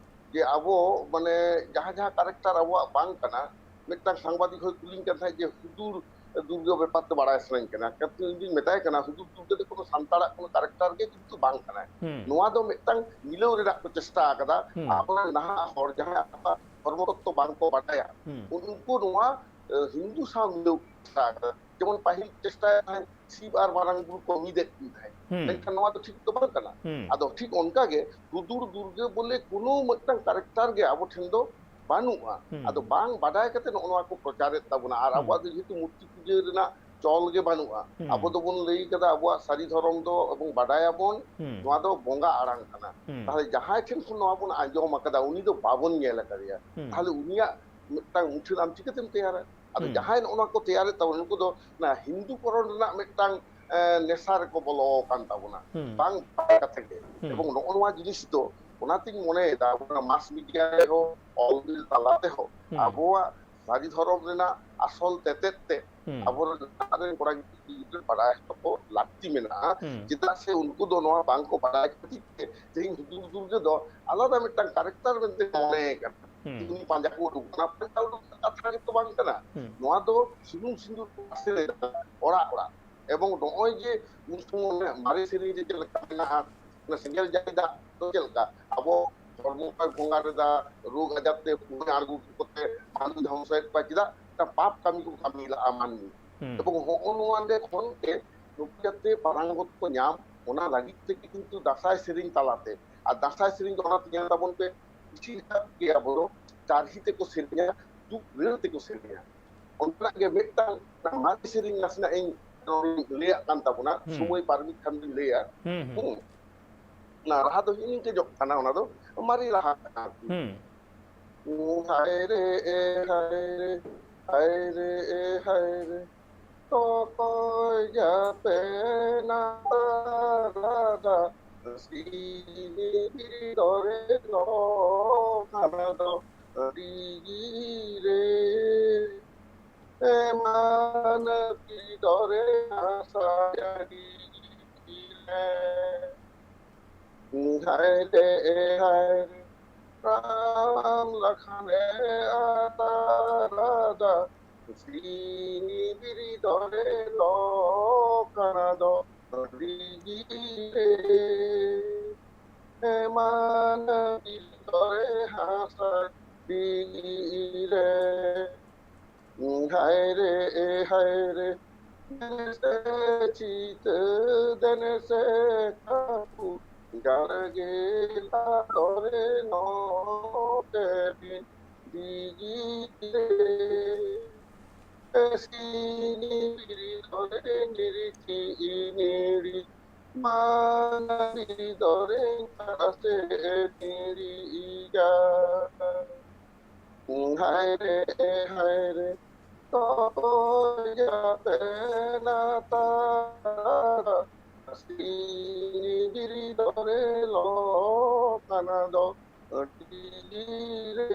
ᱡᱮ ᱟᱵᱚ ᱢᱟᱱᱮ ᱡᱟᱦᱟᱸ ᱡᱟᱦᱟᱸ character ᱟᱵᱚᱣᱟᱜ ᱵᱟᱝ ᱠᱟᱱᱟ, ᱢᱤᱫᱴᱟᱝ ᱥᱟᱝᱵᱟᱫᱤᱠ ᱦᱚᱸᱭ ᱠᱩᱞᱤᱧ ᱠᱟᱱ ᱛᱟᱦᱮᱸᱫ ᱡᱮ ᱦᱩᱫᱩᱲ ᱫᱩᱨᱜᱟᱹ ᱵᱮᱯᱟᱨ ᱛᱮ ᱵᱟᱲᱟᱭ ᱥᱟᱱᱟᱧ ᱠᱟᱱᱟ, ᱠᱤᱱᱛᱩ ᱤᱧ ᱫᱩᱧ ᱢᱮᱛᱟᱭ ᱠᱟᱱᱟ ᱦᱩᱫᱩᱲ ᱫᱩᱨᱜᱟᱹ ᱫᱚ ᱠᱳᱱᱳ ᱥᱟᱱᱛᱟᱲᱟᱜ ᱠᱳᱱᱳ character ᱜᱮ ᱠᱤᱱᱛᱩ ᱵᱟᱝ ᱠᱟᱱᱟᱭ᱾ ᱦᱩᱸ᱾ ᱱᱚᱣᱟ ᱫᱚ ᱢᱤᱫᱴᱟᱝ ᱢᱤᱞᱟᱹᱣ ᱨᱮᱱᱟᱜ ᱠᱚ ᱪᱮᱥᱴᱟ ᱟᱠᱟᱫᱟ᱾ ᱦᱩᱸ᱾ ᱟᱵᱚᱨᱮᱱ ᱱᱟᱦᱟᱜ ᱦᱚᱲ ᱡᱟᱦᱟᱸᱭ ᱟᱵᱚᱣᱟᱜ ᱫᱷᱚᱨᱢᱚ ᱛᱚᱛᱛᱚ ᱵᱟᱝ ᱠᱚ ᱵᱟᱰᱟᱭᱟ, ᱦᱩᱸ᱾ ᱩᱱᱠᱩ ᱱᱚᱣᱟ, ᱮ, ᱦᱤᱱᱫᱩ ᱥᱟᱶ ᱢᱤᱞᱟᱹᱣ ᱠᱚ ᱪᱮᱥᱴᱟ ᱟᱠᱟᱫᱟ᱾ ᱡᱮᱢᱚᱱ ᱯᱟᱹᱦᱤᱞ ᱪᱮᱥᱴᱟᱭᱮᱫ ᱛᱟᱦᱮᱸᱫ ᱥᱤᱵ ᱟᱨ ᱢᱟᱨᱟᱝ ᱵᱩᱨᱩ ᱠᱚ ᱢᱤᱫᱮᱫ ᱠᱤᱱ ᱛᱟᱦᱮᱸᱫ, ᱦᱩᱸ᱾ ᱢᱮᱱᱠᱷᱟᱱ ᱱᱚᱣᱟ ᱫᱚ ᱴᱷᱤᱠ ᱫᱚ ᱵᱟᱝ ᱠᱟᱱᱟ᱾ ᱦᱩᱸ᱾ ᱟᱫᱚ ᱴᱷᱤᱠ ᱚᱱᱠᱟ ᱜᱮ ᱦᱩᱫᱩᱲ ᱫᱩᱨᱜᱟᱹ ᱵᱚᱞᱮ ᱠᱳᱱᱳ ᱢᱤᱫᱴᱟᱝ character ᱜᱮ ᱟᱵᱚ ᱴᱷᱮᱱ ᱫᱚ ᱵᱟᱹᱱᱩᱜᱼᱟ᱾ ᱦᱩᱸ᱾ ᱟᱫᱚ ᱵᱟᱝ ᱵᱟᱰᱟᱭ ᱠᱟᱛᱮ ᱱᱚᱜᱼᱚ ᱱᱚᱣᱟ ᱠᱚ ᱯᱨᱚᱪᱟᱨᱮᱫ ᱛᱟᱵᱚᱱᱟ᱾ ᱟᱨ ᱦᱩᱸ᱾ ᱟᱵᱚᱣᱟᱜ ᱫᱚ ᱡᱮᱦᱮᱛᱩ ᱢᱩᱨᱛᱤ ᱯᱩᱡᱟᱹ ᱨᱮᱱᱟᱜ ᱪᱚᱞ ᱜᱮ ᱵᱟᱹᱱᱩᱜᱼᱟ, ᱦᱩᱸ᱾ ᱟᱵᱚ ᱫᱚᱵᱚᱱ ᱞᱟᱹᱭ ᱠᱟᱫᱟ ᱟᱵᱚᱣᱟᱜ ᱥᱟᱹᱨᱤ ᱫᱷᱚᱨᱚᱢ ᱫᱚ ᱮᱵᱚᱝ ᱵᱟᱰᱟᱭᱟᱵᱚᱱ, ᱦᱩᱸ᱾ ᱱᱚᱣᱟ ᱫᱚ ᱵᱚᱸᱜᱟ ᱟᱲᱟᱝ ᱠᱟᱱᱟ᱾ ᱦᱩᱸ᱾ ᱛᱟᱦᱞᱮ ᱡᱟᱦᱟᱸᱭ ᱴᱷᱮᱱ ᱠᱷᱚᱱ ᱱᱚᱣᱟ ᱵᱚᱱ ᱟᱸᱡᱚᱢ ᱟᱠᱟᱫᱟ, ᱩᱱᱤ ᱫᱚ ᱵᱟᱵᱚᱱ ᱧᱮᱞ ᱟᱠᱟᱫᱮᱭᱟ᱾ ᱦᱩᱸ᱾ ᱛᱟᱦᱞᱮ ᱩᱱᱤᱭᱟᱜ ᱢᱤᱫᱴᱟᱝ ᱢᱩᱴᱷᱟᱹᱱ ᱟᱢ ᱪᱤᱠᱟᱹᱛᱮᱢ ᱛᱮᱭᱟᱨᱟ? ᱟᱫᱚ ᱦᱩᱸ᱾ ᱡᱟᱦᱟᱸᱭ ᱱᱚᱜᱼᱚ ᱱᱚᱣᱟ ᱠᱚ ᱛᱮᱭᱟᱨᱮᱫ ᱛᱟᱵᱚᱱᱟ, ᱱᱩᱠᱩ ᱫᱚ ᱚᱱᱟ ᱦᱤᱱᱫᱩ ᱠᱚᱨᱚᱱ ᱨᱮᱱᱟᱜ ᱢᱤᱫᱴᱟᱝ, ᱮ, ᱱᱮᱥᱟ ᱨᱮᱠᱚ ᱵᱚᱞᱚ ᱟᱠᱟᱱ ᱛᱟᱵᱚᱱᱟ, ᱦᱩᱸ᱾ ᱵᱟᱝ ᱵᱟᱲᱟᱭ ᱠᱟᱛᱮ ᱜᱮ᱾ ᱦᱩᱸ᱾ ᱮᱵᱚᱝ ᱱᱚᱜᱼᱚ ᱱᱚᱣᱟ ᱡᱤᱱᱤᱥ ᱫᱚ ᱚᱱᱟᱛᱤᱧ ᱢᱚᱱᱮᱭᱮᱫᱟ, ᱚᱱᱟ mass media ᱨᱮᱦᱚᱸ, ᱚᱞ ᱵᱤᱞ ᱛᱟᱞᱟ ᱛᱮᱦᱚᱸ, ᱦᱩᱸ᱾ ᱟᱵᱚᱣᱟᱜ ᱥᱟᱹᱨᱤ ᱫᱷᱚᱨᱚᱢ ᱨᱮᱱᱟᱜ ᱟᱥᱚᱞ ᱛᱮᱛᱮᱫ ᱛᱮ ᱦᱩᱸ᱾ ᱟᱵᱚᱨᱮᱱ ᱱᱟᱦᱟᱜ ᱨᱮᱱ ᱠᱚᱲᱟ ᱜᱤᱫᱽᱨᱟᱹ ᱵᱟᱲᱟᱭ ᱦᱚᱪᱚ ᱠᱚ ᱞᱟᱹᱠᱛᱤ ᱢᱮᱱᱟᱜᱼᱟ᱾ ᱦᱩᱸ᱾ ᱪᱮᱫᱟᱜ ᱥᱮ ᱩᱱᱠᱩ ᱫᱚ ᱱᱚᱣᱟ ᱵᱟᱝ ᱠᱚ ᱵᱟᱲᱟᱭ ᱠᱷᱟᱹᱛᱤᱨ ᱛᱮ ᱛᱮᱦᱮᱧ ᱦᱩᱫᱩᱲ ᱫᱩᱨᱜᱟᱹ ᱫᱚ ᱟᱞᱟᱫᱟ ᱢᱤᱫᱴᱟᱝ character ᱢᱮᱱᱛᱮ ᱢᱚᱱᱮ ᱠᱟᱱᱟ᱾ ᱦᱩᱸ᱾ ᱩᱱᱤ ᱯᱟᱸᱡᱟ ᱠᱚ ᱩᱰᱩᱠ ᱠᱟᱱᱟ, ᱯᱟᱸᱡᱟ ᱩᱰᱩᱠ ᱨᱮᱱᱟᱜ ᱠᱟᱛᱷᱟ ᱜᱮᱛᱚ ᱵᱟᱝ ᱠᱟᱱᱟ᱾ ᱦᱩᱸ᱾ ᱱᱚᱣᱟ ᱫᱚ ᱥᱩᱱᱩᱢ ᱥᱤᱸᱫᱩᱨ ᱠᱚ ᱟᱥᱮ ᱞᱮᱫᱟ ᱚᱲᱟᱜ ᱚᱲᱟᱜ᱾ ᱮᱵᱚᱝ ᱱᱚᱜᱼᱚᱭ ᱡᱮ ᱩᱱ ᱥᱚᱢᱚᱭ ᱚᱱᱮ ᱢᱟᱨᱮ ᱥᱮᱨᱮᱧ ᱨᱮ ᱪᱮᱫ ᱞᱮᱠᱟ ᱢᱮᱱᱟᱜᱼᱟ, ᱚᱱᱟ ᱥᱮᱸᱜᱮᱞ ᱡᱟᱹᱲᱤ ᱫᱟᱜ ᱫᱚ ᱪᱮᱫ ᱞᱮᱠᱟ? ᱟᱵᱚ ᱦᱚᱲᱢᱚ ᱠᱚᱭ ᱵᱚᱸᱜᱟ ᱨᱮᱫᱟ, ᱨᱳᱜᱽ ᱟᱡᱟᱨ ᱛᱮ ᱵᱚᱸᱜᱟ ᱟᱬᱜᱚ ᱠᱟᱛᱮ ᱢᱟᱹᱱᱢᱤ ᱫᱷᱚᱝᱥᱚᱭᱮᱫ ᱠᱚᱣᱟ, ᱪᱮᱫᱟᱜ? ᱚᱱᱟ ᱯᱟᱯ ᱠᱟᱹᱢᱤ ᱠᱚ ᱠᱟᱹᱢᱤ ᱞᱟᱜᱼᱟ ᱢᱟᱹᱱᱢᱤ᱾ ᱦᱩᱸ᱾ ᱮᱵᱚᱝ ᱦᱚᱸᱜᱼᱚ ᱱᱚᱣᱟ ᱞᱮ ᱠᱷᱚᱱ ᱛᱮ ᱱᱩᱠᱩ ᱡᱟᱛᱮ ᱯᱟᱨᱟᱝᱜᱚᱛ ᱠᱚ ᱧᱟᱢ, ᱚᱱᱟ ᱞᱟᱹᱜᱤᱫ ᱛᱮᱜᱮ ᱠᱤᱱᱛᱩ ᱫᱟᱸᱥᱟᱭ ᱥᱮᱨᱮᱧ ᱛᱟᱞᱟᱛᱮ, ᱟᱨ ᱫᱟᱸᱥᱟᱭ ᱥᱮᱨᱮᱧ ᱫᱚ ᱚᱱᱟᱛᱮ ᱧᱮᱞ ᱛᱟᱵᱚᱱ ᱯᱮ, ᱵᱮᱥᱤᱨ ᱵᱷᱟᱜᱽ ᱜᱮ ᱟᱵᱚ ᱫᱚ ᱪᱟᱨᱦᱤ ᱛᱮᱠᱚ ᱥᱮᱨᱮᱧᱟ, ᱫᱩᱠ ᱨᱟᱹᱲ ᱛᱮᱠᱚ ᱥᱮᱨᱮᱧᱟ᱾ ᱚᱱᱠᱟᱱᱟᱜ ᱜᱮ ᱢᱤᱫᱴᱟᱝ ᱢᱟᱨᱮ ᱥᱮᱨᱮᱧ ᱱᱟᱥᱮᱱᱟᱜ ᱤᱧ ᱱᱚᱰᱮᱧ ᱞᱟᱹᱭᱟᱜ ᱠᱟᱱ ᱛᱟᱵᱚᱱᱟ, ᱦᱩᱸ᱾ ᱥᱚᱢᱚᱭ ᱯᱟᱨᱢᱤᱴ ᱠᱷᱟᱱ ᱫᱚᱧ ᱞᱟᱹᱭᱟ᱾ ᱦᱩᱸ, ᱦᱩᱸ᱾ ᱦᱩᱸ᱾ ᱚᱱᱟ ᱨᱟᱦᱟ ᱫᱚ ᱦᱤᱸᱜᱤ ᱱᱤᱝᱠᱟᱹ ᱡᱚᱜ ᱠᱟᱱᱟ, ᱚᱱᱟ ᱫᱚ ᱢᱟᱨᱮ ᱨᱟᱦᱟ ᱠᱟᱱᱟ ᱟᱨᱠᱤ᱾ ᱦᱩᱸ᱾ ᱦᱟᱭ ᱨᱮ ᱮ ᱦᱟᱭ ᱨᱮ, ᱦᱟᱭ ᱨᱮ ᱮ ᱦᱟᱭ ᱨᱮ, ᱚᱠᱚᱭ ᱡᱟᱯᱮ ᱱᱟᱛᱟ ᱥᱤᱧ ᱵᱤᱨᱤᱫᱚᱨᱮ ᱞᱚ ᱠᱟᱱᱟ ᱫᱚ ᱰᱤᱜᱤ ᱨᱮ᱾ ᱮᱢᱟᱱ ᱵᱤᱨᱤᱫᱚᱨᱮ ᱦᱟᱥᱟ ᱰᱤᱜᱤ ᱨᱮ᱾ ᱦᱟᱭ ᱨᱮ, ᱦᱟᱭ ᱨᱮ, ᱨᱟᱢ ᱞᱟᱠᱷᱟᱱᱮ ᱟᱛᱟᱨᱟᱫᱟ᱾ ᱥᱤᱧ ᱵᱤᱨᱤᱫᱚᱨᱮ ᱞᱚ ᱠᱟᱱᱟ ᱫᱚ ᱰᱤᱜᱤ ᱨᱮ᱾ ᱮᱢᱟᱱ ᱵᱤᱨᱤᱫᱚᱨᱮ ᱦᱟᱥᱟ ᱰᱤᱜᱤ ᱨᱮ᱾ ᱦᱟᱭ ᱨᱮ, ᱦᱟᱭ ᱨᱮ, ᱫᱮᱱ ᱥᱮ ᱪᱤᱛᱟᱹ, ᱫᱮᱱ ᱥᱮ ᱠᱟᱹᱯᱩ, ᱡᱟᱲᱜᱮ ᱞᱟᱫᱚᱨᱮ ᱱᱚᱛᱮ ᱵᱤᱱ ᱰᱤᱜᱤ ᱨᱮ᱾ ᱥᱤᱧ ᱵᱤᱨᱤᱫᱚᱨᱮ ᱱᱤᱨᱤ ᱪᱤ ᱱᱤᱲᱤ, ᱢᱟᱱ ᱵᱤᱨᱤᱫᱚᱨᱮ ᱛᱟᱨᱟᱥᱮ ᱱᱤᱲᱤᱜᱟ᱾ ᱦᱟᱭ ᱨᱮ, ᱦᱟᱭ ᱨᱮ, ᱛᱚᱠᱚᱭᱟᱯᱮ ᱱᱟᱛᱟᱨᱟ, ᱥᱤᱧ ᱵᱤᱨᱤᱫᱚᱨᱮ ᱞᱚ ᱠᱟᱱᱟ ᱫᱚ ᱰᱤᱜᱤ ᱨᱮ᱾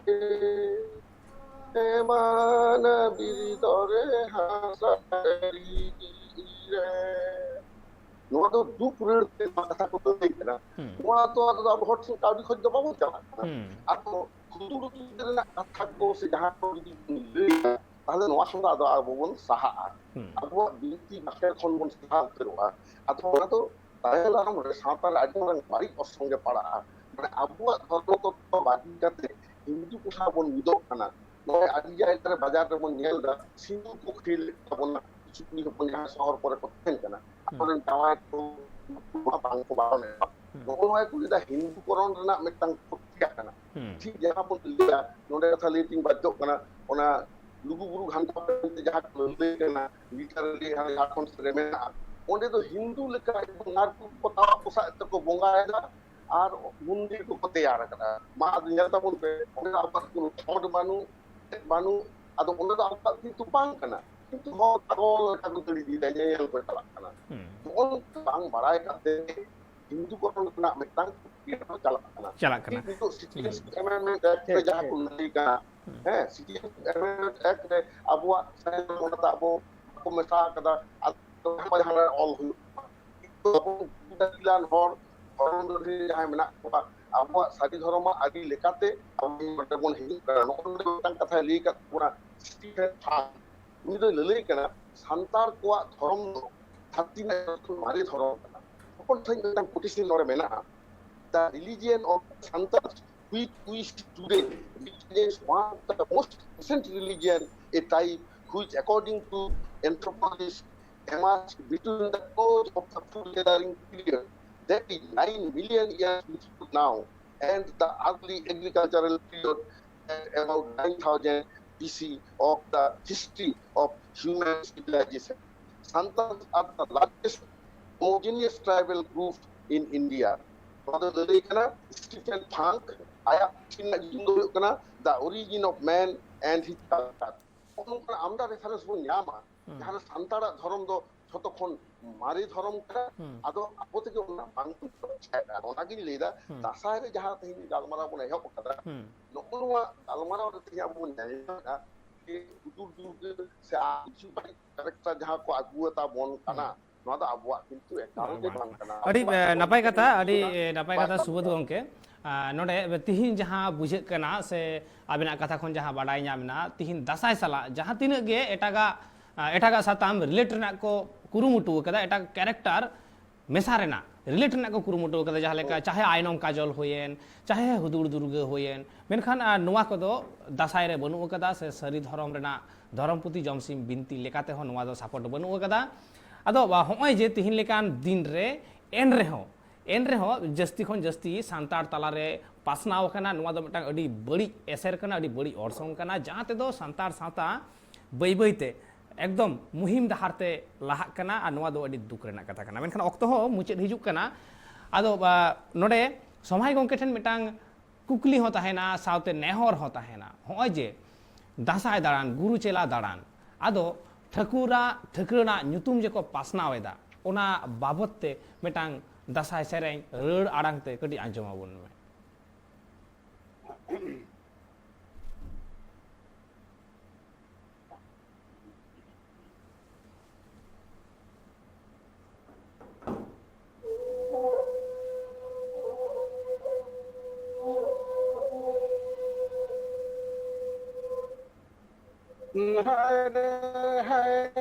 ᱮᱢᱟᱱ ᱵᱤᱨᱤᱫᱚᱨᱮ ᱦᱟᱥᱟ ᱰᱤᱜᱤ ᱨᱮ᱾ ᱱᱚᱣᱟ ᱫᱚ ᱫᱩᱠ ᱨᱟᱹᱲ ᱛᱮ ᱱᱚᱣᱟ ᱠᱟᱛᱷᱟ ᱠᱚ ᱞᱟᱹᱭ ᱠᱟᱱᱟ᱾ ᱦᱩᱸ᱾ ᱱᱚᱣᱟ ᱫᱚ ᱟᱫᱚ ᱟᱵᱚ ᱦᱚᱲ ᱴᱷᱮᱱ ᱠᱟᱹᱣᱰᱤ ᱠᱷᱚᱡ ᱫᱚ ᱵᱟᱵᱚᱱ ᱪᱟᱞᱟᱜ ᱠᱟᱱᱟ᱾ ᱦᱩᱸ᱾ ᱟᱫᱚ ᱦᱩᱫᱩᱲ ᱦᱩᱫᱩᱲ ᱨᱮᱱᱟᱜ ᱠᱟᱛᱷᱟ ᱠᱚ ᱥᱮ ᱡᱟᱦᱟᱸ ᱠᱚ ᱡᱩᱫᱤ ᱵᱚᱱ ᱞᱟᱹᱭᱟ, ᱛᱟᱦᱞᱮ ᱱᱚᱣᱟ ᱠᱷᱚᱱ ᱫᱚ ᱟᱫᱚ ᱟᱵᱚ ᱵᱚᱱ ᱥᱟᱦᱟᱜᱼᱟ᱾ ᱦᱩᱸ᱾ ᱟᱵᱚᱣᱟᱜ ᱵᱤᱱᱛᱤ ᱵᱟᱠᱷᱮᱲ ᱠᱷᱚᱱ ᱵᱚᱱ ᱥᱟᱦᱟ ᱩᱛᱟᱹᱨᱚᱜᱼᱟ᱾ ᱟᱫᱚ ᱚᱱᱟ ᱫᱚ ᱛᱟᱭᱚᱢ ᱫᱟᱨᱟᱢ ᱨᱮ ᱥᱟᱶᱛᱟ ᱨᱮ ᱟᱹᱰᱤ ᱢᱟᱨᱟᱝ ᱵᱟᱹᱲᱤᱡ ᱚᱨᱥᱚᱝ ᱜᱮ ᱯᱟᱲᱟᱜᱼᱟ᱾ ᱢᱟᱱᱮ ᱟᱵᱚᱣᱟᱜ ᱫᱷᱚᱨᱢᱚ ᱛᱚᱛᱛᱷᱚ ᱵᱟᱹᱜᱤ ᱠᱟᱛᱮ ᱦᱤᱱᱫᱩ ᱠᱚᱴᱷᱟ ᱵᱚᱱ ᱢᱤᱫᱚᱜ ᱠᱟᱱᱟ᱾ ᱱᱚᱜᱼᱚᱭ ᱟᱹᱰᱤ ᱡᱟᱭᱜᱟ ᱨᱮ ᱵᱟᱡᱟᱨ ᱨᱮᱵᱚᱱ ᱧᱮᱞ ᱮᱫᱟ, ᱥᱤᱸᱫᱩᱨ ᱠᱚ ᱠᱷᱮᱞ ᱮᱫ ᱛᱟᱵᱚᱱᱟ, ᱠᱤᱪᱷᱩ ᱠᱩᱲᱤ ᱦᱚᱯᱚᱱ ᱡᱟᱦᱟᱸᱭ ᱥᱚᱦᱚᱨ ᱠᱚᱨᱮ ᱠᱚ ᱛᱟᱦᱮᱱ ᱠᱟᱱᱟ, ᱦᱩᱸ᱾ ᱟᱠᱚᱨᱮᱱ ᱡᱟᱶᱟᱭ ᱠᱚ ᱵᱟᱝ ᱠᱚ ᱵᱟᱨᱚᱱᱮᱫ ᱠᱚᱣᱟ᱾ ᱦᱩᱸ᱾ ᱱᱚᱜᱼᱚ ᱱᱚᱣᱟ ᱠᱚ ᱞᱟᱹᱭ ᱮᱫᱟ ᱦᱤᱱᱫᱩ ᱠᱚᱨᱚᱱ ᱨᱮᱱᱟᱜ ᱢᱤᱫᱴᱟᱝ ᱯᱨᱚᱠᱨᱤᱭᱟ ᱠᱟᱱᱟ᱾ ᱦᱩᱸ᱾ ᱴᱷᱤᱠ ᱡᱟᱦᱟᱸ ᱵᱚᱱ ᱞᱟᱹᱭᱟ, ᱱᱚᱰᱮ ᱠᱟᱛᱷᱟ ᱞᱟᱹᱭ ᱛᱤᱧ ᱵᱟᱫᱽᱫᱷᱚᱜ ᱠᱟᱱᱟ, ᱚᱱᱟ ᱞᱩᱜᱩ ᱵᱩᱨᱩ ᱜᱷᱟᱱᱴᱟ ᱵᱟᱲᱮ ᱛᱮ ᱡᱟᱦᱟᱸ ᱠᱚ ᱞᱟᱹᱭ ᱠᱟᱱᱟ, literally ᱦᱟᱱᱮ ᱡᱷᱟᱲᱠᱷᱚᱸᱰ ᱥᱮᱫ ᱨᱮ ᱢᱮᱱᱟᱜᱼᱟ, ᱚᱸᱰᱮ ᱫᱚ ᱦᱤᱱᱫᱩ ᱞᱮᱠᱟ ᱮᱠᱫᱚᱢ ᱱᱟᱨᱠᱳᱞ ᱠᱚ ᱛᱟᱣᱟ ᱯᱚᱥᱟᱜ ᱛᱮᱠᱚ ᱵᱚᱸᱜᱟᱭᱮᱫᱟ ᱟᱨ ᱢᱚᱱᱫᱤᱨ ᱠᱚᱠᱚ ᱛᱮᱭᱟᱨ ᱟᱠᱟᱫᱟ᱾ ᱢᱟ ᱟᱫᱚ ᱧᱮᱞ ᱛᱟᱵᱚᱱ ᱯᱮ, ᱚᱸᱰᱮ ᱟᱵᱚᱣᱟᱜ ᱠᱳᱱᱳ ᱪᱷᱚᱴ ᱵᱟᱹᱱᱩᱜ, ᱪᱮᱫ ᱵᱟᱹᱱᱩᱜ᱾ ᱟᱫᱚ ᱚᱸᱰᱮ ᱫᱚ ᱟᱵᱚᱣᱟᱜ ᱠᱤᱱᱛᱩ ᱵᱟᱝ ᱠᱟᱱᱟ, ᱠᱤᱱᱛᱩ ᱦᱚᱲ ᱯᱟᱜᱚᱞ ᱞᱮᱠᱟ ᱠᱚ ᱫᱟᱹᱲ ᱤᱫᱤᱭᱮᱫᱟ, ᱧᱮᱧᱮᱞ ᱠᱚ ᱪᱟᱞᱟᱜ ᱠᱟᱱᱟ᱾ ᱦᱩᱸ᱾ ᱱᱚᱜᱼᱚ ᱱᱚᱝᱠᱟ ᱵᱟᱝ ᱵᱟᱲᱟᱭ ᱠᱟᱛᱮ ᱦᱤᱱᱫᱩ ᱠᱚᱨᱚᱱ ᱨᱮᱱᱟᱜ ᱢᱤᱫᱴᱟᱝ ᱯᱨᱚᱠᱨᱤᱭᱟ ᱦᱚᱸ ᱪᱟᱞᱟᱜ ᱠᱟᱱᱟ᱾ ᱪᱟᱞᱟᱜ ᱠᱟᱱᱟ᱾ ᱱᱤᱛᱚᱜ ᱥᱤᱴᱤᱡᱮᱱᱥᱤᱯ ᱮᱢᱮᱱᱰᱢᱮᱱᱴ ᱮᱠᱴ ᱨᱮ ᱡᱟᱦᱟᱸ ᱠᱚ ᱞᱟᱹᱭ ᱠᱟᱱᱟ, ᱦᱮᱸ, ᱥᱤᱴᱤᱡᱮᱱᱥᱤᱯ ᱮᱢᱮᱱᱰᱢᱮᱱᱴ ᱮᱠᱴ ᱨᱮ ᱟᱵᱚᱣᱟᱜ ᱥᱟᱱᱟᱢ ᱚᱱᱟᱛᱮ ᱟᱵᱚ ᱠᱚ ᱢᱮᱥᱟ ᱟᱠᱟᱫᱟ, ᱟᱫᱚ ᱡᱟᱦᱟᱸ ᱡᱟᱦᱟᱸ ᱨᱮ ᱚᱞ ᱦᱩᱭᱩᱜ ᱠᱟᱱᱟ᱾ ᱠᱤᱱᱛᱩ ᱟᱵᱚ ᱵᱩᱫᱷᱤᱡᱤᱵᱤᱭᱟᱱ ᱦᱚᱲ, ᱫᱷᱚᱨᱚᱢ ᱜᱟᱹᱨᱫᱷᱤ ᱡᱟᱦᱟᱸᱭ ᱢᱮᱱᱟᱜ ᱠᱚᱣᱟ, ᱟᱵᱚᱣᱟᱜ ᱥᱟᱹᱨᱤ ᱫᱷᱚᱨᱚᱢᱟᱜ ᱟᱹᱨᱤ ᱞᱮᱠᱟᱛᱮ ᱟᱵᱚ ᱱᱚᱰᱮ ᱵᱚᱱ ᱦᱤᱡᱩᱜ ᱠᱟᱱᱟ᱾ ᱱᱚᱜᱼᱚ ᱱᱚᱰᱮ ᱢᱤᱫᱴᱟᱝ ᱠᱟᱛᱷᱟᱭ ᱞᱟᱹᱭ ᱟᱠᱟᱫ ᱵᱚᱱᱟ, ᱥᱴᱤᱯᱷᱮᱱ ᱯᱷᱟᱝ᱾ ᱩᱱᱤ ᱫᱚᱭ ᱞᱟᱹᱞᱟᱹᱭ ᱠᱟᱱᱟ, ᱥᱟᱱᱛᱟᱲ ᱠᱚᱣᱟᱜ ᱫᱷᱚᱨᱚᱢ ᱫᱚ ᱫᱷᱟᱹᱨᱛᱤ ᱨᱮᱱᱟᱜ ᱡᱚᱛᱚ ᱠᱷᱚᱱ ᱢᱟᱨᱮ ᱫᱷᱚᱨᱚᱢ ᱠᱟᱱᱟ᱾ ᱦᱚᱯᱚᱱ ᱥᱟᱺᱦᱤᱡ ᱢᱤᱫᱴᱟᱝ ᱠᱳᱴᱮᱥᱚᱱ ᱱᱚᱰᱮ ᱢᱮᱱᱟᱜᱼᱟ, "The religion of Santals which we see today represents one of the most ancient religion, a type which, according to anthropologists, emerged between the close of the food gathering period, that is nine million years before now, and the early agricultural period at about nine thousand B C of the history of human civilization. Santals are the largest homogeneous tribal group in India." ᱱᱚᱣᱟ ᱫᱚ ᱞᱟᱹᱞᱟᱹᱭ ᱠᱟᱱᱟ ᱥᱴᱤᱯᱷᱮᱱ ᱯᱷᱟᱝᱠ, ᱟᱭᱟᱜ ᱯᱩᱛᱷᱤ ᱨᱮᱱᱟᱜ ᱧᱩᱛᱩᱢ ᱫᱚ ᱦᱩᱭᱩᱜ ᱠᱟᱱᱟ The Origin of Man and His Culture᱾ ᱱᱚᱜᱼᱚ ᱱᱚᱝᱠᱟᱱ ᱟᱢᱫᱟ ᱨᱮᱯᱷᱟᱨᱮᱱᱥ ᱵᱚᱱ ᱧᱟᱢᱟ, ᱡᱟᱦᱟᱸ ᱨᱮ ᱥᱟᱱᱛᱟᱲᱟᱜ ᱫᱷᱚᱨᱚᱢ ᱫᱚ ᱡᱷᱚᱛᱚ ᱠᱷᱚᱱ ᱢᱟᱨᱮ ᱫᱷᱚᱨᱚᱢ ᱠᱟᱱᱟ᱾ ᱟᱫᱚ ᱟᱵᱚ ᱛᱮᱜᱮ ᱚᱱᱟ ᱵᱟᱝ ᱵᱚᱱ ᱪᱚᱨᱪᱟᱭᱮᱫᱟ᱾ ᱚᱱᱟᱜᱤᱧ ᱞᱟᱹᱭᱫᱟ, ᱫᱟᱸᱥᱟᱭ ᱨᱮ ᱡᱟᱦᱟᱸ ᱛᱮᱦᱮᱧ ᱜᱟᱞᱢᱟᱨᱟᱣ ᱵᱚᱱ ᱮᱦᱚᱵ ᱟᱠᱟᱫᱟ, ᱱᱚᱜᱼᱚ ᱱᱚᱣᱟ ᱜᱟᱞᱢᱟᱨᱟᱣ ᱨᱮ ᱛᱮᱦᱮᱧ ᱟᱵᱚ ᱵᱚᱱ ᱧᱮᱞ ᱧᱟᱢᱮᱫᱟ ᱡᱮ ᱦᱩᱫᱩᱲ ᱫᱩᱨᱜᱟᱹ ᱥᱮ ᱟᱨ ᱠᱤᱪᱷᱩ ᱵᱟᱹᱲᱤᱡ ᱠᱮᱨᱮᱠᱴᱟᱨ ᱡᱟᱦᱟᱸ ᱠᱚ ᱟᱹᱜᱩ ᱟᱛᱟ ᱵᱚᱱ ᱠᱟᱱᱟ, ᱱᱚᱣᱟ ᱫᱚ ᱟᱵᱚᱣᱟᱜ ᱠᱤᱱᱛᱩ ᱮᱠᱟᱞ ᱜᱮ ᱵᱟᱝ ᱠᱟᱱᱟ᱾ ᱟᱹᱰᱤ, ᱟᱵᱚᱣᱟᱜ ᱮ, ᱫᱚ ᱱᱟᱯᱟᱭ ᱠᱟᱛᱷᱟ, ᱵᱟᱝ ᱟᱹᱰᱤ ᱠᱟᱱᱟ᱾ ᱮ, ᱱᱟᱯᱟᱭ ᱠᱟᱛᱷᱟ ᱥᱩᱵᱳᱫᱷ ᱜᱚᱢᱠᱮ᱾ ᱟᱨ ᱱᱚᱰᱮ ᱛᱤᱦᱤᱧ ᱡᱟᱦᱟᱸ ᱵᱩᱡᱷᱟᱹᱜ ᱠᱟᱱᱟ ᱥᱮ ᱟᱵᱮᱱᱟᱜ ᱠᱟᱛᱷᱟ ᱠᱷᱚᱱ ᱡᱟᱦᱟᱸ ᱵᱟᱰᱟᱭ ᱧᱟᱢ ᱮᱱᱟ, ᱛᱤᱦᱤᱧ ᱫᱟᱸᱥᱟᱭ ᱥᱟᱞᱟᱜ ᱡᱟᱦᱟᱸ ᱛᱤᱱᱟᱹᱜ ᱜᱮ ᱮᱴᱟᱜᱟᱜ, ᱟ, ᱮᱴᱟᱜᱟᱜ ᱥᱟᱛᱟᱢ ᱨᱤᱞᱮᱴ ᱨᱮᱱᱟᱜ ᱠᱚ ᱠᱩᱨᱩᱢᱩᱴᱩ ᱟᱠᱟᱫᱟ, ᱮᱴᱟᱜ ᱠᱮᱨᱮᱠᱴᱟᱨ ᱢᱮᱥᱟ ᱨᱮᱱᱟᱜ, ᱨᱤᱞᱮᱴ ᱨᱮᱱᱟᱜ ᱠᱚ ᱠᱩᱨᱩᱢᱩᱴᱩ ᱟᱠᱟᱫᱟ, ᱡᱟᱦᱟᱸ ᱞᱮᱠᱟ ᱪᱟᱦᱮ ᱟᱭᱱᱚᱢ ᱠᱟᱡᱚᱞ ᱦᱩᱭᱮᱱ, ᱪᱟᱦᱮ ᱦᱩᱫᱩᱲ ᱫᱩᱨᱜᱟᱹ ᱦᱩᱭᱮᱱ, ᱢᱮᱱᱠᱷᱟᱱ, ᱟ, ᱱᱚᱣᱟ ᱠᱚᱫᱚ ᱫᱟᱸᱥᱟᱭ ᱨᱮ ᱵᱟᱹᱱᱩᱜ ᱟᱠᱟᱫᱟ, ᱥᱮ ᱥᱟᱹᱨᱤ ᱫᱷᱚᱨᱚᱢ ᱨᱮᱱᱟᱜ ᱫᱷᱚᱨᱚᱢ ᱯᱩᱛᱷᱤ ᱡᱚᱢᱥᱤᱢ ᱵᱤᱱᱛᱤ ᱞᱮᱠᱟᱛᱮ ᱦᱚᱸ ᱱᱚᱣᱟ ᱫᱚ ᱥᱟᱯᱳᱨᱴ ᱵᱟᱹᱱᱩᱜ ᱟᱠᱟᱫᱟ᱾ ᱟᱫᱚ, ᱟ, ᱦᱚᱸᱜᱼᱚᱭ ᱡᱮ ᱛᱤᱦᱤᱧ ᱞᱮᱠᱟᱱ ᱫᱤᱱ ᱨᱮ ᱮᱱ ᱨᱮᱦᱚᱸ, ᱮᱱ ᱨᱮᱦᱚᱸ ᱡᱟᱹᱥᱛᱤ ᱠᱷᱚᱱ ᱡᱟᱹᱥᱛᱤ ᱥᱟᱱᱛᱟᱲ ᱛᱟᱞᱟᱨᱮ ᱯᱟᱥᱱᱟᱣ ᱟᱠᱟᱱᱟ, ᱱᱚᱣᱟ ᱫᱚ ᱢᱤᱫᱴᱟᱝ ᱟᱹᱰᱤ ᱵᱟᱹᱲᱤᱡ ᱮᱥᱮᱨ ᱠᱟᱱᱟ, ᱟᱹᱰᱤ ᱵᱟᱹᱲᱤᱡ ᱚᱨᱥᱚᱝ ᱠᱟᱱᱟ, ᱡᱟᱦᱟᱸ ᱛᱮᱫᱚ ᱥᱟᱱᱛᱟᱲ ᱥᱟᱶᱛᱟ ᱵᱟᱹᱭ ᱵᱟᱹᱭᱛᱮ ᱮᱠᱫᱚᱢ ᱢᱩᱦᱤᱢ ᱰᱟᱦᱟᱨ ᱛᱮ ᱞᱟᱦᱟᱜ ᱠᱟᱱᱟ, ᱟᱨ ᱱᱚᱣᱟ ᱫᱚ ᱟᱹᱰᱤ ᱫᱩᱠ ᱨᱮᱱᱟᱜ ᱠᱟᱛᱷᱟ ᱠᱟᱱᱟ᱾ ᱢᱮᱱᱠᱷᱟᱱ ᱚᱠᱛᱚ ᱦᱚᱸ ᱢᱩᱪᱟᱹᱫ ᱦᱤᱡᱩᱜ ᱠᱟᱱᱟ᱾ ᱟᱫᱚ, ᱟ, ᱱᱚᱰᱮ ᱥᱚᱢᱟᱭ ᱜᱚᱢᱠᱮ ᱴᱷᱮᱱ ᱢᱤᱫᱴᱟᱝ ᱠᱩᱠᱞᱤ ᱦᱚᱸ ᱛᱟᱦᱮᱱᱟ, ᱥᱟᱶᱛᱮ ᱱᱮᱦᱚᱨ ᱦᱚᱸ ᱛᱟᱦᱮᱱᱟ᱾ ᱦᱚᱸᱜᱼᱚᱭ ᱡᱮ ᱫᱟᱸᱥᱟᱭ ᱫᱟᱬᱟᱱ, ᱜᱩᱨᱩ ᱪᱮᱞᱟ ᱫᱟᱬᱟᱱ, ᱟᱫᱚ ᱴᱷᱟᱹᱠᱩᱨᱟᱜ, ᱴᱷᱟᱹᱠᱨᱟᱹᱱᱟᱜ ᱧᱩᱛᱩᱢ ᱡᱮᱠᱚ ᱯᱟᱥᱱᱟᱣ ᱮᱫᱟ, ᱚᱱᱟ ᱵᱟᱵᱚᱛ ᱛᱮ ᱢᱤᱫᱴᱟᱝ ᱫᱟᱸᱥᱟᱭ ᱥᱮᱨᱮᱧ ᱨᱟᱹᱲ ᱟᱲᱟᱝ ᱛᱮ ᱠᱟᱹᱴᱤᱡ ᱟᱸᱡᱚᱢ ᱟᱵᱚᱱ ᱢᱮ᱾ ᱦᱟᱭ ᱨᱮ, ᱦᱟᱭ,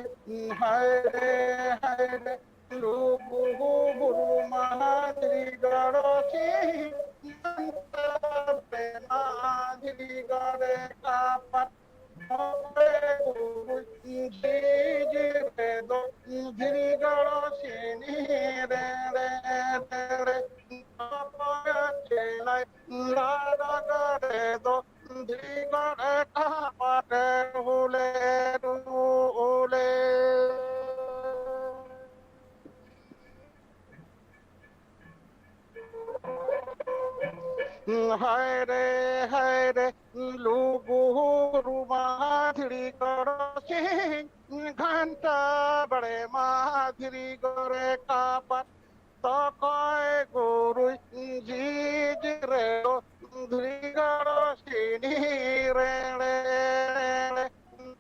ᱦᱟᱭ ᱨᱮ, ᱦᱟᱭ ᱨᱮ, ᱞᱩᱜᱩ ᱵᱩᱨᱩ ᱢᱟᱹᱡᱷᱤ ᱜᱟᱲ ᱥᱤᱧ, ᱢᱟᱹᱡᱷᱤ ᱜᱟᱲ ᱨᱮ ᱠᱟᱯᱟᱴ, ᱚᱠᱚᱭ ᱜᱩᱨᱩᱭ ᱡᱷᱤᱡᱤ ᱨᱮᱫᱚ, ᱫᱷᱤᱨᱤ ᱜᱟᱲ ᱥᱤᱱᱤ ᱨᱮ, ᱨᱮ, ᱨᱮ, ᱨᱮ, ᱚᱠᱚᱭ ᱪᱮᱞᱟᱭ ᱞᱟᱰᱟ ᱜᱟᱲ ᱨᱮᱫᱚ, ᱫᱷᱤᱨᱤ ᱜᱟᱲ ᱠᱟᱯᱟᱴ ᱨᱩᱞᱮ, ᱨᱩᱞᱮ᱾ ᱦᱟᱭ ᱨᱮ, ᱦᱟᱭ ᱨᱮ, ᱞᱩᱜᱩ ᱵᱩᱨᱩ ᱢᱟᱹᱡᱷᱤ ᱜᱟᱲ ᱥᱤᱧ, ᱜᱷᱟᱱᱴᱟ ᱵᱟᱲᱮ ᱢᱟᱹᱡᱷᱤ ᱜᱟᱲ ᱨᱮ ᱠᱟᱯᱟᱴ, ᱛᱚᱠᱚᱭ ᱜᱩᱨᱩᱭ ᱡᱷᱤᱡ ᱨᱮᱫᱚ, ᱫᱷᱤᱨᱤ ᱜᱟᱲ ᱥᱤᱱᱤ ᱨᱮ, ᱨᱮ, ᱨᱮ, ᱨᱮ,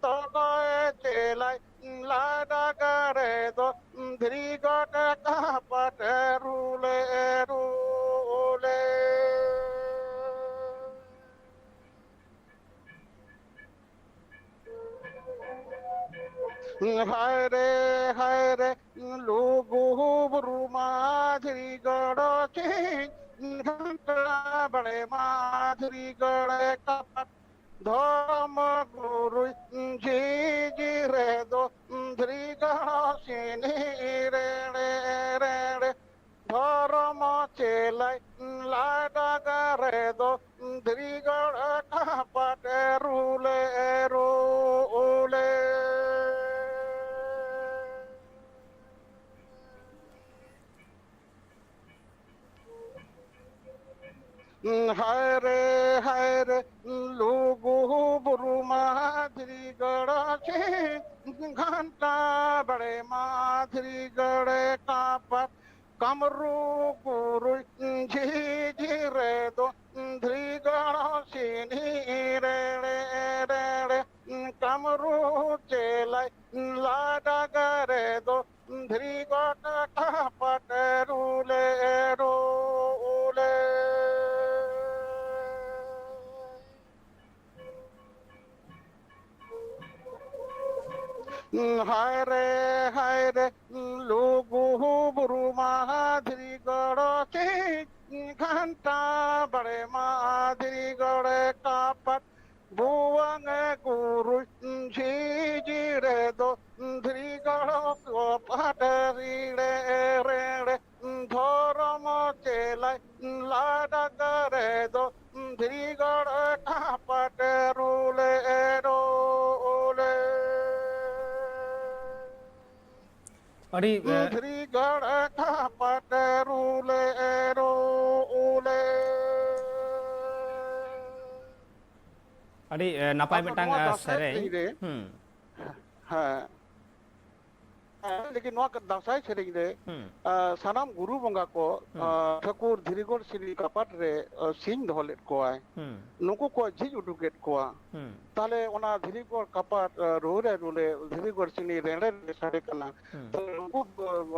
ᱛᱚᱠᱚᱭ ᱪᱮᱞᱟᱭ ᱞᱟᱰᱟ ᱜᱟᱲ ᱨᱮᱫᱚ, ᱫᱷᱤᱨᱤ ᱜᱟᱲ ᱠᱟᱯᱟᱴ ᱨᱩᱞᱮ, ᱨᱩᱞᱮ᱾ ᱦᱟᱭ ᱨᱮ, ᱦᱟᱭ ᱨᱮ, ᱞᱩᱜᱩ ᱵᱩᱨᱩ ᱢᱟᱹᱡᱷᱤ ᱜᱟᱲ ᱥᱤᱧ, ᱜᱷᱟᱱᱴᱟ ᱵᱟᱲᱮ ᱢᱟᱹᱡᱷᱤ ᱜᱟᱲ ᱠᱟᱯᱟᱴ, ᱫᱷᱚᱨᱚᱢ ᱜᱩᱨᱩᱭ ᱡᱷᱤᱡ ᱨᱮᱫᱚ, ᱫᱷᱤᱨᱤ ᱜᱟᱲ ᱥᱤᱱᱤ ᱨᱮ, ᱨᱮ, ᱨᱮ, ᱨᱮ, ᱫᱷᱚᱨᱚᱢ ᱪᱮᱞᱟᱭ ᱞᱟᱰᱟ ᱜᱟᱲ ᱨᱮᱫᱚ, ᱫᱷᱤᱨᱤ ᱜᱟᱲ ᱠᱟᱯᱟᱴ ᱨᱩᱞᱮ, ᱨᱩᱞᱮ᱾ ᱦᱟᱭ ᱨᱮ, ᱦᱟᱭ ᱨᱮ, ᱞᱩᱜᱩ ᱵᱩᱨᱩ ᱢᱟᱹᱡᱷᱤ ᱜᱟᱲ ᱥᱤᱧ, ᱜᱷᱟᱱᱴᱟ ᱵᱟᱲᱮ ᱢᱟᱹᱡᱷᱤ ᱜᱟᱲ ᱠᱟᱯᱟᱴ, ᱠᱟᱢᱨᱩ ᱜᱩᱨᱩᱭ ᱡᱷᱤᱡᱤ ᱨᱮᱫᱚ ᱫᱷᱤᱨᱤ ᱜᱚᱲᱚ ᱥᱤᱱᱤ ᱨᱮᱲᱮ ᱨᱮᱲᱮ, ᱠᱟᱢᱨᱩ ᱪᱮᱞᱟᱭ ᱞᱟᱰᱟᱜ ᱨᱮᱫᱚ ᱫᱷᱤᱨᱤ ᱜᱚᱴᱟ ᱯᱟᱴ ᱨᱩᱞᱮ ᱨᱩᱞᱮ᱾ ᱦᱟᱭ ᱨᱮ, ᱦᱟᱭ ᱨᱮ, ᱞᱩᱜᱩ ᱵᱩᱨᱩ ᱢᱟ ᱫᱷᱤᱨᱤ ᱜᱚᱲᱚ ᱪᱮ ᱜᱷᱟᱱᱴᱟ ᱵᱟᱲᱮ ᱢᱟ ᱫᱷᱤᱨᱤ ᱜᱚᱲᱮ ᱠᱟᱯᱟᱴ ᱵᱩᱣᱟᱝ ᱜᱩᱨᱩ ᱡᱷᱤᱡᱤ ᱨᱮᱫᱚ ᱫᱷᱤᱨᱤ ᱜᱚᱲᱚ ᱠᱟᱯᱟᱴ ᱨᱤᱲᱮ ᱨᱮᱲᱮ᱾ ᱫᱷᱚᱨᱚᱢ ᱪᱮᱞᱟᱭ ᱞᱟᱰᱟᱜ ᱨᱮᱫᱚ ᱫᱷᱤᱨᱤ ᱜᱚᱲ ᱠᱷᱟᱯᱟᱴ ᱨᱩᱞᱮ ᱨᱩᱞᱮ᱾ ᱟᱹᱰᱤ ᱮ, ᱫᱷᱤᱨᱤ ᱜᱚᱲ ᱠᱷᱟᱯᱟᱴ ᱨᱩᱞᱮ ᱨᱩᱞᱮ᱾ ᱟᱹᱰᱤ ᱮ, ᱱᱟᱯᱟᱭ ᱟᱫᱚ ᱢᱤᱫᱴᱟᱝ ᱱᱚᱣᱟ ᱮ, ᱫᱟᱸᱥᱟᱭ ᱥᱮᱨᱮᱧ᱾ ᱥᱮᱨᱮᱧ ᱨᱮ ᱦᱩᱸ᱾ ᱦᱮᱸ᱾ ᱦᱮᱸ, ᱞᱮᱠᱤᱱ ᱱᱚᱣᱟ ᱫᱟᱸᱥᱟᱭ ᱥᱮᱨᱮᱧ ᱨᱮ ᱦᱩᱸ᱾ ᱟ, ᱥᱟᱱᱟᱢ ᱜᱩᱨᱩ ᱵᱚᱸᱜᱟ ᱠᱚ ᱦᱩᱸ᱾ ᱟ, ᱴᱷᱟᱹᱠᱩᱨ ᱫᱷᱤᱨᱤᱜᱚᱲ ᱥᱤᱨᱤ ᱠᱟᱯᱟᱴ ᱨᱮ ᱟ, ᱥᱤᱧ ᱫᱚᱦᱚ ᱞᱮᱫ ᱠᱚᱣᱟᱭ᱾ ᱦᱩᱸ᱾ ᱱᱩᱠᱩ ᱠᱚ ᱡᱷᱤᱡ ᱩᱰᱩᱠᱮᱫ ᱠᱚᱣᱟ᱾ ᱦᱩᱸ᱾ ᱛᱟᱦᱞᱮ ᱚᱱᱟ ᱫᱷᱤᱨᱤᱜᱚᱲ ᱠᱟᱯᱟᱴ ᱟ, ᱨᱩᱨᱮ ᱨᱩᱞᱮ ᱫᱷᱤᱨᱤᱜᱚᱲ ᱥᱤᱱᱤ ᱨᱮᱸᱰᱮ ᱨᱮᱸᱰᱮ ᱥᱟᱰᱮ ᱠᱟᱱᱟ᱾ ᱦᱩᱸ᱾ ᱛᱟᱦᱞᱮ ᱱᱩᱠᱩ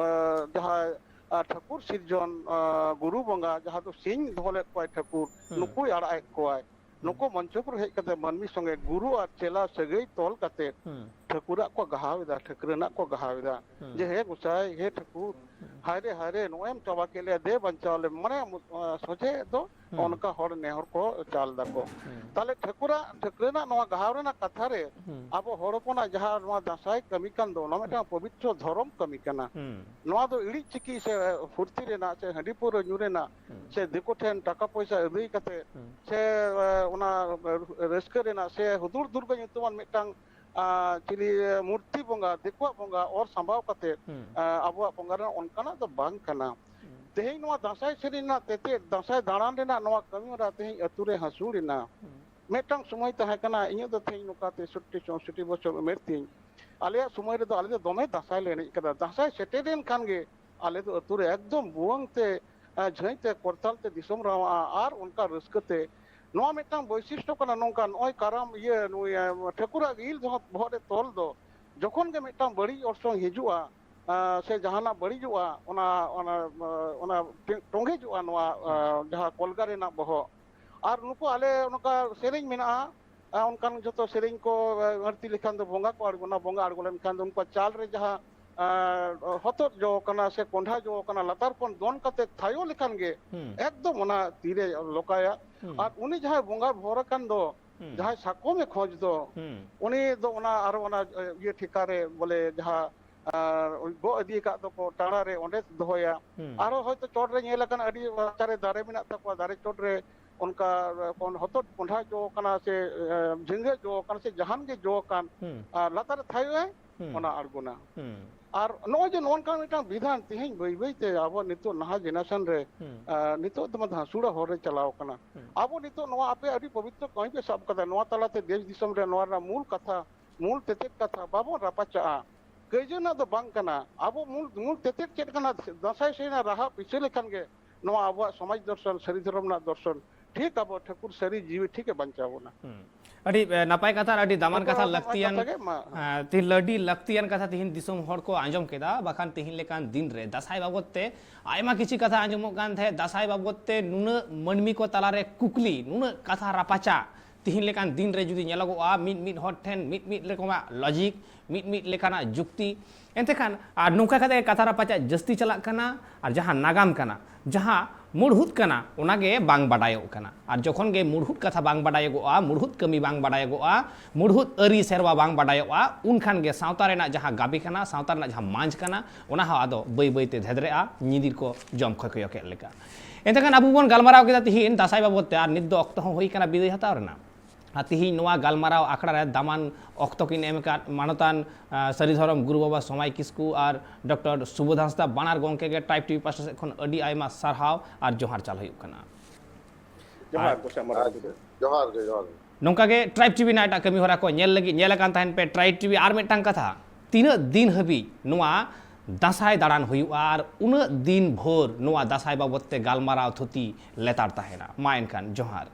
ᱟ, ᱡᱟᱦᱟᱸᱭ ᱟ, ᱴᱷᱟᱹᱠᱩᱨ ᱥᱤᱨᱡᱚᱱ ᱟ, ᱜᱩᱨᱩ ᱵᱚᱸᱜᱟ ᱡᱟᱦᱟᱸ ᱫᱚ ᱥᱤᱧ ᱫᱚᱦᱚ ᱞᱮᱫ ᱠᱚᱣᱟᱭ ᱴᱷᱟᱹᱠᱩᱨ, ᱦᱩᱸ᱾ ᱱᱩᱠᱩᱭ ᱟᱲᱟᱜ ᱮᱫ ᱠᱚᱣᱟᱭ᱾ ᱦᱩᱸ᱾ ᱱᱩᱠᱩ ᱢᱚᱧᱪᱚᱯᱩᱨ ᱦᱮᱡ ᱠᱟᱛᱮ ᱢᱟᱹᱱᱢᱤ ᱥᱚᱸᱜᱮ ᱜᱩᱨᱩ ᱟᱨ ᱪᱮᱞᱟ ᱥᱟᱹᱜᱟᱹᱭ ᱛᱚᱞ ᱠᱟᱛᱮ ᱦᱩᱸ᱾ ᱴᱷᱟᱹᱠᱩᱨᱟᱜ ᱠᱚ ᱜᱟᱦᱟᱣ ᱮᱫᱟ, ᱴᱷᱟᱹᱠᱨᱟᱹᱱᱟᱜ ᱠᱚ ᱜᱟᱦᱟᱣ ᱮᱫᱟ᱾ ᱦᱩᱸ᱾ ᱡᱮ ᱦᱮ ᱜᱚᱸᱥᱟᱭ, ᱦᱮ ᱴᱷᱟᱹᱠᱩᱨ, ᱦᱟᱭ ᱨᱮ ᱦᱟᱭ ᱨᱮ, ᱱᱚᱜᱼᱚᱭ ᱮᱢ ᱪᱟᱵᱟ ᱠᱮᱫ ᱞᱮᱭᱟ, ᱫᱮ ᱵᱟᱧᱪᱟᱣ ᱞᱮ, ᱢᱟᱱᱮ ᱥᱚᱡᱷᱮ ᱫᱚ ᱦᱩᱸ᱾ ᱚᱱᱠᱟ ᱦᱚᱲ ᱱᱮᱦᱚᱨ ᱠᱚ ᱪᱟᱞ ᱫᱟᱠᱚ᱾ ᱦᱩᱸ᱾ ᱛᱟᱦᱞᱮ ᱴᱷᱟᱹᱠᱩᱨᱟᱜ ᱴᱷᱟᱹᱠᱨᱟᱹᱱᱟᱜ ᱱᱚᱣᱟ ᱜᱟᱦᱟᱣ ᱨᱮᱱᱟᱜ ᱠᱟᱛᱷᱟ ᱨᱮ ᱦᱩᱸ᱾ ᱟᱵᱚ ᱦᱚᱲ ᱦᱚᱯᱚᱱᱟᱜ ᱡᱟᱦᱟᱸ ᱱᱚᱣᱟ ᱫᱟᱸᱥᱟᱭ ᱠᱟᱹᱢᱤ ᱠᱟᱱ ᱫᱚ, ᱱᱚᱣᱟ ᱢᱤᱫᱴᱟᱝ ᱯᱚᱵᱤᱛᱨᱚ ᱫᱷᱚᱨᱚᱢ ᱠᱟᱹᱢᱤ ᱠᱟᱱᱟ᱾ ᱦᱩᱸ᱾ ᱱᱚᱣᱟ ᱫᱚ ᱤᱲᱤᱡ ᱪᱤᱠᱤ ᱥᱮ ᱯᱷᱩᱨᱛᱤ ᱨᱮᱱᱟᱜ ᱥᱮ ᱦᱟᱺᱰᱤ ᱯᱟᱹᱣᱨᱟᱹ ᱧᱩ ᱨᱮᱱᱟᱜ ᱦᱩᱸ᱾ ᱥᱮ ᱫᱤᱠᱩ ᱴᱷᱮᱱ ᱴᱟᱠᱟ ᱯᱚᱭᱥᱟ ᱟᱹᱫᱟᱹᱭ ᱠᱟᱛᱮ ᱦᱩᱸ᱾ ᱥᱮ ᱚᱱᱟ ᱨᱟᱹᱥᱠᱟᱹ ᱨᱮᱱᱟᱜ ᱥᱮ ᱦᱩᱫᱩᱲ ᱫᱩᱨᱜᱟᱹ ᱧᱩᱛᱩᱢᱟᱱ ᱢᱤᱫᱴᱟᱝ ᱟᱨ ᱪᱤᱞᱤ ᱢᱩᱨᱛᱤ ᱵᱚᱸᱜᱟ, ᱫᱤᱠᱩᱣᱟᱜ ᱵᱚᱸᱜᱟ ᱚᱨ ᱥᱟᱢᱵᱟᱣ ᱠᱟᱛᱮ, ᱦᱩᱸ᱾ ᱟᱨ ᱟᱵᱚᱣᱟᱜ ᱵᱚᱸᱜᱟ ᱨᱮᱱᱟᱜ ᱚᱱᱠᱟᱱᱟᱜ ᱫᱚ ᱵᱟᱝ ᱠᱟᱱᱟ᱾ ᱦᱩᱸ᱾ ᱛᱮᱦᱮᱧ ᱱᱚᱣᱟ ᱫᱟᱸᱥᱟᱭ ᱥᱮᱨᱮᱧ ᱨᱮᱱᱟᱜ ᱛᱮᱛᱮᱫ, ᱫᱟᱸᱥᱟᱭ ᱫᱟᱬᱟᱱ ᱨᱮᱱᱟᱜ ᱱᱚᱣᱟ ᱠᱟᱹᱢᱤ ᱦᱚᱨᱟ ᱛᱮᱦᱮᱧ ᱟᱹᱛᱩ ᱨᱮ ᱦᱟᱹᱥᱩᱲ ᱮᱱᱟ᱾ ᱦᱩᱸ᱾ ᱢᱤᱫᱴᱟᱝ ᱥᱚᱢᱚᱭ ᱛᱟᱦᱮᱸ ᱠᱟᱱᱟ, ᱤᱧᱟᱹᱜ ᱫᱚ ᱛᱮᱦᱮᱧ ᱱᱚᱝᱠᱟ ᱛᱮᱥᱚᱴᱴᱤ ᱪᱳᱥᱚᱴᱴᱤ ᱵᱚᱪᱷᱚᱨ ᱩᱢᱮᱨ ᱛᱤᱧ, ᱟᱞᱮᱭᱟᱜ ᱥᱚᱢᱚᱭ ᱨᱮᱫᱚ ᱟᱞᱮ ᱫᱚ ᱫᱚᱢᱮ ᱫᱟᱸᱥᱟᱭ ᱞᱮ ᱮᱱᱮᱡ ᱠᱟᱫᱟ᱾ ᱫᱟᱸᱥᱟᱭ ᱥᱮᱴᱮᱨ ᱞᱮᱱ ᱠᱷᱟᱱ ᱜᱮ ᱟᱞᱮ ᱫᱚ ᱟᱹᱛᱩ ᱨᱮ ᱮᱠᱫᱚᱢ ᱵᱷᱩᱣᱟᱹᱝ ᱛᱮ, ᱟᱸ, ᱡᱷᱟᱹᱭ ᱛᱮ, ᱠᱚᱨᱛᱟᱞ ᱛᱮ ᱫᱤᱥᱚᱢ ᱨᱟᱶᱟᱜᱼᱟ᱾ ᱟᱨ ᱚᱱᱠᱟ ᱨᱟᱹᱥᱠᱟᱹ ᱛᱮ, ᱱᱚᱣᱟ ᱢᱤᱫᱴᱟᱝ ᱵᱳᱭᱥᱤᱥᱴᱚ ᱠᱟᱱᱟ᱾ ᱱᱚᱝᱠᱟ ᱱᱚᱜᱼᱚᱭ ᱠᱟᱨᱟᱢ ᱤᱭᱟᱹ, ᱱᱩᱭ, ᱟᱸ, ᱴᱷᱟᱹᱠᱩᱨᱟᱜ ᱤᱞ ᱡᱟᱦᱟᱸ ᱵᱚᱦᱚᱜ ᱨᱮ ᱛᱚᱞ ᱫᱚ, ᱡᱚᱠᱷᱚᱱ ᱜᱮ ᱢᱤᱫᱴᱟᱝ ᱵᱟᱹᱲᱤᱡ ᱚᱨᱥᱚᱝ ᱦᱤᱡᱩᱜᱼᱟ, ᱟᱸ, ᱥᱮ ᱡᱟᱦᱟᱱᱟᱜ ᱵᱟᱹᱲᱤᱡᱚᱜᱼᱟ, ᱚᱱᱟ, ᱚᱱᱟ, ᱟᱸ, ᱚᱱᱟ ᱴᱮ-, ᱴᱚᱸᱜᱮᱡᱚᱜᱼᱟ ᱱᱚᱣᱟ, ᱟᱸ, ᱡᱟᱦᱟᱸ ᱠᱚᱞᱜᱟ ᱨᱮᱱᱟᱜ ᱵᱚᱦᱚᱜ᱾ ᱟᱨ ᱱᱩᱠᱩ ᱟᱞᱮ ᱱᱚᱝᱠᱟ ᱥᱮᱨᱮᱧ ᱢᱮᱱᱟᱜᱼᱟ, ᱟᱸ, ᱚᱱᱠᱟᱱ ᱡᱚᱛᱚ ᱥᱮᱨᱮᱧ ᱠᱚ, ᱟᱸ, ᱟᱹᱲᱛᱤ ᱞᱮᱠᱷᱟᱱ ᱫᱚ ᱵᱚᱸᱜᱟ ᱠᱚ ᱟᱬᱜᱚᱱᱟ, ᱵᱚᱸᱜᱟ ᱟᱬᱜᱚ ᱞᱮᱱᱠᱷᱟᱱ ᱫᱚ ᱩᱱᱠᱩᱣᱟᱜ ᱪᱟᱞ ᱨᱮ ᱡᱟᱦᱟᱸ, ᱟᱸ, ᱦᱚᱛᱚᱫ ᱡᱚ ᱠᱟᱱᱟ ᱥᱮ ᱠᱚᱸᱰᱷᱟ ᱡᱚ ᱠᱟᱱᱟ, ᱞᱟᱛᱟᱨ ᱠᱷᱚᱱ ᱫᱚᱱ ᱠᱟᱛᱮ ᱛᱷᱟᱭᱚ ᱞᱮᱠᱷᱟᱱ ᱜᱮ ᱦᱩᱸ᱾ ᱮᱠᱫᱚᱢ ᱚᱱᱟ ᱛᱤᱨᱮ ᱞᱚᱠᱟᱭᱟ᱾ ᱦᱩᱸ᱾ ᱟᱨ ᱩᱱᱤ ᱡᱟᱦᱟᱸᱭ ᱵᱚᱸᱜᱟ ᱵᱷᱚᱨ ᱟᱠᱟᱱ ᱫᱚ, ᱦᱩᱸ᱾ ᱡᱟᱦᱟᱸᱭ ᱥᱟᱠᱚᱢᱮ ᱠᱷᱚᱡᱽ ᱫᱚ, ᱦᱩᱸ᱾ ᱩᱱᱤ ᱫᱚ ᱚᱱᱟ ᱟᱨᱚ ᱚᱱᱟ, ᱮ, ᱤᱭᱟᱹ ᱴᱷᱮᱠᱟ ᱨᱮ ᱵᱚᱞᱮ ᱡᱟᱦᱟᱸ, ᱟᱨ, ᱜᱚᱜ ᱤᱫᱤ ᱟᱠᱟᱫ ᱫᱚᱠᱚ ᱴᱟᱲᱟ ᱨᱮ, ᱚᱸᱰᱮ ᱫᱚᱦᱚᱭᱟ᱾ ᱦᱩᱸ᱾ ᱟᱨᱚ ᱦᱚᱭᱛᱚ ᱪᱚᱴ ᱨᱮ ᱧᱮᱞ ᱟᱠᱟᱱ ᱟᱹᱰᱤ ᱞᱟᱛᱟᱨ ᱨᱮ ᱫᱟᱨᱮ ᱢᱮᱱᱟᱜ ᱛᱟᱠᱚᱣᱟ, ᱫᱟᱨᱮ ᱪᱚᱴ ᱨᱮ ᱚᱱᱠᱟ, ᱮ, ᱠᱚᱱ-, ᱦᱚᱛᱚᱫ ᱠᱚᱸᱰᱷᱟ ᱡᱚ ᱠᱟᱱᱟ ᱥᱮ, ᱮ, ᱡᱷᱤᱸᱜᱟᱹ ᱡᱚ ᱠᱟᱱᱟ ᱥᱮ ᱡᱟᱦᱟᱱ ᱜᱮ ᱡᱚ ᱠᱟᱱ, ᱦᱩᱸ᱾ ᱟᱨ ᱞᱟᱛᱟᱨ ᱨᱮ ᱛᱷᱟᱭᱚ ᱟᱭ, ᱦᱩᱸ᱾ ᱚᱱᱟ ᱟᱬᱜᱚᱱᱟ᱾ ᱦᱩᱸ᱾ ᱟᱨ ᱱᱚᱜᱼᱚᱭ ᱡᱮ ᱱᱚᱜᱼᱚ ᱱᱚᱝᱠᱟᱱ ᱢᱤᱫᱴᱟᱝ ᱵᱤᱫᱷᱟᱱ ᱛᱮᱦᱮᱧ ᱵᱟᱹᱭ ᱵᱟᱹᱭ ᱛᱮ ᱟᱵᱚ ᱱᱤᱛᱚᱜ ᱱᱟᱦᱟᱜ ᱡᱮᱱᱟᱨᱮᱥᱚᱱ ᱨᱮ, ᱦᱩᱸ᱾ ᱟᱨ ᱱᱤᱛᱚᱜ ᱫᱚ ᱫᱷᱟᱥᱩᱲᱟ ᱦᱚᱨ ᱨᱮ ᱪᱟᱞᱟᱣ ᱠᱟᱱᱟ᱾ ᱦᱩᱸ᱾ ᱟᱵᱚ ᱱᱤᱛᱚᱜ ᱱᱚᱣᱟ ᱟᱯᱮ ᱟᱹᱰᱤ ᱯᱚᱵᱤᱛᱨᱚ ᱠᱟᱹᱢᱤ ᱯᱮ ᱥᱟᱵ ᱠᱟᱫᱟ, ᱱᱚᱣᱟ ᱛᱟᱞᱟᱛᱮ ᱫᱮᱥ ᱫᱤᱥᱚᱢ ᱨᱮ ᱱᱚᱣᱟ ᱨᱮᱱᱟᱜ ᱢᱩᱞ ᱠᱟᱛᱷᱟ, ᱢᱩᱞ ᱛᱮᱛᱮᱫ ᱠᱟᱛᱷᱟ ᱵᱟᱵᱚᱱ ᱨᱟᱯᱟᱪᱟᱜᱼᱟ᱾ ᱠᱟᱹᱭᱡᱟᱹ ᱨᱮᱱᱟᱜ ᱫᱚ ᱵᱟᱝ ᱠᱟᱱᱟ᱾ ᱟᱵᱚ ᱢᱩᱞ, ᱢᱩᱞ ᱛᱮᱛᱮᱫ ᱪᱮᱫ ᱠᱟᱱᱟ? ᱫᱟᱸᱥᱟᱭ ᱥᱮᱨᱮᱧ ᱨᱟᱦᱟ ᱯᱤᱪᱷᱟᱹ ᱞᱮᱠᱷᱟᱱ ᱜᱮ ᱱᱚᱣᱟ ᱟᱵᱚᱣᱟᱜ ᱥᱚᱢᱟᱡᱽ ᱫᱚᱨᱥᱚᱱ, ᱥᱟᱹᱨᱤ ᱫᱷᱚᱨᱚᱢ ᱨᱮᱱᱟᱜ ᱫᱚᱨᱥᱚᱱ ᱴᱷᱤᱠ ᱟᱵᱚ ᱴᱷᱟᱹᱠᱩᱨ ᱥᱟᱹᱨᱤ ᱡᱤᱣᱤ ᱴᱷᱤᱠ ᱮ ᱵᱟᱧᱪᱟᱣ ᱵᱚᱱᱟ᱾ ᱦᱩᱸ᱾ ᱟᱹᱰᱤ, ᱮ, ᱱᱟᱯᱟᱭ ᱠᱟᱛᱷᱟ ᱟᱨ ᱟᱹᱰᱤ ᱫᱟᱢᱟᱱ ᱱᱚᱝᱠᱟ ᱠᱟᱛᱷᱟ, ᱱᱚᱣᱟ ᱞᱟᱹᱠᱛᱤᱭᱟᱱ, ᱠᱟᱛᱷᱟ ᱜᱮ ᱢᱟ᱾ ᱮ, ᱛᱤ-, ᱟᱹᱰᱤ ᱞᱟᱹᱠᱛᱤᱭᱟᱱ ᱠᱟᱛᱷᱟ ᱛᱤᱦᱤᱧ ᱫᱤᱥᱚᱢ ᱦᱚᱲ ᱠᱚ ᱟᱸᱡᱚᱢ ᱠᱮᱫᱟ᱾ ᱵᱟᱠᱷᱟᱱ ᱛᱤᱦᱤᱧ ᱞᱮᱠᱟᱱ ᱫᱤᱱ ᱨᱮ ᱫᱟᱸᱥᱟᱭ ᱵᱟᱵᱚᱫ ᱛᱮ ᱟᱭᱢᱟ ᱠᱤᱪᱷᱩ ᱠᱟᱛᱷᱟ ᱟᱸᱡᱚᱢᱚᱜ ᱠᱟᱱ ᱛᱟᱦᱮᱸᱫ, ᱫᱟᱸᱥᱟᱭ ᱵᱟᱵᱚᱫ ᱛᱮ ᱱᱩᱱᱟᱹᱜ ᱢᱟᱹᱱᱢᱤ ᱠᱚ ᱛᱟᱞᱟᱨᱮ ᱠᱩᱠᱞᱤ, ᱱᱩᱱᱟᱹᱜ ᱠᱟᱛᱷᱟ ᱨᱟᱯᱟᱪᱟᱜ, ᱛᱤᱦᱤᱧ ᱞᱮᱠᱟᱱ ᱫᱤᱱ ᱨᱮ ᱡᱩᱫᱤ ᱧᱮᱞᱚᱜᱚᱜᱼᱟ, ᱢᱤᱫ ᱢᱤᱫ ᱦᱚᱲ ᱴᱷᱮᱱ ᱢᱤᱫ ᱢᱤᱫ ᱨᱚᱠᱚᱢᱟᱜ ᱞᱚᱡᱤᱠ, ᱢᱤᱫ ᱢᱤᱫ ᱞᱮᱠᱟᱱᱟᱜ ᱡᱩᱠᱛᱤ, ᱮᱱᱛᱮ ᱠᱷᱟᱱ ᱟᱨ ᱱᱚᱝᱠᱟ ᱠᱟᱛᱮ ᱠᱟᱛᱷᱟ ᱨᱟᱯᱟᱪᱟᱜ ᱡᱟᱹᱥᱛᱤ ᱪᱟᱞᱟᱜ ᱠᱟᱱᱟ᱾ ᱟᱨ ᱡᱟᱦᱟᱸ ᱱᱟᱜᱟᱢ ᱠᱟᱱᱟ, ᱡᱟᱦᱟᱸ ᱢᱩᱲᱦᱩᱫ ᱠᱟᱱᱟ, ᱚᱱᱟᱜᱮ ᱵᱟᱝ ᱵᱟᱰᱟᱭᱚᱜ ᱠᱟᱱᱟ᱾ ᱟᱨ ᱡᱚᱠᱷᱚᱱ ᱜᱮ ᱢᱩᱲᱦᱩᱫ ᱠᱟᱛᱷᱟ ᱵᱟᱝ ᱵᱟᱰᱟᱭᱚᱜᱚᱜᱼᱟ, ᱢᱩᱲᱦᱩᱫ ᱠᱟᱹᱢᱤ ᱵᱟᱝ ᱵᱟᱰᱟᱭᱚᱜᱚᱜᱼᱟ, ᱢᱩᱲᱦᱩᱫ ᱟᱹᱨᱤ ᱥᱮᱨᱣᱟ ᱵᱟᱝ ᱵᱟᱰᱟᱭᱚᱜᱼᱟ, ᱩᱱᱠᱷᱟᱱ ᱜᱮ ᱥᱟᱶᱛᱟ ᱨᱮᱱᱟᱜ ᱡᱟᱦᱟᱸ ᱜᱟᱵᱮ ᱠᱟᱱᱟ, ᱥᱟᱶᱛᱟ ᱨᱮᱱᱟᱜ ᱡᱟᱦᱟᱸ ᱢᱟᱸᱡᱽ ᱠᱟᱱᱟ, ᱚᱱᱟ ᱦᱚᱸ ᱟᱫᱚ ᱵᱟᱹᱭ ᱵᱟᱹᱭ ᱛᱮ ᱫᱷᱮᱫᱨᱮᱜᱼᱟ, ᱧᱤᱫᱤᱨ ᱠᱚ ᱡᱚᱢ ᱠᱷᱚᱭ ᱠᱚᱭᱚ ᱠᱮᱫ ᱞᱮᱠᱟ᱾ ᱮᱱᱛᱮ ᱠᱷᱟᱱ ᱟᱵᱚ ᱵᱚᱱ ᱜᱟᱞᱢᱟᱨᱟᱣ ᱠᱮᱫᱟ ᱛᱤᱦᱤᱧ ᱫᱟᱸᱥᱟᱭ ᱵᱟᱵᱚᱫ ᱛᱮ, ᱟᱨ ᱱᱤᱛ ᱫᱚ ᱚᱠᱛᱚ ᱦᱚᱸ ᱦᱩᱭ ᱠᱟᱱᱟ ᱵᱤᱫᱟᱹᱭ ᱦᱟᱛᱟᱣ ᱨᱮᱱᱟᱜ᱾ ᱟᱨ ᱛᱤᱦᱤᱧ ᱱᱚᱣᱟ ᱜᱟᱞᱢᱟᱨᱟᱣ ᱟᱠᱷᱲᱟ ᱨᱮ ᱫᱟᱢᱟᱱ ᱚᱠᱛᱚ ᱠᱤᱱ ᱮᱢ ᱟᱠᱟᱫ ᱢᱟᱱᱚᱛᱟᱱ, ᱟ, ᱥᱟᱹᱨᱤ ᱫᱷᱚᱨᱚᱢ ᱜᱩᱨᱩ ᱵᱟᱵᱟ ᱥᱚᱢᱟᱭ ᱠᱤᱥᱠᱩ ᱟᱨ ᱰᱚᱠᱴᱚᱨ ᱥᱩᱵᱳᱫᱷ ᱦᱟᱸᱥᱫᱟ, ᱵᱟᱱᱟᱨ ᱜᱚᱢᱠᱮ ᱜᱮ ᱴᱨᱟᱭᱤᱵᱽ ᱴᱤᱵᱷᱤ ᱯᱟᱦᱴᱟ ᱥᱮᱫ ᱠᱷᱚᱱ ᱟᱹᱰᱤ ᱟᱭᱢᱟ ᱥᱟᱨᱦᱟᱣ ᱟᱨ ᱡᱚᱦᱟᱨ ᱪᱟᱞ ᱦᱩᱭᱩᱜ ᱠᱟᱱᱟ᱾ ᱡᱚᱦᱟᱨ ᱟᱨ ᱜᱚᱢᱠᱮ ᱢᱟᱨᱟᱝ ᱵᱩᱨᱩ᱾ ᱡᱚᱦᱟᱨ ᱜᱮ, ᱡᱚᱦᱟᱨ ᱜᱮ᱾ ᱱᱚᱝᱠᱟ ᱜᱮ ᱴᱨᱟᱭᱤᱵᱽ ᱴᱤᱵᱷᱤ ᱨᱮᱱᱟᱜ ᱮᱴᱟᱜ ᱠᱟᱹᱢᱤ ᱦᱚᱨᱟ ᱠᱚ ᱧᱮᱞ ᱞᱟᱹᱜᱤᱫ ᱧᱮᱞ ᱟᱠᱟᱱ ᱛᱟᱦᱮᱱ ᱯᱮ ᱴᱨᱟᱭᱤᱵᱽ ᱴᱤᱵᱷᱤ᱾ ᱟᱨ ᱢᱤᱫᱴᱟᱝ ᱠᱟᱛᱷᱟ, ᱛᱤᱱᱟᱹᱜ ᱫᱤᱱ ᱦᱟᱹᱵᱤᱡ ᱱᱚᱣᱟ ᱫᱟᱸᱥᱟᱭ ᱫᱟᱬᱟᱱ ᱦᱩᱭᱩᱜᱼᱟ ᱟᱨ ᱩᱱᱟᱹᱜ ᱫᱤᱱ ᱵᱷᱳᱨ ᱱᱚᱣᱟ ᱫᱟᱸᱥᱟᱭ ᱵᱟᱵᱚᱫ ᱛᱮ ᱜᱟᱞᱢᱟᱨᱟᱣ ᱛᱷᱩᱛᱤ ᱞᱮᱛᱟᱲ ᱛᱟᱦᱮᱱᱟ᱾ ᱢᱟ ᱮᱱᱠᱷᱟᱱ ᱡᱚᱦᱟᱨ᱾